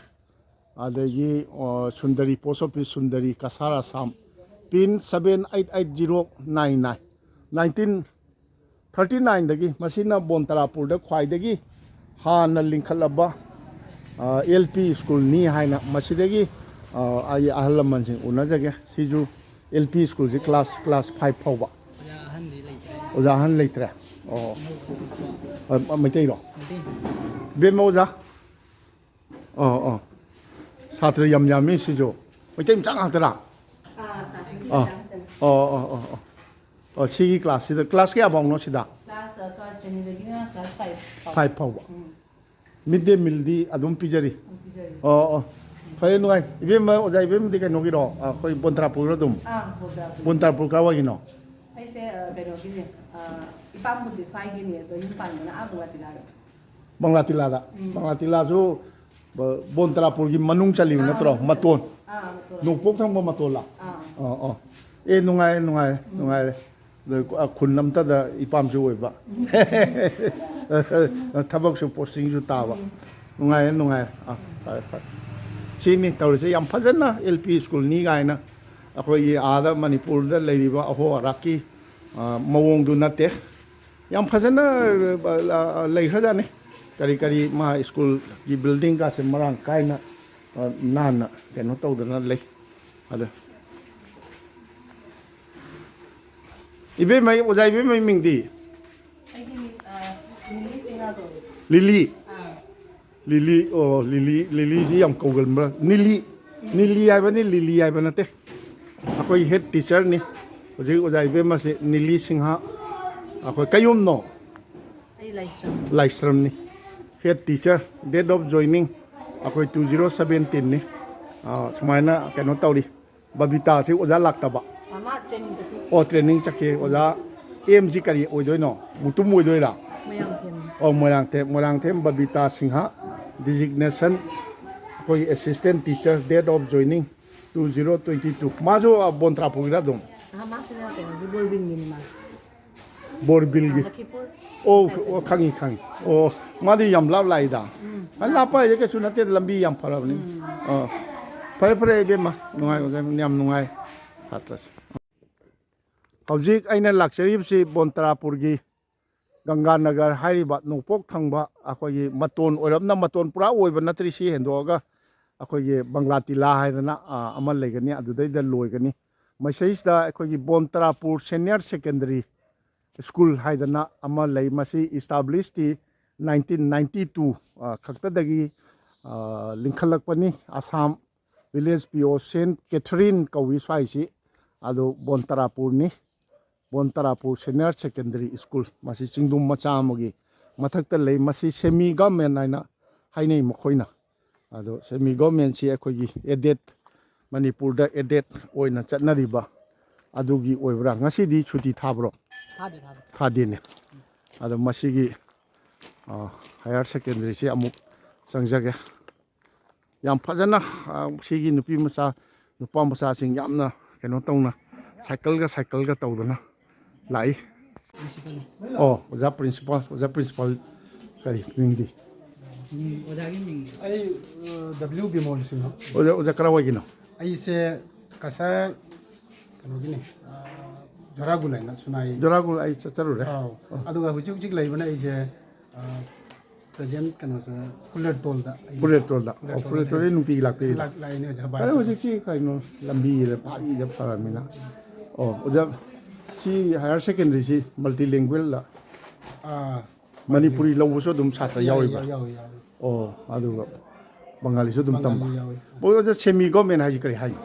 ꯑꯗꯒꯤ, ꯑ, Sundari post office, Sundari, Cachar, Assam, pin seven eight eight zero nine nine. Nineteen thirty ꯅꯥꯏꯟꯗꯒꯤ ꯃꯁꯤꯅ ꯕꯣꯟꯇꯥꯔꯥꯄꯨꯔꯗ ꯈ꯭ꯋꯥꯏꯗꯒꯤ ꯍꯥꯟꯅ ꯂꯤꯡꯈꯠꯂꯕ, ꯑ, ꯑꯦꯜ ꯄꯤ ꯁ꯭ꯀꯨꯜꯅꯤ ꯍꯥꯏꯅ ꯃꯁꯤꯗꯒꯤ, ꯑ, ꯑꯩ ꯑꯍꯜ ꯂꯃꯟꯁꯤꯡ ꯎꯅꯖꯒꯦ꯫ ꯁꯤꯁꯨ ꯑꯦꯜ ꯄꯤ ꯁ꯭ꯀꯨꯜꯁꯤ ꯀ꯭ꯂꯥꯁ, ꯀ꯭ꯂꯥꯁ ꯐꯥꯏꯚ ꯐꯥꯎꯕ꯫ ꯑꯣꯖꯥ ꯑꯍꯟꯗꯤ ꯂꯩꯇ꯭ꯔꯦ꯫ ꯑꯣꯖꯥ ꯑꯍꯟ ꯂꯩꯇ꯭ꯔꯦ? ꯑꯣ꯫ ꯑꯅꯧꯕ ꯑꯣꯖꯥ꯫ ꯑ, ꯃꯩꯇꯩꯔꯣ? ꯃꯩꯇꯩ꯫ ꯕꯦꯝꯃ ꯑꯣꯖꯥ? ꯑꯣ, ꯑꯣ꯫ ꯁꯥꯇ꯭ꯔ ꯌꯥꯝ ꯌꯥꯝꯃꯤ ꯁꯤꯁꯨ꯫ ꯃꯩꯇꯩ ꯃꯆꯥ ꯉꯥꯛꯇꯔꯥ? ꯑꯥ, ꯁꯥꯇ꯭ꯔ ꯑꯥ꯫ ꯃꯆꯥ ꯉꯥꯛꯇꯅꯤ꯫ ꯑꯣ, ꯑꯣ, ꯑꯣ, ꯑꯣ꯫ ꯑꯣ, ꯁꯤꯒꯤ ꯀ꯭ꯂꯥꯁꯁꯤꯗ, ꯀ꯭ꯂꯥꯁ ꯀꯌꯥ ꯐꯥꯎꯅꯣ ꯁꯤꯗ? ꯀ꯭ꯂꯥꯁ, ꯑ, ꯀ꯭ꯂꯥꯁ ꯇꯦꯟꯗꯒꯤꯅ ꯀ꯭ꯂꯥꯁ ꯐꯥꯏꯚ ꯐꯥꯎ꯫ ꯐꯥꯏꯚ ꯐꯥꯎꯕ꯫ ꯎꯝ꯫ ꯃꯤꯗ ꯗꯦ ꯃꯤꯜꯗꯤ ꯑꯗꯨꯝ ꯄꯤꯖꯔꯤ? ꯑꯗꯨꯝ ꯄꯤꯖꯔꯤ꯫ ꯑꯣ, ꯑꯣ꯫ ꯐꯔꯦ, ꯅꯨꯡꯉꯥꯏ꯫ ꯏꯕꯦꯝꯃ, ꯑꯣꯖꯥ ꯏꯕꯦꯝꯃꯗꯤ ꯀꯩꯅꯣꯒꯤꯔꯣ? ꯑ, ꯑꯩꯈꯣꯏ ꯕꯣꯟꯇ꯭ꯔꯥꯄꯨꯔꯒꯤꯔꯣ ꯑꯗꯨꯝ? ꯑꯥ, ꯕꯣꯟꯇ꯭ꯔꯥꯄꯨꯔ꯫ ꯕꯣꯟꯇ꯭ꯔꯥꯄꯨꯔ ꯀꯥꯏꯋꯥꯏꯒꯤꯅꯣ? ꯑꯩꯁꯦ, ꯑ, ꯀꯩꯅꯣꯒꯤꯅꯦ, ꯑ, ꯏꯄꯥꯝꯕꯨꯗꯤ ꯁ꯭ꯋꯥꯏꯒꯤꯅꯦ, ꯑꯗꯣ ꯌꯨꯝ ꯄꯥꯟꯕꯅ ꯑꯥ ꯕꯪꯒꯥꯇꯤꯂꯥꯗ꯫ ꯕꯪꯒꯥꯇꯤꯂꯥꯗ? ꯎꯝ꯫ ꯕꯪꯒꯥꯇꯤꯂꯥꯁꯨ, ꯕ-, ꯕꯣꯟꯇ꯭ꯔꯥꯄꯨꯔꯒꯤ ꯃꯅꯨꯡ ꯆꯜꯂꯤꯕ ꯑꯥ, ꯅꯠꯇ꯭ꯔꯣ? ꯃꯅꯨꯡ ꯃꯇꯣꯟ? ꯆꯜꯂꯤ꯫ ꯑꯥ, ꯃꯇꯣꯟ꯫ ꯅꯣꯡꯄꯣꯛ ꯊꯪꯕ ꯃꯇꯣꯟꯂ? ꯑꯥ꯫ ꯑꯣ, ꯑꯣ꯫ ꯑꯦ, ꯅꯨꯡꯉꯥꯏꯔꯦ, ꯅꯨꯡꯉꯥꯏꯔꯦ, ꯎꯝ꯫ ꯅꯨꯡꯉꯥꯏꯔꯦ꯫ ꯑꯗ ꯑ, ꯈꯨꯟ ꯑꯝꯇꯗ ꯏꯄꯥꯝꯁꯨ ꯑꯣꯏꯕ꯫ ꯊꯕꯛꯁꯨ ꯄꯣꯁꯇꯤꯡꯁꯨ ꯇꯥꯕ꯫ ꯎꯝ꯫ ꯅꯨꯡꯉꯥꯏꯔꯦ, ꯅꯨꯡꯉꯥꯏꯔꯦ꯫ ꯑꯥ, ꯐꯔꯦ, ꯐꯔꯦ꯫ ꯁꯤꯅꯤ ꯇꯧꯔꯤꯁꯦ, ꯌꯥꯝ ꯐꯖꯅ ꯑꯦꯜ ꯄꯤ ꯁ꯭ꯀꯨꯜꯅꯤ ꯀꯥꯏꯅ ꯑꯩꯈꯣꯏꯒꯤ ꯑꯥꯗ ꯃꯅꯤꯄꯨꯔꯗ ꯂꯩꯔꯤꯕ ꯑꯍꯣ ꯑꯔꯥꯛꯀꯤ, ꯑ, ꯃꯑꯣꯡꯗꯨ ꯅꯠꯇꯦ꯫ ꯌꯥꯝ ꯐꯖꯅ, ꯑ, ꯑ, ꯂꯩꯈ꯭ꯔꯖꯥꯠꯅꯤ꯫ ꯀꯔꯤ ꯀꯔꯤ ꯃꯥ ꯁ꯭ꯀꯨꯜꯒꯤ ꯕꯤꯜꯗꯤꯡꯒꯁꯦ ꯃꯔꯥꯡ ꯀꯥꯏꯅ, ꯑ, ꯅꯥꯟꯅ ꯀꯩꯅꯣ ꯇꯧꯗꯅ ꯂꯩ꯫ ꯑꯗ ꯏꯕꯦꯝꯃ, ꯑꯣꯖꯥ ꯏꯕꯦꯝꯃꯒꯤ ꯃꯤꯡꯗꯤ? ꯑꯩꯒꯤ ꯃꯤꯡ, ꯑ, ꯂꯤꯂꯤ ꯁꯤꯡꯍ ꯀꯧꯏ꯫ ꯂꯤꯂꯤ? ꯑꯥ꯫ ꯂꯤꯂꯤ, ꯑꯣ, ꯂꯤꯂꯤ, ꯂꯤꯂꯤꯁꯤ ꯌꯥꯝ ꯀꯧꯒꯟꯕ꯭ꯔꯥ? ꯅꯤꯂꯤ, ꯅꯤꯂꯤ ꯍꯥꯏꯕꯅꯤ, ꯂꯤꯂꯤ ꯍꯥꯏꯕ ꯅꯠꯇꯦ꯫ ꯑꯩꯈꯣꯏ ꯍꯦꯠ ꯇꯤꯆꯔꯅꯤ꯫ ꯍꯧꯖꯤꯛ ꯑꯣꯖꯥ ꯏꯕꯦꯝꯃꯁꯤ ꯅꯤꯂꯤ ꯁꯤꯡꯍ꯫ ꯑꯩꯈꯣꯏ ꯀꯩꯌꯨꯝꯅꯣ? ꯑꯩ ꯂꯥꯏꯁ꯭ꯔꯝ꯫ ꯂꯥꯏꯁ꯭ꯔꯝꯅꯤ꯫ ꯍꯦꯠ ꯇꯤꯆꯔ, date of joining ꯑꯩꯈꯣꯏ two zero seventeen ꯅꯤ꯫ ꯑꯥ, ꯁꯨꯃꯥꯏꯅ ꯀꯩꯅꯣ ꯇꯧꯔꯤ꯫ ꯕꯕꯤꯇꯥꯁꯤ ꯑꯣꯖꯥ ꯂꯥꯛꯇꯕ꯫ ꯃꯥ training ꯆꯠꯈꯤ꯫ ꯑꯣ, training ꯆꯠꯈꯤ꯫ ꯑꯣꯖꯥ ꯑꯦꯝꯁꯤ ꯀꯔꯤ ꯑꯣꯏꯗꯣꯏꯅꯣ? ꯃꯨꯇꯨꯝ ꯑꯣꯏꯗꯣꯏꯔꯥ? ꯑꯣ, ꯃꯣꯏꯔꯥꯡꯊꯦꯝ, ꯃꯣꯏꯔꯥꯡꯊꯦꯝ ꯕꯕꯤꯇꯥ ꯁꯤꯡꯍ, designation ꯑꯩꯈꯣꯏꯒꯤ assistant teacher, date of joining two zero twenty two꯫ ꯃꯥꯁꯨ, ꯑ, ꯕꯣꯟꯇ꯭ꯔꯥꯄꯨꯔꯒꯤꯔ ꯑꯗꯨꯝ? ꯑꯍ, ꯃꯥꯁꯤꯅ ꯀꯩꯅꯣꯒꯤ, ꯕꯣꯔꯕꯤꯜꯒꯤꯅꯤ ꯃꯥꯁꯦ꯫ ꯕꯣꯔꯕꯤꯜꯒꯤ꯫ ꯑ, ꯂꯈꯤꯄꯨꯔ꯫ ꯑꯣ, ꯑꯣ, ꯈꯪꯉꯤ, ꯈꯪꯉꯤ꯫ ꯑꯣ, ꯃꯥꯗꯤ ꯌꯥꯝ ꯂꯥꯞ ꯂꯥꯛꯏꯗ꯫ ꯎꯝ꯫ ꯑ, ꯂꯥꯞꯄ ꯍꯥꯏꯁꯦ ꯀꯩꯁꯨ ꯅꯠꯇꯦ, ꯂꯝꯕꯤ ꯌꯥꯝ ꯐꯔꯕꯅꯤ꯫ ꯎꯝ꯫ ꯑ, ꯐꯔꯦ, ꯐꯔꯦ, ꯏꯕꯦꯝꯃ, ꯅꯨꯡꯉꯥꯏ, ꯑꯣꯖꯥ, ꯌꯥꯝ ꯅꯨꯡꯉꯥꯏ꯫ ꯁꯥꯇ꯭ꯔꯁꯦ꯫ ꯍꯧꯖꯤꯛ ꯑꯩꯅ ꯂꯥꯛꯆꯔꯤꯕꯁꯤ ꯕꯣꯟꯇ꯭ꯔꯥꯄꯨꯔꯒꯤ ꯒꯪꯒꯥꯅꯒꯔ ꯍꯥꯏꯔꯤꯕ ꯅꯣꯡꯄꯣꯛ ꯊꯪꯕ ꯑꯩꯈꯣꯏꯒꯤ ꯃꯇꯣꯟ ꯑꯣꯏꯔꯞꯅ, ꯃꯇꯣꯟ ꯄꯨꯔꯥ ꯑꯣꯏꯕ ꯅꯠꯇ꯭ꯔꯤ, ꯁꯤ ꯍꯦꯟꯗꯣꯛꯑꯒ ꯑꯩꯈꯣꯏꯒꯤ ꯕꯪꯒ꯭ꯂꯥ ꯇꯤꯂꯥ ꯍꯥꯏꯗꯅ, ꯑ, ꯑꯃ ꯂꯩꯒꯅꯤ, ꯑꯗꯨꯗꯩꯗ ꯂꯣꯏꯒꯅꯤ꯫ ꯃꯁꯤꯗꯩꯁꯤꯗ ꯑꯩꯈꯣꯏꯒꯤ ꯕꯣꯟꯇ꯭ꯔꯥꯄꯨꯔ Senior Secondary School ꯍꯥꯏꯗꯅ ꯑꯃ ꯂꯩ꯫ ꯃꯁꯤ establishꯇꯤ nineteen ninety two, ꯑ, ꯈꯛꯇꯗꯒꯤ, ꯑ, ꯂꯤꯡꯈꯠꯂꯛꯄꯅꯤ꯫ Assam village P O Saint Catherine ꯀꯧꯏ ꯁ꯭ꯋꯥꯏꯁꯤ꯫ ꯑꯗꯨ ꯕꯣꯟꯇ꯭ꯔꯥꯄꯨꯔꯅꯤ꯫ ꯕꯣꯟꯇ꯭ꯔꯥꯄꯨꯔ Senior Secondary School꯫ ꯃꯁꯤ ꯆꯤꯡꯗꯨꯝ ꯃꯆꯥ ꯑꯃꯒꯤ ꯃꯊꯛꯇ ꯂꯩ꯫ ꯃꯁꯤ semi government ꯍꯥꯏꯅ ꯍꯥꯏꯅꯩ ꯃꯈꯣꯏꯅ꯫ ꯑꯗꯣ semi governmentꯁꯤ ꯑꯩꯈꯣꯏꯒꯤ aided, ꯃꯅꯤꯄꯨꯔꯗ aided ꯑꯣꯏꯅ ꯆꯠꯅꯔꯤꯕ ꯑꯗꯨꯒꯤ ꯑꯣꯏꯕ꯭ꯔꯥ? ꯉꯁꯤꯗꯤ ꯁꯨꯇꯤ ꯊꯥꯕ꯭ꯔꯣ? ꯊꯥꯗꯦ, ꯊꯥꯗꯦ꯫ ꯊꯥꯗꯦꯅꯦ꯫ ꯑꯗꯣ ꯃꯁꯤꯒꯤ, ꯑ, higher secondaryꯁꯤ ꯑꯃꯨꯛ ꯆꯪꯖꯒꯦ꯫ ꯌꯥꯝ ꯐꯖꯅ, ꯑ, ꯁꯤꯒꯤ ꯅꯨꯄꯤ ꯃꯆꯥ, ꯅꯨꯄꯥ ꯃꯆꯥꯁꯤꯡ ꯌꯥꯝꯅ ꯀꯩꯅꯣ ꯇꯧꯅ, cycleꯒ, cycleꯒ ꯇꯧꯗꯅ ꯂꯥꯛꯏ꯫ ꯑꯣ, ꯑꯣꯖꯥ principal, ꯑꯣꯖꯥ principal ꯀꯔꯤ ꯃꯤꯡꯗꯤ? ꯎꯝ, ꯑꯣꯖꯥꯒꯤ ꯃꯤꯡ꯫ ꯑꯩ, ꯑ, W ꯕꯤꯃꯣꯜ ꯁꯤꯡꯍ꯫ ꯑꯣꯖꯥ, ꯑꯣꯖꯥ ꯀꯔꯥꯏꯋꯥꯏꯒꯤꯅꯣ? ꯑꯩꯁꯦ ꯀꯁꯥꯔ ꯀꯩꯅꯣꯒꯤꯅꯤ, ꯑ, ꯖꯣꯔꯥꯒꯨꯜ ꯍꯥꯏꯅ ꯁꯨꯅꯥꯏ꯫ ꯖꯣꯔꯥꯒꯨꯜ ꯑꯩ ꯆꯠꯆꯔꯨꯔꯦ꯫ ꯑꯥꯎ꯫ ꯑꯣ꯫ ꯑꯗꯨꯒ ꯍꯧꯖꯤꯛ ꯍꯧꯖꯤꯛ ꯂꯩꯕꯅ ꯑꯩꯁꯦ, ꯑ, present ꯀꯩꯅꯣꯁꯦ ꯐꯨꯂꯦꯔꯇꯣꯜꯗ ꯑꯩ ꯐꯨꯂꯦꯔꯇꯣꯜꯗ꯫ ꯑꯣ, ꯐꯨꯂꯦꯔꯇꯣꯜꯗ ꯅꯨꯡꯇꯤꯒꯤ ꯂꯥꯛꯄꯤꯔꯤꯕ? ꯂꯥꯛ-, ꯂꯥꯛꯏꯅꯦ ꯑꯣꯖꯥ, ꯚꯥꯏ꯫ ꯑꯗꯣ ꯍꯧꯖꯤꯛꯇꯤ ꯀꯩꯅꯣ ꯂꯝꯕꯤꯗ ꯄꯥꯔꯤꯗ ꯐꯔꯃꯤꯅ꯫ ꯑꯣ, ꯑꯣꯖꯥ, ꯁꯤ higher secondaryꯁꯤ multilingualꯂ? ꯑꯥ꯫ ꯃꯅꯤꯄꯨꯔꯤ ꯂꯧꯕꯁꯨ ꯑꯗꯨꯝ ꯁꯥꯇ꯭ꯔ ꯌꯥꯎꯏ, ꯌꯥꯎꯔꯤꯕ꯭ꯔꯥ? ꯌꯥꯎꯏ, ꯌꯥꯎꯏ꯫ ꯑꯣ, ꯑꯗꯨꯒ ꯕꯪꯒꯥꯂꯤꯁꯨ ꯑꯗꯨꯝ ꯕꯪꯒꯥꯂꯤ ꯇꯝꯕ? ꯌꯥꯎꯏ꯫ ꯑꯣ, ꯑꯣꯖꯥ, semi government ꯍꯥꯏꯁꯤ ꯀꯔꯤ ꯍꯥꯏꯅꯣ?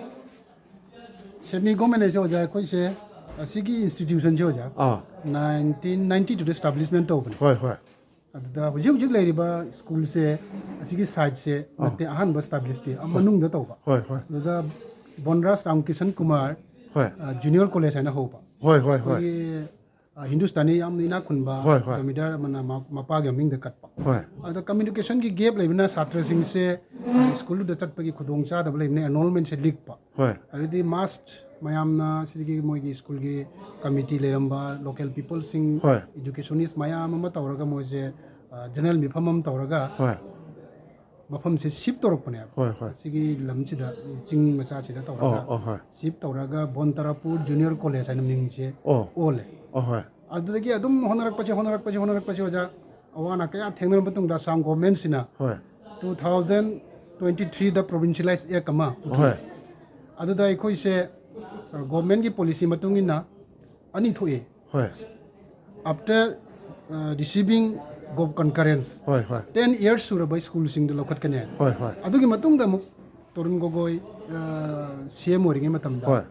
Semi government ꯍꯥꯏꯁꯦ ꯑꯣꯖꯥ, ꯑꯩꯈꯣꯏꯁꯦ ꯑꯁꯤꯒꯤ institutionꯁꯦ ꯑꯣꯖꯥ, ꯑꯥ꯫ Nineteen ninety twoꯗ establishment ꯇꯧꯕꯅꯦ꯫ ꯍꯣꯏ, ꯍꯣꯏ꯫ ꯑꯗꯨꯗ ꯍꯧꯖꯤꯛ ꯍꯧꯖꯤꯛ ꯂꯩꯔꯤꯕ schoolꯁꯦ, ꯑꯁꯤꯒꯤ siteꯁꯦ ꯑꯥ꯫ ꯅꯠꯇꯦ, ꯑꯍꯥꯟꯕ establishꯇꯤ, ꯑ, ꯍꯣꯏ꯫ ꯃꯅꯨꯡꯗ ꯇꯧꯕ꯫ ꯍꯣꯏ, ꯍꯣꯏ꯫ ꯑꯗꯨꯗ ꯕꯣꯟꯔꯥꯖ ꯔꯥꯝꯀꯤꯁꯟ ꯀꯨꯃꯥꯔ, ꯍꯣꯏ꯫ ꯑ, Junior College ꯍꯥꯏꯅ ꯍꯧꯕ꯫ ꯍꯣꯏ, ꯍꯣꯏ, ꯍꯣꯏ꯫ ꯑꯩꯈꯣꯏꯒꯤ ꯑ, ꯍꯤꯟꯗꯨꯁꯇꯥꯅꯤ ꯌꯥꯝꯅ ꯏꯅꯥꯛ ꯈꯨꯟꯕ ꯍꯣꯏ, ꯍꯣꯏ꯫ ꯖꯃꯤꯗꯥꯔ ꯑꯃꯅ ꯃ-, ꯃꯄꯥꯒꯤ ꯃꯃꯤꯡꯗ ꯀꯠꯄ꯫ ꯍꯣꯏ꯫ ꯑꯗ ꯀꯝꯃ꯭ꯌꯨꯅꯤꯀꯦꯁꯟꯒꯤ ꯒꯦꯞ ꯂꯩꯕꯅ ꯁꯥꯇ꯭ꯔꯁꯤꯡꯁꯦ, ꯑ, ꯁ꯭ꯀꯨꯜꯗꯨꯗ ꯆꯠꯄꯒꯤ ꯈꯨꯗꯣꯡꯆꯥꯗꯕ ꯂꯩꯕꯅ ꯑꯦꯟꯔꯣꯜꯃꯦꯟꯁꯦ ꯂꯤꯛꯄ꯫ ꯍꯣꯏ꯫ ꯑꯗꯩꯗꯤ ꯃꯥꯁ ꯃꯌꯥꯝꯅ ꯁꯤꯗꯒꯤ ꯃꯣꯏꯒꯤ ꯁ꯭ꯀꯨꯜꯒꯤ ꯀꯃꯤꯇꯤ ꯂꯩꯔꯝꯕ, ꯂꯣꯀꯦꯜ ꯄꯤꯄꯜꯁꯤꯡ, ꯍꯣꯏ꯫ ꯏꯗꯨꯀꯦꯁꯅꯤꯁ ꯃꯌꯥꯝ ꯑꯃ ꯇꯧꯔꯒ ꯃꯣꯏꯁꯦ, ꯑ, ꯖꯦꯅꯔꯦꯜ ꯃꯤꯐꯝ ꯑꯃ ꯇꯧꯔꯒ ꯍꯣꯏ꯫ ꯃꯐꯝꯁꯦ ꯁꯤꯞ ꯇꯧꯔꯛꯄꯅꯦꯕ꯫ ꯍꯣꯏ, ꯍꯣꯏ꯫ ꯁꯤꯒꯤ ꯂꯝꯁꯤꯗ, ꯆꯤꯡ ꯃꯆꯥꯁꯤꯗ ꯇꯧꯔꯒ ꯑꯣ, ꯑꯣ, ꯍꯣꯏ꯫ ꯁꯤꯞ ꯇꯧꯔꯒ ꯕꯣꯟ ꯇꯔꯥꯄꯨꯔ ꯖꯨꯅꯤꯌꯔ ꯀꯣꯂꯦꯖ ꯍꯥꯏꯅ ꯃꯤꯡꯁꯦ ꯑꯣ꯫ ꯑꯣꯜꯂꯦ꯫ ꯑꯣ, ꯍꯣꯏ꯫ ꯑꯗꯨꯗꯒꯤ ꯑꯗꯨꯝ ꯍꯣꯠꯅꯔꯛꯄꯁꯦ, ꯍꯣꯠꯅꯔꯛꯄꯁꯦ, ꯍꯣꯠꯅꯔꯛꯄꯁꯦ, ꯑꯣꯖꯥ, ꯑꯋꯥ ꯑꯅꯥ ꯀꯌꯥ ꯊꯦꯡꯅꯔꯕ ꯃꯇꯨꯡꯗ ꯑꯁꯥꯝ ꯒꯣꯔꯃꯦꯟꯁꯤꯅ ꯍꯣꯏ꯫ Two thousand twenty threeꯗ ꯄ꯭ꯔꯣꯚꯤꯟꯁꯤꯌꯦꯂꯥꯏꯁ ꯑꯦꯛ ꯑꯃ ꯄꯨꯊꯣꯛꯑꯦ꯫ ꯍꯣꯏ꯫ ꯑꯗꯨꯗ ꯑꯩꯈꯣꯏꯁꯦ, ꯑ, ꯒꯣꯔꯃꯦꯟꯒꯤ ꯄꯣꯂꯤꯁꯤ ꯃꯇꯨꯡ ꯏꯟꯅ ꯑꯅꯤ ꯊꯣꯛꯑꯦ꯫ ꯍꯣꯏ꯫ After, uh, receiving gov concurrence, ꯍꯣꯏ, ꯍꯣꯏ꯫ Ten years ꯁꯨꯔꯕ ꯁ꯭ꯀꯨꯜꯁꯤꯡꯗꯨ ꯂꯧꯈꯠꯀꯅꯤ ꯍꯥꯏ꯫ ꯍꯣꯏ, ꯍꯣꯏ꯫ ꯑꯗꯨꯒꯤ ꯃꯇꯨꯡꯗ ꯑꯃꯨꯛ ꯇꯔꯨꯟ ꯒꯣꯒꯣꯏ, ꯑ, ꯁꯤ ꯑꯦꯝ ꯑꯣꯏꯔꯤꯉꯩ ꯃꯇꯝꯗ, ꯍꯣꯏ꯫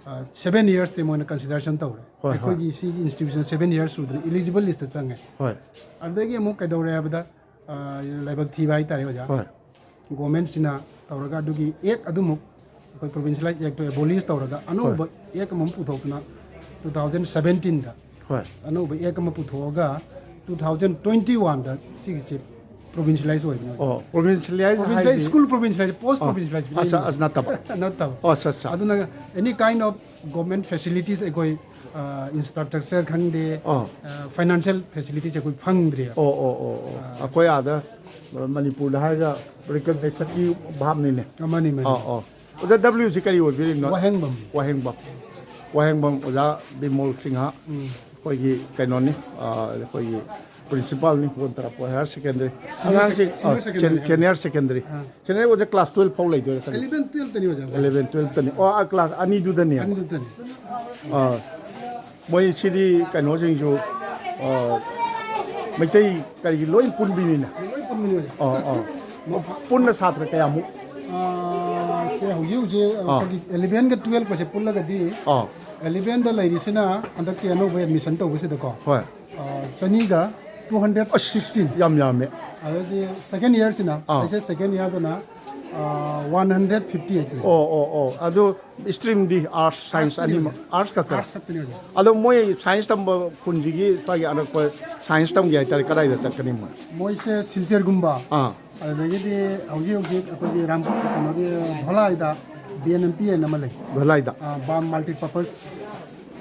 ꯑ, seven yearsꯁꯦ ꯃꯣꯏꯅ ꯀꯟꯁꯤꯗꯔꯦꯁꯟ ꯇꯧꯔꯦ꯫ ꯍꯣꯏ, ꯍꯣꯏ꯫ ꯑꯩꯈꯣꯏꯒꯤ ꯁꯤꯒꯤ ꯏꯟꯁꯇꯤꯇ꯭ꯌꯨꯁꯟ seven years ꯁꯨꯗꯅ ꯏꯂꯤꯖꯤꯕꯜ ꯂꯤꯁꯇ ꯆꯪꯉꯦ꯫ ꯍꯣꯏ꯫ ꯑꯗꯨꯗꯒꯤ ꯑꯃꯨꯛ ꯀꯩꯗꯧꯔꯦ ꯍꯥꯏꯕꯗ, ꯑ, ꯂꯥꯏꯕꯛ ꯊꯤꯕ ꯍꯥꯏꯇꯥꯔꯦ, ꯑꯣꯖꯥ꯫ ꯍꯣꯏ꯫ ꯒꯣꯔꯃꯦꯟꯁꯤꯅ ꯇꯧꯔꯒ ꯑꯗꯨꯒꯤ ꯑꯦꯛ ꯑꯗꯨꯃꯨꯛ ꯑꯩꯈꯣꯏ ꯄ꯭ꯔꯣꯚꯤꯟꯁꯤꯌꯦꯂꯥꯏꯁ ꯑꯦꯛꯇꯣ ꯑꯦꯕꯣꯂꯤꯁ ꯇꯧꯔꯒ ꯑꯅꯧꯕ ꯍꯣꯏ꯫ ꯑꯦꯛ ꯑꯃꯃꯨꯛ ꯄꯨꯊꯣꯛꯇꯅ two thousand seventeenꯗ ꯍꯣꯏ꯫ ꯑꯅꯧꯕ ꯑꯦꯛ ꯑꯃ ꯄꯨꯊꯣꯛꯑꯒ two thousand twenty oneꯗ ꯁꯤꯒꯤꯁꯦ ꯄ꯭ꯔꯣꯚꯤꯟꯁꯤꯌꯦꯂꯥꯏꯁ ꯑꯣꯏꯕꯅꯦ꯫ ꯑꯣ, ꯄ꯭ꯔꯣꯚꯤꯟꯁꯤꯌꯦꯂꯥꯏꯁ ꯄ꯭ꯔꯣꯚꯤꯟꯁꯤꯌꯦꯂꯥꯏꯁ, ꯍꯥꯏꯗꯤ? ꯁ꯭ꯀꯨꯜ ꯄ꯭ꯔꯣꯚꯤꯟꯁꯤꯌꯦꯂꯥꯏꯁ, ꯄꯣꯁ ꯑꯣ, ꯄ꯭ꯔꯣꯚꯤꯟꯁꯤꯌꯦꯂꯥꯏꯁ ꯑꯁ, ꯑꯁ, ꯅꯠꯇꯕ꯫ ꯅꯠꯇꯕ꯫ ꯑꯣ, ꯑꯠꯆꯥ, ꯑꯠꯆꯥ꯫ ꯑꯗꯨꯅ any kind of government facilities ꯑꯩꯈꯣꯏ, ꯑ, ꯏꯟꯐ꯭ꯔꯥꯁ꯭ꯇ꯭ꯔꯛꯆꯔ ꯈꯪꯗꯦ, ꯑꯣ꯫ ꯑ, ꯐꯥꯏꯅꯥꯟꯁꯤꯌꯦꯜ ꯐꯦꯁꯤꯂꯤꯇꯤꯁ ꯑꯩꯈꯣꯏ ꯐꯪꯗ꯭ꯔꯦꯕ꯫ ꯑꯣ, ꯑꯣ, ꯑꯣ, ꯑꯣ꯫ ꯑ꯫ ꯑꯩꯈꯣꯏ ꯑꯥꯗ ꯃꯅꯤꯄꯨꯔꯗ ꯍꯥꯏꯔꯒ ꯔꯤꯀꯒꯅꯥꯏꯖꯦꯁꯟꯒꯤ ꯚꯥꯕꯅꯤꯅꯦ꯫ ꯑ, ꯃꯥꯅꯤ, ꯃꯥꯅꯤ꯫ ꯑꯣ, ꯑꯣ꯫ ꯑꯣꯖꯥ, W ꯁꯤ ꯀꯔꯤ ꯑꯣꯏꯕꯤꯔꯤꯅꯣ? ꯋꯥꯍꯦꯡꯕꯝ꯫ ꯋꯥꯍꯦꯡꯕꯝ꯫ ꯋꯥꯍꯦꯡꯕꯝ ꯑꯣꯖꯥ ꯕꯤꯃꯣꯜ ꯁꯤꯡꯍ꯫ ꯎꯝ꯫ ꯑꯩꯈꯣꯏꯒꯤ ꯀꯩꯅꯣꯅꯤ, ꯑ, ꯑꯩꯈꯣꯏꯒꯤ ꯄ꯭ꯔꯤꯟꯁꯤꯄꯥꯜꯅꯤ, ꯕꯣꯟ ꯇꯔꯥꯄꯨꯔ ꯍꯥꯌꯔ ꯁꯦꯀꯦꯟꯗꯔꯤ꯫ ꯁꯤꯅꯤꯌꯔ ꯑꯉꯥꯡꯁꯤꯡ, ꯁꯦꯀꯦꯟ-, ꯁꯤꯅꯤꯌꯔ ꯑ, ꯁꯦꯀꯦꯟꯗꯔꯤ ꯁꯦ-, ꯍꯥꯏꯕ꯫ Senior secondary. ꯑ꯫ ꯁꯦꯅꯤꯌꯔ ꯑꯣꯖꯥ ꯀ꯭ꯂꯥꯁ ꯇꯨꯌꯦꯜꯐ ꯐꯥꯎ ꯂꯩꯗꯣꯏꯔꯥ ꯈꯪꯗꯦ꯫ ꯑꯦꯂꯦꯚꯦꯟ ꯇꯨꯌꯦꯜꯐꯇꯅꯤ ꯑꯣꯖꯥ꯫ ꯑꯦꯂꯦꯚꯦꯟ ꯇꯨꯌꯦꯜꯐꯇꯅꯤ꯫ ꯑꯣ, ꯑ, ꯀ꯭ꯂꯥꯁ ꯑꯅꯤꯗꯨꯗꯅꯦꯕ꯫ ꯑꯅꯤꯗꯨꯗꯅꯤ꯫ ꯑ꯫ ꯃꯣꯏ ꯁꯤꯗꯤ ꯀꯩꯅꯣꯁꯤꯡꯁꯨ, ꯑ, ꯃꯩꯇꯩ ꯀꯔꯤꯒꯤ ꯂꯣꯏ ꯄꯨꯟꯕꯤꯅꯤꯅ꯫ ꯂꯣꯏ ꯄꯨꯟꯕꯅꯤ ꯑꯣꯖꯥ꯫ ꯑ, ꯑ꯫ ꯄꯨꯟꯅ ꯁꯥꯇ꯭ꯔ ꯀꯌꯥꯃꯨꯛ? ꯑ, ꯁꯦ ꯍꯧꯖꯤꯛ ꯍꯧꯖꯤꯛ ꯑ꯫ ꯑꯩꯈꯣꯏꯒꯤ ꯑꯦꯂꯦꯚꯦꯟꯒ ꯇꯨꯌꯦꯜꯐꯀꯁꯦ ꯄꯨꯜꯂꯒꯗꯤ ꯑ꯫ ꯑꯦꯂꯦꯚꯦꯟꯗ ꯂꯩꯔꯤꯁꯤꯅ ꯍꯟꯗꯛꯀꯤ ꯑꯅꯧꯕ ꯑꯦꯗꯃꯤꯁꯟ ꯇꯧꯕꯁꯤꯗꯀꯣ꯫ ꯍꯣꯏ꯫ ꯑ, ꯆꯅꯤꯒ two hundred sixteen꯫ ꯑꯁ, ꯌꯥꯝ ꯌꯥꯝꯃꯦ꯫ ꯑꯗꯩꯗꯤ ꯁꯦꯀꯦꯟ ꯏꯌꯔꯁꯤꯅ, ꯑꯥ꯫ ꯑꯩꯁꯦ ꯁꯦꯀꯦꯟ ꯏꯌꯔꯗꯅ ꯋꯥꯟ ꯍꯟꯗ꯭ꯔꯦꯠ ꯐꯤꯐꯇꯤ ꯑꯩꯠ ꯂꯩ꯫ ꯑꯣ, ꯑꯣ, ꯑꯣ꯫ ꯑꯗꯨ ꯁ꯭ꯇ꯭ꯔꯤꯝꯗꯤ ꯑꯥꯔꯠꯁ, ꯁꯥꯏꯟꯁ ꯑꯥꯔꯠꯁꯇꯅꯤ ꯑꯅꯤꯃꯛ? ꯑꯣꯖꯥ꯫ ꯑꯥꯔꯠꯁ ꯈꯛꯇꯔ? ꯑꯥꯔꯠꯁ ꯈꯛꯇꯅꯤ ꯑꯣꯖꯥ꯫ ꯑꯗꯣ ꯃꯣꯏ ꯁꯥꯏꯟꯁ ꯇꯝꯕ ꯈꯨꯟꯁꯤꯒꯤ ꯁ꯭ꯋꯥꯏꯒꯤ ꯑꯅꯛꯄ ꯁꯥꯏꯟꯁ ꯇꯝꯒꯦ ꯍꯥꯏꯇꯥꯔꯦ, ꯀꯗꯥꯏꯗ ꯆꯠꯀꯅꯤ ꯃꯣꯏ? ꯃꯣꯏꯁꯦ ꯁꯤꯜꯆꯔꯒꯨꯝꯕ, ꯑꯥ꯫ ꯑꯗꯨꯗꯒꯤꯗꯤ ꯍꯧꯖꯤꯛ ꯍꯧꯖꯤꯛ ꯑꯩꯈꯣꯏꯒꯤ ꯔꯥꯝ-, ꯀꯩꯅꯣꯒꯤ ꯙꯣꯂꯥꯏꯗ B N M P N ꯑꯃ ꯂꯩ꯫ ꯙꯣꯂꯥꯏꯗ? ꯑꯥ, ꯕꯥꯝ ꯃꯜꯇꯤꯄꯔꯄꯁ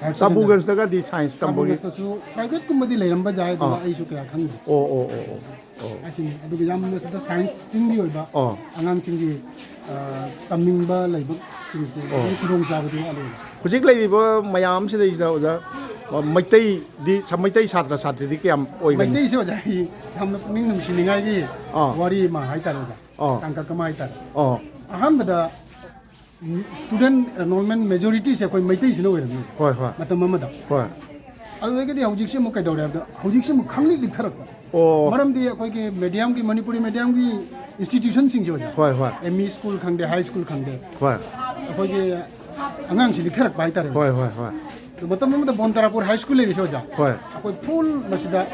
ꯍꯥꯌꯔ ꯁꯦꯀꯦꯟꯗꯔꯤ꯫ ꯇꯥꯕꯨꯒꯟꯁꯇꯒꯗꯤ ꯁꯥꯏꯟꯁ ꯇꯝꯕꯒꯤ? ꯇꯥꯕꯨꯒꯟꯁꯇꯁꯨ ꯄ꯭ꯔꯥꯏꯚꯦꯠꯀꯨꯝꯕꯗꯤ ꯂꯩꯔꯝꯕ ꯌꯥꯏ, ꯑꯗꯨꯒ ꯑꯥ꯫ ꯑꯩꯁꯨ ꯀꯌꯥ ꯈꯪꯗꯦ꯫ ꯑꯣ, ꯑꯣ, ꯑꯣ, ꯑꯣ꯫ ꯑꯣ꯫ ꯑꯁꯤꯅꯤ꯫ ꯑꯗꯨꯒ ꯌꯥꯝꯅ ꯁꯤꯗ ꯁꯥꯏꯟꯁ ꯁ꯭ꯇ꯭ꯔꯤꯝꯒꯤ ꯑꯣꯏꯕ ꯑꯣ꯫ ꯑꯉꯥꯡꯁꯤꯡꯒꯤ, ꯑ, ꯇꯝꯅꯤꯡꯕ ꯂꯩꯕꯁꯤꯡꯁꯦ ꯑꯣ꯫ ꯑꯗꯨꯒꯤ ꯈꯨꯗꯣꯡꯆꯥꯕꯗꯨ ꯋꯥꯠꯂꯦꯕ꯫ ꯍꯧꯖꯤꯛ ꯂꯩꯔꯤꯕ ꯃꯌꯥꯝꯁꯤꯗꯩꯁꯤꯗ ꯑꯣꯖꯥ, ꯑ, ꯃꯩꯇꯩꯗꯤ, ꯁ-, ꯃꯩꯇꯩ ꯁꯥꯇ꯭ꯔ ꯁꯥꯇ꯭ꯔꯤꯗꯤ ꯀꯌꯥꯝ ꯑꯣꯏꯒꯅꯤ? ꯃꯩꯇꯩꯁꯦ ꯑꯣꯖꯥ, ꯑꯩ ꯌꯥꯝꯅ ꯄꯨꯛꯅꯤꯡ ꯅꯨꯡꯁꯤꯅꯤꯡꯉꯥꯏꯒꯤ ꯑꯥ꯫ ꯋꯥꯔꯤ ꯑꯃ ꯍꯥꯏꯇꯥꯔꯦ ꯑꯣꯖꯥ꯫ ꯑꯥ꯫ ꯇꯥꯡꯀꯛ ꯑꯃ ꯍꯥꯏꯇꯥꯔꯦ꯫ ꯑꯥ꯫ ꯑꯍꯥꯟꯕꯗ student enrollment majorityꯁꯦ ꯑꯩꯈꯣꯏ ꯃꯩꯇꯩꯁꯤꯅ ꯑꯣꯏꯔꯝꯃꯤ ꯍꯣꯏ, ꯍꯣꯏ꯫ ꯃꯇꯝ ꯑꯃꯗ꯫ ꯍꯣꯏ꯫ ꯑꯗꯨꯗꯒꯤꯗꯤ ꯍꯧꯖꯤꯛꯁꯦ ꯑꯃꯨꯛ ꯀꯩꯗꯧꯔꯦ ꯍꯥꯏꯕꯗ, ꯍꯧꯖꯤꯛꯁꯦ ꯑꯃꯨꯛ ꯈꯪꯂꯤꯛ ꯂꯤꯛꯊꯔꯛꯄ꯫ ꯑꯣ꯫ ꯃꯔꯝꯗꯤ ꯑꯩꯈꯣꯏꯒꯤ mediumꯒꯤ, ꯃꯅꯤꯄꯨꯔꯤ mediumꯒꯤ institutionꯁꯤꯡꯁꯦ ꯑꯣꯏꯅ ꯍꯣꯏ, ꯍꯣꯏ꯫ ꯑꯦꯝ ꯏ ꯁ꯭ꯀꯨꯜ ꯈꯪꯗꯦ, ꯍꯥꯏ ꯁ꯭ꯀꯨꯜ ꯈꯪꯗꯦ꯫ ꯍꯣꯏ꯫ ꯑꯩꯈꯣꯏꯒꯤ ꯑꯉꯥꯡꯁꯤ ꯂꯤꯛꯊꯔꯛꯄ ꯍꯥꯏꯇꯥꯔꯦ꯫ ꯍꯣꯏ, ꯍꯣꯏ, ꯍꯣꯏ꯫ ꯑꯗꯣ ꯃꯇꯝ ꯑꯃꯗ ꯕꯣꯟ ꯇꯔꯥꯄꯨꯔ ꯍꯥꯏ ꯁ꯭ꯀꯨꯜ ꯂꯩꯔꯤꯁꯦ ꯑꯣꯖꯥ꯫ ꯍꯣꯏ꯫ ꯑꯩꯈꯣꯏ full ꯃꯁꯤꯗ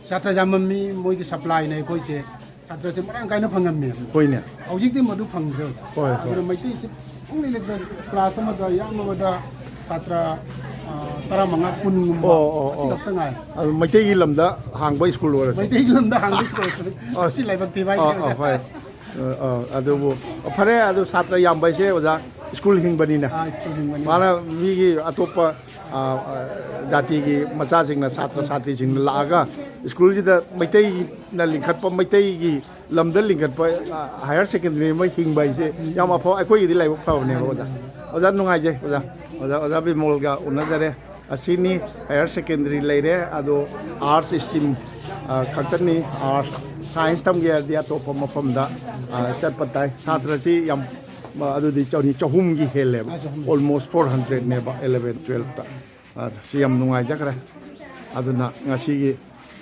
ꯁꯥꯇ꯭ꯔ ꯌꯥꯝꯃꯝꯃꯤ, ꯃꯣꯏꯒꯤ supplyꯅ ꯑꯩꯈꯣꯏꯁꯦ ꯁꯥꯇ꯭ꯔꯁꯦ ꯃꯔꯥꯡ ꯀꯥꯏꯅ ꯐꯪꯉꯝꯃꯦ꯫ ꯍꯣꯏꯅꯦ꯫ ꯍꯧꯖꯤꯛꯇꯤ ꯃꯗꯨ ꯐꯪꯗ꯭ꯔꯦ꯫ ꯍꯣꯏ, ꯍꯣꯏ꯫ ꯑꯗꯨꯅ ꯃꯩꯇꯩꯁꯦ ꯈꯪꯗꯦ, ꯂꯩꯇ꯭ꯔꯦ꯫ Class ꯑꯃꯗ, ꯌꯥꯝꯃꯕꯗ ꯁꯥꯇ꯭ꯔ, ꯑ, ꯇꯔꯥꯃꯉꯥ, ꯀꯨꯟꯒꯨꯝꯕ ꯑꯣ, ꯑꯣ, ꯑꯣ꯫ ꯑꯁꯤ ꯈꯛꯇ ꯉꯥꯏ꯫ ꯑꯗꯨ ꯃꯩꯇꯩꯒꯤ ꯂꯝꯗ ꯍꯥꯡꯕ ꯁ꯭ꯀꯨꯜ ꯑꯣꯏꯔꯁꯨ꯫ ꯃꯩꯇꯩꯒꯤ ꯂꯝꯗ ꯍꯥꯡꯕ ꯁ꯭ꯀꯨꯜ ꯑꯣꯏꯔꯁꯨ꯫ ꯑꯣ꯫ ꯁꯤ ꯂꯥꯏꯕꯛ ꯊꯤꯕ ꯑꯣ, ꯍꯥꯏꯇꯥꯔꯦ꯫ ꯑꯣ, ꯍꯣꯏ꯫ ꯑ, ꯑ, ꯑꯗꯨꯕꯨ ꯐꯔꯦ, ꯑꯗꯨ ꯁꯥꯇ꯭ꯔ ꯌꯥꯝꯕ ꯍꯥꯏꯁꯦ ꯑꯣꯖꯥ ꯁ꯭ꯀꯨꯜ ꯍꯤꯡꯕꯅꯤꯅ꯫ ꯑꯥ, ꯁ꯭ꯀꯨꯜ ꯍꯤꯡꯕꯅꯤꯅ꯫ ꯃꯥꯅ ꯃꯤꯒꯤ ꯑꯇꯣꯞꯄ, ꯑ, ꯑ, ꯖꯥꯇꯤꯒꯤ ꯃꯆꯥꯁꯤꯡꯅ, ꯁꯥꯇ꯭ꯔ ꯁꯥꯇ꯭ꯔꯤꯁꯤꯡꯅ ꯂꯥꯛꯑꯒ ꯁ꯭ꯀꯨꯜꯁꯤꯗ ꯃꯩꯇꯩꯅ ꯂꯤꯡꯈꯠꯄ, ꯃꯩꯇꯩꯒꯤ ꯂꯝꯗ ꯂꯤꯡꯈꯠꯄ, ꯑ, ꯍꯥꯌꯔ ꯁꯦꯀꯦꯟꯗꯔꯤ ꯑꯃ ꯍꯤꯡꯕ ꯍꯥꯏꯁꯦ ꯌꯥꯝ ꯑꯐꯕ, ꯑꯩꯈꯣꯏꯒꯤꯗꯤ ꯂꯥꯏꯕꯛ ꯐꯕꯅꯦꯕ ꯑꯣꯖꯥ꯫ ꯑꯣꯖꯥ ꯅꯨꯡꯉꯥꯏꯖꯩ ꯑꯣꯖꯥ꯫ ꯑꯣꯖꯥ, ꯑꯣꯖꯥ ꯕꯤꯃꯣꯜꯒ ꯎꯅꯖꯔꯦ꯫ ꯑꯁꯤꯅꯤ ꯍꯥꯌꯔ ꯁꯦꯀꯦꯟꯗꯔꯤ ꯂꯩꯔꯦ, ꯑꯗꯣ ꯑꯥꯔꯠꯁ ꯁ꯭ꯇ꯭ꯔꯤꯝ, ꯑ, ꯈꯛꯇꯅꯤ꯫ ꯑꯥꯔꯠꯁ, ꯁꯥꯏꯟꯁ ꯇꯝꯒꯦ ꯍꯥꯏꯔꯗꯤ ꯑꯇꯣꯞꯄ ꯃꯐꯝꯗ, ꯑ, ꯆꯠꯄ ꯇꯥꯏ꯫ ꯁꯥꯇ꯭ꯔꯁꯤ ꯌꯥꯝ, ꯑ, ꯑꯗꯨꯗꯤ ꯆꯅꯤ, ꯆꯍꯨꯝꯒꯤ ꯍꯦꯜꯂꯦꯕ꯫ ꯑꯥ, ꯆꯍꯨꯝ꯫ Almost four hundredꯅꯦꯕ eleven twelveꯇ꯫ ꯑ, ꯁꯤ ꯌꯥꯝ ꯅꯨꯡꯉꯥꯏꯖꯈ꯭ꯔꯦ꯫ ꯑꯗꯨꯅ ꯉꯁꯤꯒꯤ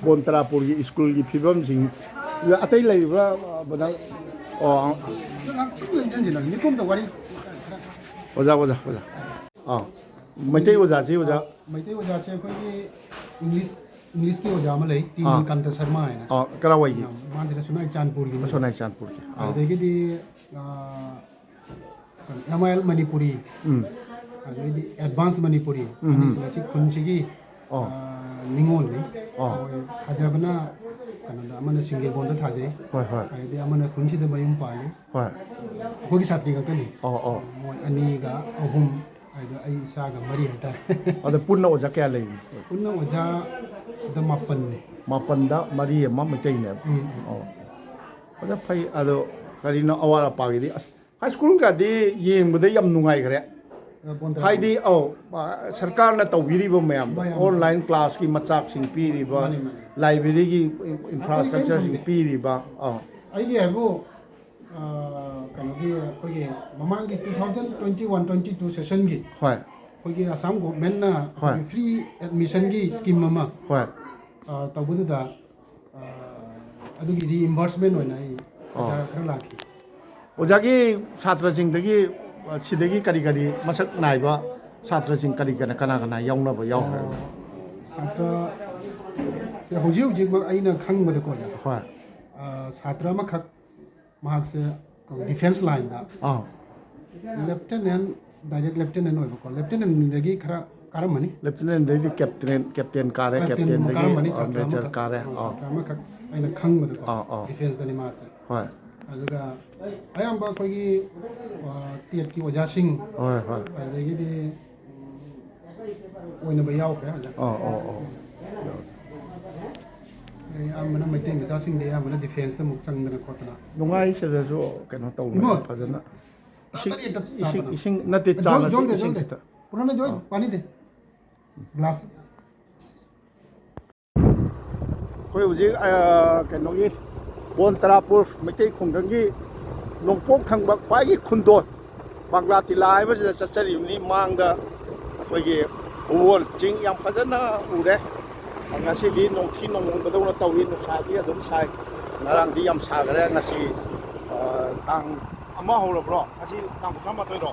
ꯕꯣꯟ ꯇꯔꯥꯄꯨꯔꯒꯤ ꯁ꯭ꯀꯨꯜꯒꯤ ꯐꯤꯕꯝꯁꯤꯡ, ꯑꯇꯩ ꯂꯩꯔꯤꯕ꯭ꯔꯥ, ꯑ, ꯕ꯭ꯔꯗꯔ? ꯑꯣ, ꯉꯥꯏꯍꯥꯛꯇꯪ ꯂꯦꯡꯁꯤꯟꯁꯤꯅ, ꯃꯤꯀꯨꯞꯇ ꯋꯥꯔꯤ꯫ ꯑꯣꯖꯥ, ꯑꯣꯖꯥ, ꯑꯣꯖꯥ꯫ ꯑꯥ, ꯃꯩꯇꯩ ꯑꯣꯖꯥꯁꯤ ꯑꯣꯖꯥ꯫ ꯃꯩꯇꯩ ꯑꯣꯖꯥꯁꯦ ꯑꯩꯈꯣꯏꯒꯤ English ꯏꯪꯂꯤꯁꯀꯤ ꯑꯣꯖꯥ ꯑꯃ ꯂꯩ, ꯇꯤ ꯑꯥ꯫ ꯀꯥꯟꯇ ꯁꯔꯃ ꯍꯥꯏꯅ꯫ ꯑꯥ, ꯀꯔꯥꯏꯋꯥꯏꯒꯤ? ꯌꯥꯝ, ꯃꯥꯁꯤꯅ ꯁꯨꯅꯥꯏ ꯆꯥꯟꯄꯨꯔꯒꯤꯅꯤ꯫ ꯁꯨꯅꯥꯏ ꯆꯥꯟꯄꯨꯔꯒꯤ꯫ ꯑꯥ꯫ ꯑꯗꯨꯗꯒꯤꯗꯤ, ꯑꯥ, ꯑꯦꯝ ꯑꯥꯏ ꯑꯦꯜ ꯃꯅꯤꯄꯨꯔꯤ꯫ ꯎꯝ꯫ ꯑꯗꯩꯗꯤ ꯑꯦꯗꯚꯥꯟꯁ ꯃꯅꯤꯄꯨꯔꯤ꯫ ꯎꯝ, ꯎꯝ꯫ ꯑꯅꯤꯁꯤꯅ ꯁꯤ ꯈꯨꯟꯁꯤꯒꯤ, ꯑꯣ꯫ ꯑꯥ, ꯅꯤꯉꯣꯜꯅꯤ꯫ ꯑꯣ꯫ ꯃꯣꯏ ꯊꯥꯖꯕꯅ ꯀꯩꯅꯣꯗ, ꯑꯃꯅ ꯁꯤꯡꯒꯦꯕꯣꯟꯗ ꯊꯥꯖꯩ꯫ ꯍꯣꯏ, ꯍꯣꯏ꯫ ꯑꯗꯩꯗꯤ ꯑꯃꯅ ꯈꯨꯟꯁꯤꯗ ꯃꯌꯨꯝ ꯄꯥꯜꯂꯤ꯫ ꯍꯣꯏ꯫ ꯑꯩꯈꯣꯏꯒꯤ ꯁꯥꯇ꯭ꯔꯤ ꯉꯥꯛꯇꯅꯤ꯫ ꯑꯣ, ꯑꯣ꯫ ꯃꯣꯏ ꯑꯅꯤꯒ ꯑꯍꯨꯝ, ꯑꯗꯣ ꯑꯩ ꯏꯁꯥꯒ ꯃꯔꯤ ꯍꯥꯏꯇꯥꯔꯦ꯫ ꯑꯗꯣ ꯄꯨꯟꯅ ꯑꯣꯖꯥ ꯀꯌꯥ ꯂꯩꯔꯤ? ꯄꯨꯟꯅ ꯑꯣꯖꯥ ꯁꯤꯗ ꯃꯥꯄꯟꯅꯤ꯫ ꯃꯥꯄꯟꯗ ꯃꯔꯤ ꯑꯃ ꯃꯩꯇꯩꯅꯦꯕ? ꯎꯝ, ꯎꯝ꯫ ꯑꯣ꯫ ꯐꯖ ꯐꯩ꯫ ꯑꯗꯣ ꯀꯔꯤꯅꯣ, ꯑꯋꯥꯠ ꯑꯄꯥꯒꯤꯗꯤ? ꯑꯁ, ꯍꯥꯏ ꯁ꯭ꯀꯨꯜꯒꯗꯤ ꯌꯦꯡꯕꯗ ꯌꯥꯝ ꯅꯨꯡꯉꯥꯏꯈ꯭ꯔꯦ꯫ ꯑ, ꯕꯣꯟꯗ꯭ꯔꯥ ꯍꯥꯏꯗꯤ, ꯑꯧ, ꯑ, ꯁꯔꯀꯥꯔꯅ ꯇꯧꯕꯤꯔꯤꯕ ꯃꯌꯥꯝꯗꯣ, ꯃꯌꯥꯝ꯫ ꯑꯣꯟꯂꯥꯏꯟ ꯀ꯭ꯂꯥꯁꯀꯤ ꯃꯆꯥꯛꯁꯤꯡ ꯄꯤꯔꯤꯕ, ꯃꯥꯅꯤ, ꯃꯥꯅꯤ꯫ ꯂꯥꯏꯕ꯭ꯔꯦꯔꯤꯒꯤ ꯏꯟꯐ꯭ꯔꯥꯁ꯭ꯇ꯭ꯔꯛꯆꯔꯁꯤꯡ ꯄꯤꯔꯤꯕ, ꯑꯧ꯫ ꯑꯩꯒꯤ ꯍꯥꯏꯕꯨ, ꯑ, ꯀꯩꯅꯣꯒꯤ, ꯑꯩꯈꯣꯏꯒꯤ ꯃꯃꯥꯡꯒꯤ two thousand twenty one twenty two ꯁꯦꯁꯟꯒꯤ ꯍꯣꯏ꯫ ꯑꯩꯈꯣꯏꯒꯤ ꯑꯁꯥꯝ ꯒꯣꯚꯔꯟꯃꯦꯟꯠꯅ ꯍꯣꯏ꯫ ꯑꯩꯈꯣꯏꯒꯤ ꯐ꯭ꯔꯤ ꯑꯦꯗꯃꯤꯁꯟꯒꯤ ꯁ꯭ꯀꯤꯝ ꯑꯃ, ꯍꯣꯏ꯫ ꯑ, ꯇꯧꯕꯗꯨꯗ, ꯑ, ꯑꯗꯨꯒꯤ ꯔꯤꯏꯝꯕꯔꯁꯃꯦꯟ ꯑꯣꯏꯅ ꯑꯩ ꯑꯣ꯫ ꯄꯩꯁꯥ ꯈꯔ ꯂꯥꯛꯈꯤ꯫ ꯑꯣꯖꯥꯒꯤ ꯁꯥꯇ꯭ꯔꯁꯤꯡꯗꯒꯤ, ꯑ, ꯁꯤꯗꯒꯤ ꯀꯔꯤ ꯀꯔꯤ ꯃꯁꯛ ꯅꯥꯏꯕ ꯁꯥꯇ꯭ꯔꯁꯤꯡ ꯀꯔꯤ ꯀꯅꯥ, ꯀꯅꯥ ꯀꯅꯥ ꯌꯥꯎꯅꯕ ꯌꯥꯎꯈ꯭ꯔꯦ? ꯑꯣ, ꯁꯥꯇ꯭ꯔ ꯁꯦ ꯍꯧꯖꯤꯛ ꯍꯧꯖꯤꯛꯃꯛ ꯑꯩꯅ ꯈꯪꯕꯗꯀꯣ, ꯑꯣꯖꯥ, ꯍꯣꯏ꯫ ꯑ, ꯁꯥꯇ꯭ꯔ ꯑꯃꯈꯛ ꯃꯍꯥꯛꯁꯦ ꯗꯤꯐꯦꯟꯁ ꯂꯥꯏꯟꯗ ꯑꯥ꯫ ꯂꯦꯐꯇꯤꯅꯦꯟ, ꯗꯥꯏꯔꯦꯛ ꯂꯦꯐꯇꯤꯅꯦꯟ ꯑꯣꯏꯕꯀꯣ, ꯂꯦꯐꯇꯤꯅꯦꯟꯗꯒꯤ ꯈꯔ ꯀꯥꯔꯝꯃꯅꯤ꯫ ꯂꯦꯐꯇꯤꯅꯦꯟꯗꯩꯗꯤ ꯀꯦꯞꯇꯦꯟ, ꯀꯦꯞꯇꯦꯟ ꯀꯥꯔꯦ, ꯀꯦꯞꯇꯦꯟꯗꯒꯤ, ꯀꯥꯔꯝꯃꯅꯤ, ꯑ, ꯁꯥꯇ꯭ꯔ ꯃꯦꯖꯔ ꯑꯃꯈꯛ꯫ ꯀꯥꯔꯦ꯫ ꯑ, ꯑꯥ꯫ ꯁꯥꯇ꯭ꯔ ꯑꯃꯈꯛ ꯑꯩꯅ ꯈꯪꯕꯗꯀꯣ, ꯑꯥ, ꯑꯥ꯫ ꯗꯤꯐꯦꯟꯁꯇꯅꯤ ꯃꯥꯁꯦ꯫ ꯍꯣꯏ꯫ ꯑꯗꯨꯒ ꯑꯌꯥꯝꯕ ꯑꯩꯈꯣꯏꯒꯤ, ꯑ, ꯇꯦꯠꯀꯤ ꯑꯣꯖꯥꯁꯤꯡ, ꯍꯣꯏ, ꯍꯣꯏ꯫ ꯑꯗꯒꯤꯗꯤ ꯑꯣꯏꯅꯕ ꯌꯥꯎꯈ꯭ꯔꯦ ꯍꯧꯖꯤꯛ꯫ ꯑꯣ, ꯑꯣ, ꯑꯣ꯫ ꯑꯌꯥꯝꯕꯅ ꯃꯩꯇꯩ ꯃꯆꯥꯁꯤꯡꯗꯤ ꯑꯌꯥꯝꯕꯅ ꯗꯤꯐꯦꯟꯁꯇ ꯑꯃꯨꯛ ꯆꯪꯗꯅ ꯈꯣꯠꯇꯅ꯫ ꯅꯨꯡꯉꯥꯏ ꯁꯤꯗꯁꯨ ꯀꯩꯅꯣ ꯇꯧꯕ ꯏꯃꯣ! ꯐꯖꯅ꯫ ꯏꯁꯤꯡ, ꯇꯔꯦꯠꯇ ꯏꯁꯤꯡ, ꯆꯥꯕꯅ꯫ ꯏꯁꯤꯡ ꯅꯠꯇꯦ, ꯆꯥ ꯖꯣꯟ, ꯅꯠꯇꯦ, ꯖꯣꯟ, ꯏꯁꯤꯡ ꯖꯣꯟ, ꯈꯤꯇ꯫ ꯄꯨꯔꯥꯃꯦ ꯖꯣꯟ, ꯑꯥ꯫ ꯄꯥꯅꯤ ꯗꯦ꯫ ꯒ꯭ꯂꯥꯁ꯫ ꯑꯩꯈꯣꯏ ꯍꯧꯖꯤꯛ, ꯑ, ꯀꯩꯅꯣꯒꯤ ꯕꯣꯟ ꯇꯔꯥꯄꯨꯔ ꯃꯩꯇꯩ ꯈꯨꯡꯒꯪꯒꯤ ꯅꯣꯡꯄꯣꯛ ꯊꯪꯕ ꯈ꯭ꯋꯥꯏꯒꯤ ꯈꯨꯟꯗꯣꯟ ꯕꯪꯒ꯭ꯂꯥ ꯇꯤꯂꯥ ꯍꯥꯏꯕꯁꯤꯗ ꯆꯠꯆꯔꯤꯕꯅꯤ꯫ ꯃꯥꯡꯗ ꯑꯩꯈꯣꯏꯒꯤ ꯎꯋꯣꯟ ꯆꯤꯡ ꯌꯥꯝ ꯐꯖꯅ ꯎꯔꯦ꯫ ꯉꯁꯤꯗꯤ ꯅꯣꯡꯊꯤ ꯅꯣꯡꯃꯪꯕꯗꯧꯅ ꯇꯧꯏ, ꯅꯨꯡꯁꯥꯗꯤ ꯑꯗꯨꯝ ꯁꯥꯏ꯫ ꯉꯔꯥꯡꯗꯤ ꯌꯥꯝ ꯁꯥꯈ꯭ꯔꯦ, ꯉꯁꯤ, ꯑ, ꯇꯥꯡ ꯑꯃ ꯍꯧꯔꯕ꯭ꯔꯣ? ꯉꯁꯤ ꯇꯥꯡ ꯀꯨꯟꯊ꯭ꯔꯥ ꯃꯥꯊꯣꯏꯔꯣ?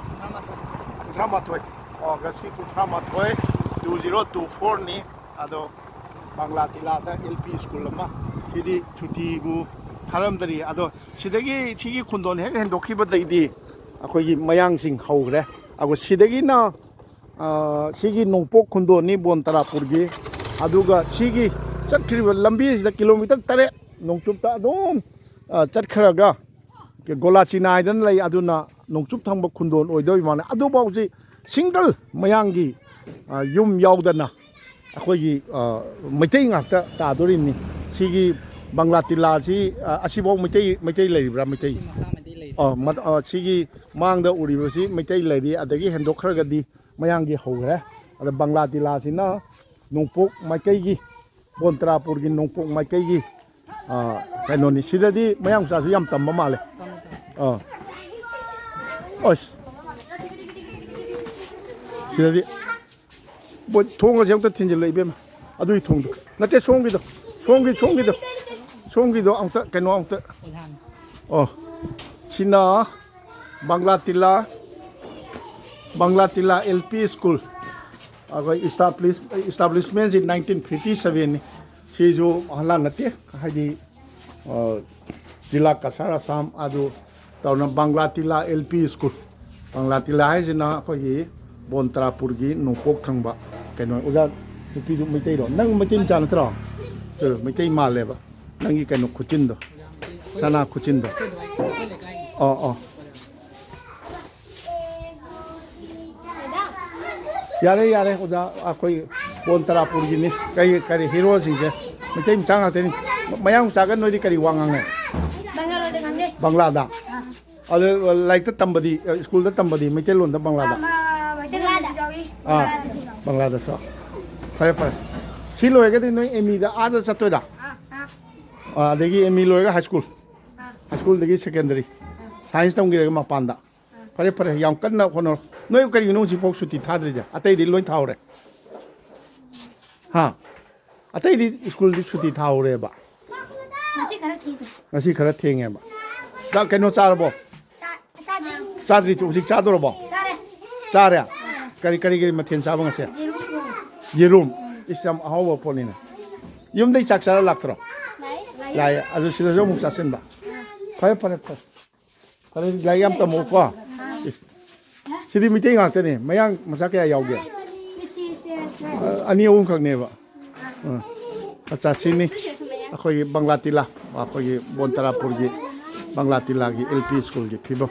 ꯀꯨꯟꯊ꯭ꯔꯥ ꯃꯥꯊꯣꯏ꯫ ꯑꯣ, ꯉꯁꯤ ꯀꯨꯟꯊ꯭ꯔꯥ ꯃꯥꯊꯣꯏ, two zero two fourꯅꯤ꯫ ꯑꯗꯣ ꯕꯪꯒ꯭ꯂꯥ ꯇꯤꯂꯥꯗ ꯑꯦꯜ ꯄꯤ ꯁ꯭ꯀꯨꯜ ꯑꯃ, ꯁꯤꯗꯤ ꯁꯨꯇꯤꯕꯨ ꯊꯥꯔꯝꯗꯔꯤ꯫ ꯑꯗꯣ ꯁꯤꯗꯒꯤ, ꯁꯤꯒꯤ ꯈꯨꯟꯗꯣꯟ ꯍꯦꯛ ꯍꯦꯟꯗꯣꯛꯈꯤꯕꯗꯩꯗꯤ ꯑꯩꯈꯣꯏꯒꯤ ꯃꯌꯥꯡꯁꯤꯡ ꯍꯧꯈ꯭ꯔꯦ꯫ ꯑꯗꯨꯒ ꯁꯤꯗꯒꯤꯅ, ꯑ, ꯁꯤꯒꯤ ꯅꯣꯡꯄꯣꯛ ꯈꯨꯟꯗꯣꯟꯅꯤ ꯕꯣꯟ ꯇꯔꯥꯄꯨꯔꯒꯤ꯫ ꯑꯗꯨꯒ ꯁꯤꯒꯤ ꯆꯠꯈ꯭ꯔꯤꯕ ꯂꯝꯕꯤꯁꯤꯗ ꯀꯤꯂꯣꯃꯤꯇꯔ ꯇꯔꯦꯠ ꯅꯣꯡꯆꯨꯞꯇ ꯑꯗꯨꯝ, ꯑ, ꯆꯠꯈ꯭ꯔꯒ ꯒꯣꯂꯥꯆꯤꯅꯥ ꯍꯥꯏꯗꯅ ꯂꯩ, ꯑꯗꯨꯅ ꯅꯣꯡꯆꯨꯞ ꯊꯪꯕ ꯈꯨꯟꯗꯣꯟ ꯑꯣꯏꯗꯣꯏ ꯃꯥꯜꯂꯦ꯫ ꯑꯗꯨꯐꯥꯎꯁꯤ ꯁꯤꯡꯒꯜ ꯃꯌꯥꯡꯒꯤ, ꯑ, ꯌꯨꯝ ꯌꯥꯎꯗꯅ ꯑꯩꯈꯣꯏꯒꯤ, ꯑ, ꯃꯩꯇꯩ ꯉꯥꯛꯇ ꯇꯥꯗꯣꯔꯤꯕꯅꯤ꯫ ꯁꯤꯒꯤ ꯕꯪꯒ꯭ꯂꯥ ꯇꯤꯜꯂꯥꯁꯤ, ꯑ, ꯑꯁꯤꯐꯥꯎ ꯃꯩꯇꯩ, ꯃꯩꯇꯩ ꯂꯩꯔꯤꯕ꯭ꯔꯥ? ꯃꯩꯇꯩ? ꯁꯤ ꯃꯈꯥ ꯃꯩꯇꯩ ꯂꯩꯔꯤ꯫ ꯑ, ꯃ-, ꯑ, ꯁꯤꯒꯤ ꯃꯥꯡꯗ ꯎꯔꯤꯕꯁꯤ ꯃꯩꯇꯩ ꯂꯩꯔꯤ꯫ ꯑꯗꯒꯤ ꯍꯦꯟꯗꯣꯛꯈ꯭ꯔꯒꯗꯤ ꯃꯌꯥꯡꯒꯤ ꯍꯧꯈ꯭ꯔꯦ꯫ ꯑꯗ ꯕꯪꯒ꯭ꯂꯥ ꯇꯤꯜꯂꯥꯁꯤꯅ ꯅꯣꯡꯄꯣꯛ ꯃꯥꯏꯀꯩꯒꯤ, ꯕꯣꯟꯇ꯭ꯔꯥꯄꯨꯔꯒꯤ ꯅꯣꯡꯄꯣꯛ ꯃꯥꯏꯀꯩꯒꯤ, ꯑ, ꯀꯩꯅꯣꯅꯤ꯫ ꯁꯤꯗꯗꯤ ꯃꯌꯥꯡ ꯃꯆꯥꯁꯨ ꯌꯥꯝ ꯇꯝꯕ ꯃꯥꯜꯂꯦ꯫ ꯑ꯫ ꯑꯁ꯫ ꯁꯤꯗꯗꯤ ꯕꯣꯏ, ꯊꯣꯡ ꯑꯁꯦ ꯑꯝꯇ ꯊꯤꯟꯖꯤꯜꯂꯣ, ꯏꯕꯦꯝꯃ꯫ ꯑꯗꯨꯒꯤ ꯊꯣꯡꯗꯣ꯫ ꯅꯠꯇꯦ, ꯁꯣꯝꯒꯤꯗꯣ꯫ ꯁꯣꯝꯒꯤ, ꯁꯣꯝꯒꯤꯗꯣ꯫ ꯁꯣꯝꯒꯤꯗꯣ ꯑꯝꯇ, ꯀꯩꯅꯣ ꯑꯝꯇ꯫ ꯑꯣ꯫ ꯁꯤꯅ Bangla ꯇꯤꯂꯥ, Bangla ꯇꯤꯂꯥ L P school. ꯑꯩꯈꯣꯏ ꯏꯁꯇꯥꯕ꯭ꯂꯤꯁ-, ꯏꯁꯇꯥꯕ꯭ꯂꯤꯁꯃꯦꯟꯁꯤ ꯅꯥꯏꯟꯇꯤꯟ ꯐꯤꯐꯇꯤ ꯁꯕꯦꯟꯅꯤ꯫ ꯁꯤꯁꯨ ꯑꯍꯜ ꯂꯥꯟ ꯅꯠꯇꯦ, ꯍꯥꯏꯗꯤ, ꯑ, ꯖꯤꯂꯥ ꯀꯁꯥꯔ ꯑꯁꯥꯝ ꯑꯗꯨ ꯇꯧꯅ Bangla ꯇꯤꯂꯥ L P school. Bangla ꯇꯤꯂꯥ ꯍꯥꯏꯁꯤꯅ ꯑꯩꯈꯣꯏꯒꯤ ꯕꯣꯟ ꯇꯔꯥꯄꯨꯔꯒꯤ ꯅꯣꯡꯄꯣꯛ ꯊꯪꯕ ꯀꯩꯅꯣ꯫ ꯑꯣꯖꯥ ꯅꯨꯄꯤꯗꯨ ꯃꯩꯇꯩꯔꯣ? ꯅꯪ ꯃꯩꯇꯩ ꯃꯆꯥ ꯅꯠꯇ꯭ꯔꯣ? ꯑ, ꯃꯩꯇꯩ ꯃꯥꯜꯂꯦꯕ꯫ ꯅꯪꯒꯤ ꯀꯩꯅꯣ ꯈꯨꯆꯤꯟꯗꯣ, ꯁꯅꯥ ꯈꯨꯆꯤꯟꯗꯣ꯫ ꯑꯣ, ꯑꯣ꯫ ꯌꯥꯔꯦ, ꯌꯥꯔꯦ, ꯑꯣꯖꯥ, ꯑꯩꯈꯣꯏ ꯕꯣꯟ ꯇꯔꯥꯄꯨꯔꯒꯤꯅꯤ꯫ ꯀꯔꯤ, ꯀꯔꯤ ꯍꯤꯔꯣꯁꯤꯡꯁꯦ ꯃꯩꯇꯩ ꯃꯆꯥ ꯉꯥꯛꯇꯅꯤ꯫ ꯃꯌꯥꯡ ꯃꯆꯥꯒ ꯅꯣꯏꯗꯤ ꯀꯔꯤ ꯋꯥ ꯉꯥꯡꯉꯦ? ꯕꯪꯒꯥꯂꯤꯗ ꯉꯥꯡꯖꯩ꯫ ꯕꯪꯒ꯭ꯂꯥꯗ? ꯑꯥ꯫ ꯑꯗꯨ ꯂꯥꯏꯔꯤꯛꯇ ꯇꯝꯕꯗꯤ, ꯁ꯭ꯀꯨꯜꯗ ꯇꯝꯕꯗꯤ ꯃꯩꯇꯩꯂꯣꯟꯗ ꯕꯪꯒ꯭ꯂꯥꯗ? ꯑꯥ, ꯃꯩꯇꯩꯂꯣꯟꯗꯁꯨ ꯌꯥꯎꯏ, ꯑꯥ꯫ ꯕꯪꯒ꯭ꯂꯥꯗꯁꯨ ꯌꯥꯎꯏ꯫ ꯕꯪꯒ꯭ꯂꯥꯗꯁꯨ꯫ ꯐꯔꯦ, ꯐꯔꯦ꯫ ꯁꯤ ꯂꯣꯏꯔꯒꯗꯤ ꯅꯣꯏ ꯑꯦꯝ ꯏꯗ ꯑꯥꯗ ꯆꯠꯇꯣꯏꯔꯥ? ꯑꯥ, ꯑꯥ꯫ ꯑꯥ, ꯑꯗꯒꯤ ꯑꯦꯝ ꯏ ꯂꯣꯏꯔꯒ ꯍꯥꯏ ꯁ꯭ꯀꯨꯜ? ꯑꯥ꯫ ꯍꯥꯏ ꯁ꯭ꯀꯨꯜꯗꯒꯤ ꯁꯦꯀꯦꯟꯗꯔꯤ? ꯑꯥ꯫ ꯁꯥꯏꯟꯁ ꯇꯝꯈꯤꯔꯒ ꯃꯄꯥꯟꯗ? ꯑꯥ꯫ ꯐꯔꯦ, ꯐꯔꯦ, ꯌꯥꯝ ꯀꯟꯅ ꯍꯣꯠꯅꯔꯣ꯫ ꯅꯣꯏ ꯀꯔꯤꯒꯤꯅꯣ ꯍꯧꯖꯤꯛꯐꯥꯎ ꯁꯨꯇꯤ ꯊꯥꯗ꯭ꯔꯤꯁꯦ? ꯑꯇꯩꯗꯤ ꯂꯣꯏ ꯊꯥꯍꯧꯔꯦ꯫ ꯍꯥ? ꯑꯇꯩꯗꯤ ꯁ꯭ꯀꯨꯜꯗꯤ ꯁꯨꯇꯤ ꯊꯥꯍꯧꯔꯦꯕ? ꯉꯁꯤ ꯈꯔ ꯊꯦꯡꯉꯦ꯫ ꯉꯁꯤ ꯈꯔ ꯊꯦꯡꯉꯦꯕ꯫ ꯆꯥꯛ, ꯀꯩꯅꯣ ꯆꯥꯔꯕꯣ? ꯆꯥ-, ꯆꯥꯗ꯭ꯔꯤ꯫ ꯆꯥꯗ꯭ꯔꯤ, ꯍꯧꯖꯤꯛ ꯆꯥꯗꯣꯔꯕꯣ? ꯆꯥꯔꯦ꯫ ꯆꯥꯔꯦ? ꯀꯔꯤ, ꯀꯔꯤ, ꯀꯔꯤ ꯃꯊꯦꯜ ꯆꯥꯕ ꯉꯁꯤ? ꯌꯦꯔꯨꯝ ꯊꯣꯡꯉꯦ꯫ ꯌꯦꯔꯨꯝ? ꯏꯁ, ꯌꯥꯝ ꯑꯍꯥꯎꯕ ꯄꯣꯠꯅꯤꯅꯦ꯫ ꯌꯨꯝꯗꯩ ꯆꯥꯛ ꯆꯥꯔ ꯂꯥꯛꯇ꯭ꯔꯣ? ꯂꯥꯛꯑꯦ꯫ ꯑꯗꯨ ꯁꯤꯗꯁꯨ ꯑꯃꯨꯛ ꯆꯥꯁꯤꯟꯕ꯫ ꯐꯔꯦ, ꯐꯔꯦ, ꯐꯔꯦ꯫ ꯐꯔꯦ, ꯂꯥꯏꯔꯤꯛ ꯌꯥꯝ ꯇꯝꯃꯛꯎꯀꯣ꯫ ꯁꯤꯗꯤ ꯃꯤꯇꯩ ꯉꯥꯛꯇꯅꯦ, ꯃꯌꯥꯡ ꯃꯆꯥ ꯀꯌꯥ ꯌꯥꯎꯒꯦ? ꯑꯅꯤ ꯑꯍꯨꯝꯈꯛꯅꯦꯕ꯫ ꯎꯝ꯫ ꯑꯠꯆꯥ, ꯁꯤꯅꯤ ꯑꯩꯈꯣꯏꯒꯤ ꯕꯪꯒ꯭ꯂꯥ ꯇꯤꯂꯥ, ꯑꯩꯈꯣꯏꯒꯤ ꯕꯣꯟ ꯇꯔꯥꯄꯨꯔꯒꯤ ꯕꯪꯒ꯭ꯂꯥ ꯇꯤꯂꯥꯒꯤ ꯑꯦꯜ ꯄꯤ ꯁ꯭ꯀꯨꯜꯒꯤ ꯐꯤꯕꯝ꯫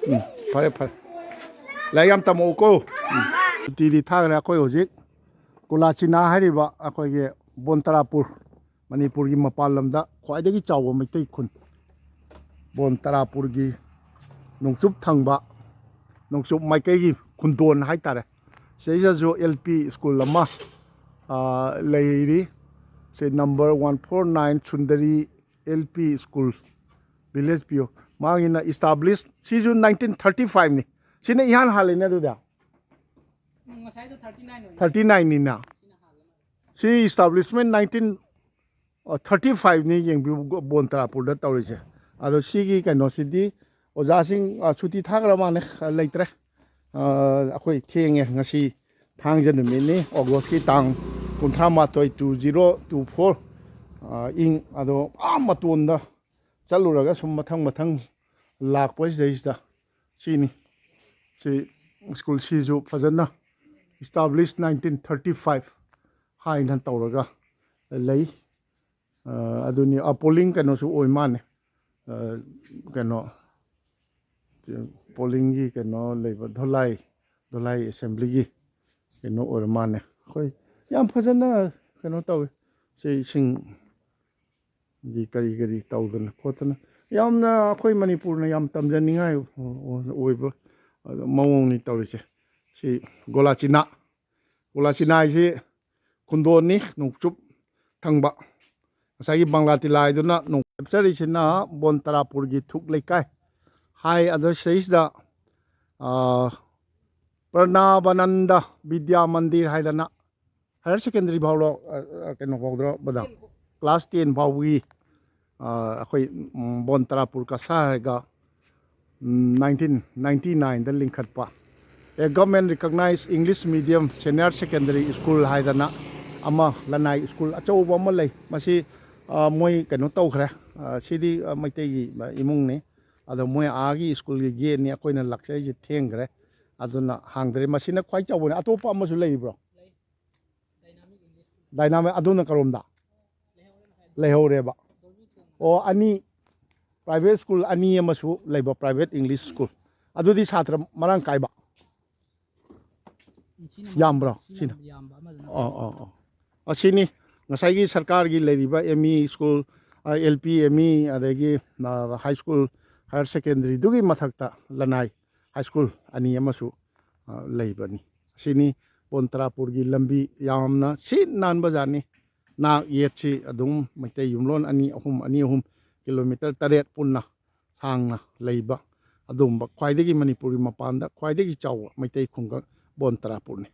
ꯎꯝ, ꯐꯔꯦ, ꯐꯔꯦ꯫ ꯂꯥꯏꯔꯤꯛ ꯌꯥꯝ ꯇꯝꯃꯛꯎꯀꯣ꯫ ꯎꯝ꯫ ꯁꯨꯇꯤꯗꯤ ꯊꯥꯈ꯭ꯔꯦ꯫ ꯑꯩꯈꯣꯏ ꯍꯧꯖꯤꯛ ꯀꯣꯂꯥꯆꯤꯅꯥ ꯍꯥꯏꯔꯤꯕ ꯑꯩꯈꯣꯏꯒꯤ ꯕꯣꯟ ꯇꯔꯥꯄꯨꯔ, ꯃꯅꯤꯄꯨꯔꯒꯤ ꯃꯄꯥꯟ ꯂꯝꯗ ꯈ꯭ꯋꯥꯏꯗꯒꯤ ꯆꯥꯎꯕ ꯃꯩꯇꯩ ꯈꯨꯟ, ꯕꯣꯟ ꯇꯔꯥꯄꯨꯔꯒꯤ ꯅꯣꯡꯆꯨꯞ ꯊꯪꯕ, ꯅꯣꯡꯆꯨꯞ ꯃꯥꯏꯀꯩꯒꯤ ꯈꯨꯟꯗꯣꯟ ꯍꯥꯏꯇꯥꯔꯦ꯫ ꯁꯤꯗꯩꯁꯤꯗꯁꯨ ꯑꯦꯜ ꯄꯤ ꯁ꯭ꯀꯨꯜ ꯑꯃ, ꯑꯥ, ꯂꯩꯔꯤ꯫ ꯁꯤ number one four nine Sundari L P school, village P O. ꯃꯥꯒꯤꯅ ꯏꯁꯇꯥꯕ꯭ꯂꯤꯁ, ꯁꯤꯁꯨ ꯅꯥꯏꯟꯇꯤꯟ ꯊꯥꯔꯇꯤ ꯐꯥꯏꯚꯅꯤ꯫ ꯁꯤꯅ ꯏꯍꯥꯟ ꯍꯥꯜꯂꯤꯅꯦ ꯑꯗꯨꯗꯤ꯫ ꯎꯝ, ꯉꯁꯥꯏꯗꯣ ꯊꯥꯔꯇꯤ ꯅꯥꯏꯟ ꯑꯣꯏꯅꯤ꯫ ꯊꯥꯔꯇꯤ ꯅꯥꯏꯟꯅꯤꯅ꯫ ꯁꯤ ꯏꯁꯇꯥꯕ꯭ꯂꯤꯁꯃꯦꯟ ꯅꯥꯏꯟꯇꯤꯟ, ꯑ, ꯊꯥꯔꯇꯤ ꯐꯥꯏꯚꯅꯤ꯫ ꯌꯦꯡꯕꯤꯌꯨ, ꯕꯣꯟ ꯇꯔꯥꯄꯨꯔꯗ ꯇꯧꯔꯤꯁꯦ꯫ ꯑꯗꯣ ꯁꯤꯒꯤ ꯀꯩꯅꯣꯁꯤꯗꯤ ꯑꯣꯖꯥꯁꯤꯡ, ꯑ, ꯁꯨꯇꯤ ꯊꯥꯈ꯭ꯔ ꯃꯥꯜꯂꯦ, ꯑ, ꯂꯩꯇ꯭ꯔꯦ꯫ ꯑ, ꯑꯩꯈꯣꯏ ꯊꯦꯡꯉꯦ꯫ ꯉꯁꯤ ꯊꯥꯡꯖ ꯅꯨꯃꯤꯠꯅꯤ, ꯑꯣꯒꯁꯀꯤ ꯇꯥꯡ ꯀꯨꯟꯊ꯭ꯔꯥ ꯃꯥꯊꯣꯏ, ꯇꯨ ꯖꯤꯔꯣ ꯇꯨ ꯐꯣꯔ꯫ ꯑ, ꯏꯪ ꯑꯗꯣ ꯑꯥ ꯃꯇꯣꯟꯗ ꯆꯠꯂꯨꯔꯒ ꯁꯨꯝ ꯃꯊꯪ ꯃꯊꯪ ꯂꯥꯛꯄꯁꯤꯗꯩꯁꯤꯗ ꯁꯤꯅꯤ꯫ ꯁꯤ ꯁ꯭ꯀꯨꯜꯁꯤꯁꯨ ꯐꯖꯅ ꯏꯁꯇꯥꯕ꯭ꯂꯤꯁ ꯅꯥꯏꯟꯇꯤꯟ ꯊꯥꯔꯇꯤ ꯐꯥꯏꯚ ꯍꯥꯏꯅ ꯇꯧꯔꯒ ꯂꯩ꯫ ꯑ, ꯑꯗꯨꯅꯤ, ꯑ, ꯄꯣꯂꯤꯡ ꯀꯩꯅꯣꯁꯨ ꯑꯣꯏ ꯃꯥꯜꯂꯦ꯫ ꯑ, ꯀꯩꯅꯣ, ꯄꯣꯂꯤꯡꯒꯤ ꯀꯩꯅꯣ ꯂꯩꯕ, ꯙꯣꯂꯥꯏ, ꯙꯣꯂꯥꯏ ꯑꯦꯁꯦꯝꯕ꯭ꯂꯤꯒꯤ ꯀꯩꯅꯣ ꯑꯣꯏꯔ ꯃꯥꯜꯂꯦ꯫ ꯑꯩꯈꯣꯏ ꯌꯥꯝ ꯐꯖꯅ ꯀꯩꯅꯣ ꯇꯧꯋꯤ꯫ ꯁꯤ ꯏꯁꯤꯡ ꯒꯤ ꯀꯔꯤ ꯀꯔꯤ ꯇꯧꯗꯅ ꯈꯣꯠꯇꯅ ꯌꯥꯝꯅ ꯑꯩꯈꯣꯏ ꯃꯅꯤꯄꯨꯔꯅ ꯌꯥꯝ ꯇꯝꯖꯅꯤꯡꯉꯥꯏ ꯑꯣꯏꯕ ꯃꯑꯣꯡꯅꯤ ꯇꯧꯔꯤꯁꯦ꯫ ꯁꯤ ꯒꯣꯂꯥꯆꯤꯅꯥ, ꯒꯣꯂꯥꯆꯤꯅꯥ ꯍꯥꯏꯁꯤ ꯈꯨꯟꯗꯣꯟꯅꯤ, ꯅꯣꯡꯆꯨꯞ ꯊꯪꯕ꯫ ꯉꯁꯥꯏꯒꯤ ꯕꯪꯒ꯭ꯂꯥ ꯇꯤꯂꯥ ꯍꯥꯏꯗꯨꯅ ꯅꯣꯡ ꯆꯠꯆꯔꯤꯁꯤꯅ ꯕꯣꯟ ꯇꯔꯥꯄꯨꯔꯒꯤ ꯊꯨꯛ ꯂꯩꯀꯥꯏ ꯍꯥꯏ꯫ ꯑꯗꯣ ꯁꯤꯗꯩꯁꯤꯗ, ꯑꯥ, ꯄ꯭ꯔꯅꯥꯕꯥꯅꯟꯗ ꯕꯤꯗ꯭ꯌꯥ ꯃꯟꯗꯤꯔ ꯍꯥꯏꯗꯅ ꯍꯥꯌꯔ ꯁꯦꯀꯦꯟꯗꯔꯤ ꯐꯥꯎꯔꯣ, ꯑ, ꯑ, ꯀꯩꯅꯣ ꯐꯥꯎꯗ꯭ꯔꯣ, ꯃꯦꯗꯥꯝ? ꯀ꯭ꯂꯥꯁ ꯇꯦꯟ ꯐꯥꯎꯕꯒꯤ, ꯑ, ꯑꯩꯈꯣꯏ, ꯎꯝ, ꯕꯣꯟ ꯇꯔꯥꯄꯨꯔ ꯀꯁꯥꯔ ꯍꯥꯏꯒ, ꯎꯝ, ꯅꯥꯏꯟꯇꯤꯟ ꯅꯥꯏꯟꯇꯤ ꯅꯥꯏꯟꯗ ꯂꯤꯡꯈꯠꯄ, a government recognized English medium senior secondary school ꯍꯥꯏꯗꯅ ꯑꯃ ꯂꯅꯥꯏ ꯁ꯭ꯀꯨꯜ ꯑꯆꯧꯕ ꯑꯃ ꯂꯩ꯫ ꯃꯁꯤ, ꯑ, ꯃꯣꯏ ꯀꯩꯅꯣ ꯇꯧꯈ꯭ꯔꯦ꯫ ꯑ, ꯁꯤꯗꯤ, ꯑ, ꯃꯩꯇꯩꯒꯤ, ꯑ, ꯏꯃꯨꯡꯅꯤ꯫ ꯑꯗꯣ ꯃꯣꯏ ꯑꯥꯒꯤ ꯁ꯭ꯀꯨꯜꯒꯤ ꯒꯦꯠꯅꯤ꯫ ꯑꯩꯈꯣꯏꯅ ꯂꯥꯛꯆꯔꯤꯁꯦ ꯊꯦꯡꯈ꯭ꯔꯦ, ꯑꯗꯨꯅ ꯍꯥꯡꯗ꯭ꯔꯦ꯫ ꯃꯁꯤꯅ ꯈ꯭ꯋꯥꯏ ꯆꯥꯎꯕꯅꯤ꯫ ꯑꯇꯣꯞꯄ ꯑꯃꯁꯨ ꯂꯩꯔꯤꯕ꯭ꯔꯣ? ꯗꯥꯏꯅꯥꯃꯤꯛ꯫ ꯑꯗꯨꯅ ꯀꯔꯣꯝꯗ? ꯂꯩꯍꯧꯔꯦꯕ꯫ ꯑꯣ, ꯑꯅꯤ, ꯄ꯭ꯔꯥꯏꯚꯦꯠ ꯁ꯭ꯀꯨꯜ ꯑꯅꯤ ꯑꯃꯁꯨ ꯂꯩꯕ, ꯄ꯭ꯔꯥꯏꯚꯦꯠ ꯏꯪꯂꯤꯁ ꯁ꯭ꯀꯨꯜ꯫ ꯑꯗꯨꯗꯤ ꯁꯥꯇ꯭ꯔ ꯃꯔꯥꯡ ꯀꯥꯏꯕ? ꯁꯤꯅ ꯌꯥꯝꯕ꯭ꯔꯣ? ꯁꯤꯅ ꯁꯤꯅ? ꯌꯥꯝꯕ ꯑꯃꯗꯨꯅ꯫ ꯑꯣ, ꯑꯣ, ꯑꯣ꯫ ꯑꯁꯤꯅꯤ ꯉꯁꯥꯏꯒꯤ ꯁꯔꯀꯥꯔꯒꯤ ꯂꯩꯔꯤꯕ ꯑꯦꯝ ꯏ ꯁ꯭ꯀꯨꯜ, ꯑ, ꯑꯦꯜ ꯄꯤ, ꯑꯦꯝ ꯏ, ꯑꯗꯒꯤ, ꯑ, ꯍꯥꯏ ꯁ꯭ꯀꯨꯜ, ꯍꯥꯌꯔ ꯁꯦꯀꯦꯟꯗꯔꯤꯗꯨꯒꯤ ꯃꯊꯛꯇ ꯂꯅꯥꯏ ꯍꯥꯏ ꯁ꯭ꯀꯨꯜ ꯑꯅꯤ ꯑꯃꯁꯨ, ꯑ, ꯂꯩꯕꯅꯤ꯫ ꯑꯁꯤꯅꯤ ꯕꯣꯟ ꯇꯔꯥꯄꯨꯔꯒꯤ ꯂꯝꯕꯤ꯫ ꯌꯥꯝꯅ ꯁꯤꯠ ꯅꯥꯟꯕ ꯖꯥꯠꯅꯤ꯫ ꯅꯥꯛ ꯌꯦꯠꯁꯤ ꯑꯗꯨꯝ ꯃꯩꯇꯩ ꯌꯨꯝꯂꯣꯟ ꯑꯅꯤ ꯑꯍꯨꯝ, ꯑꯅꯤ ꯑꯍꯨꯝ ꯀꯤꯂꯣꯃꯤꯇꯔ ꯇꯔꯦꯠ ꯄꯨꯟꯅ ꯁꯥꯡꯅ ꯂꯩꯕ ꯑꯗꯨꯒꯨꯝꯕ ꯈ꯭ꯋꯥꯏꯗꯒꯤ ꯃꯅꯤꯄꯨꯔꯒꯤ ꯃꯄꯥꯟꯗ ꯈ꯭ꯋꯥꯏꯗꯒꯤ ꯆꯥꯎꯕ ꯃꯩꯇꯩ ꯈꯨꯡꯒꯪ ꯕꯣꯟ ꯇꯔꯥꯄꯨꯔꯅꯤ꯫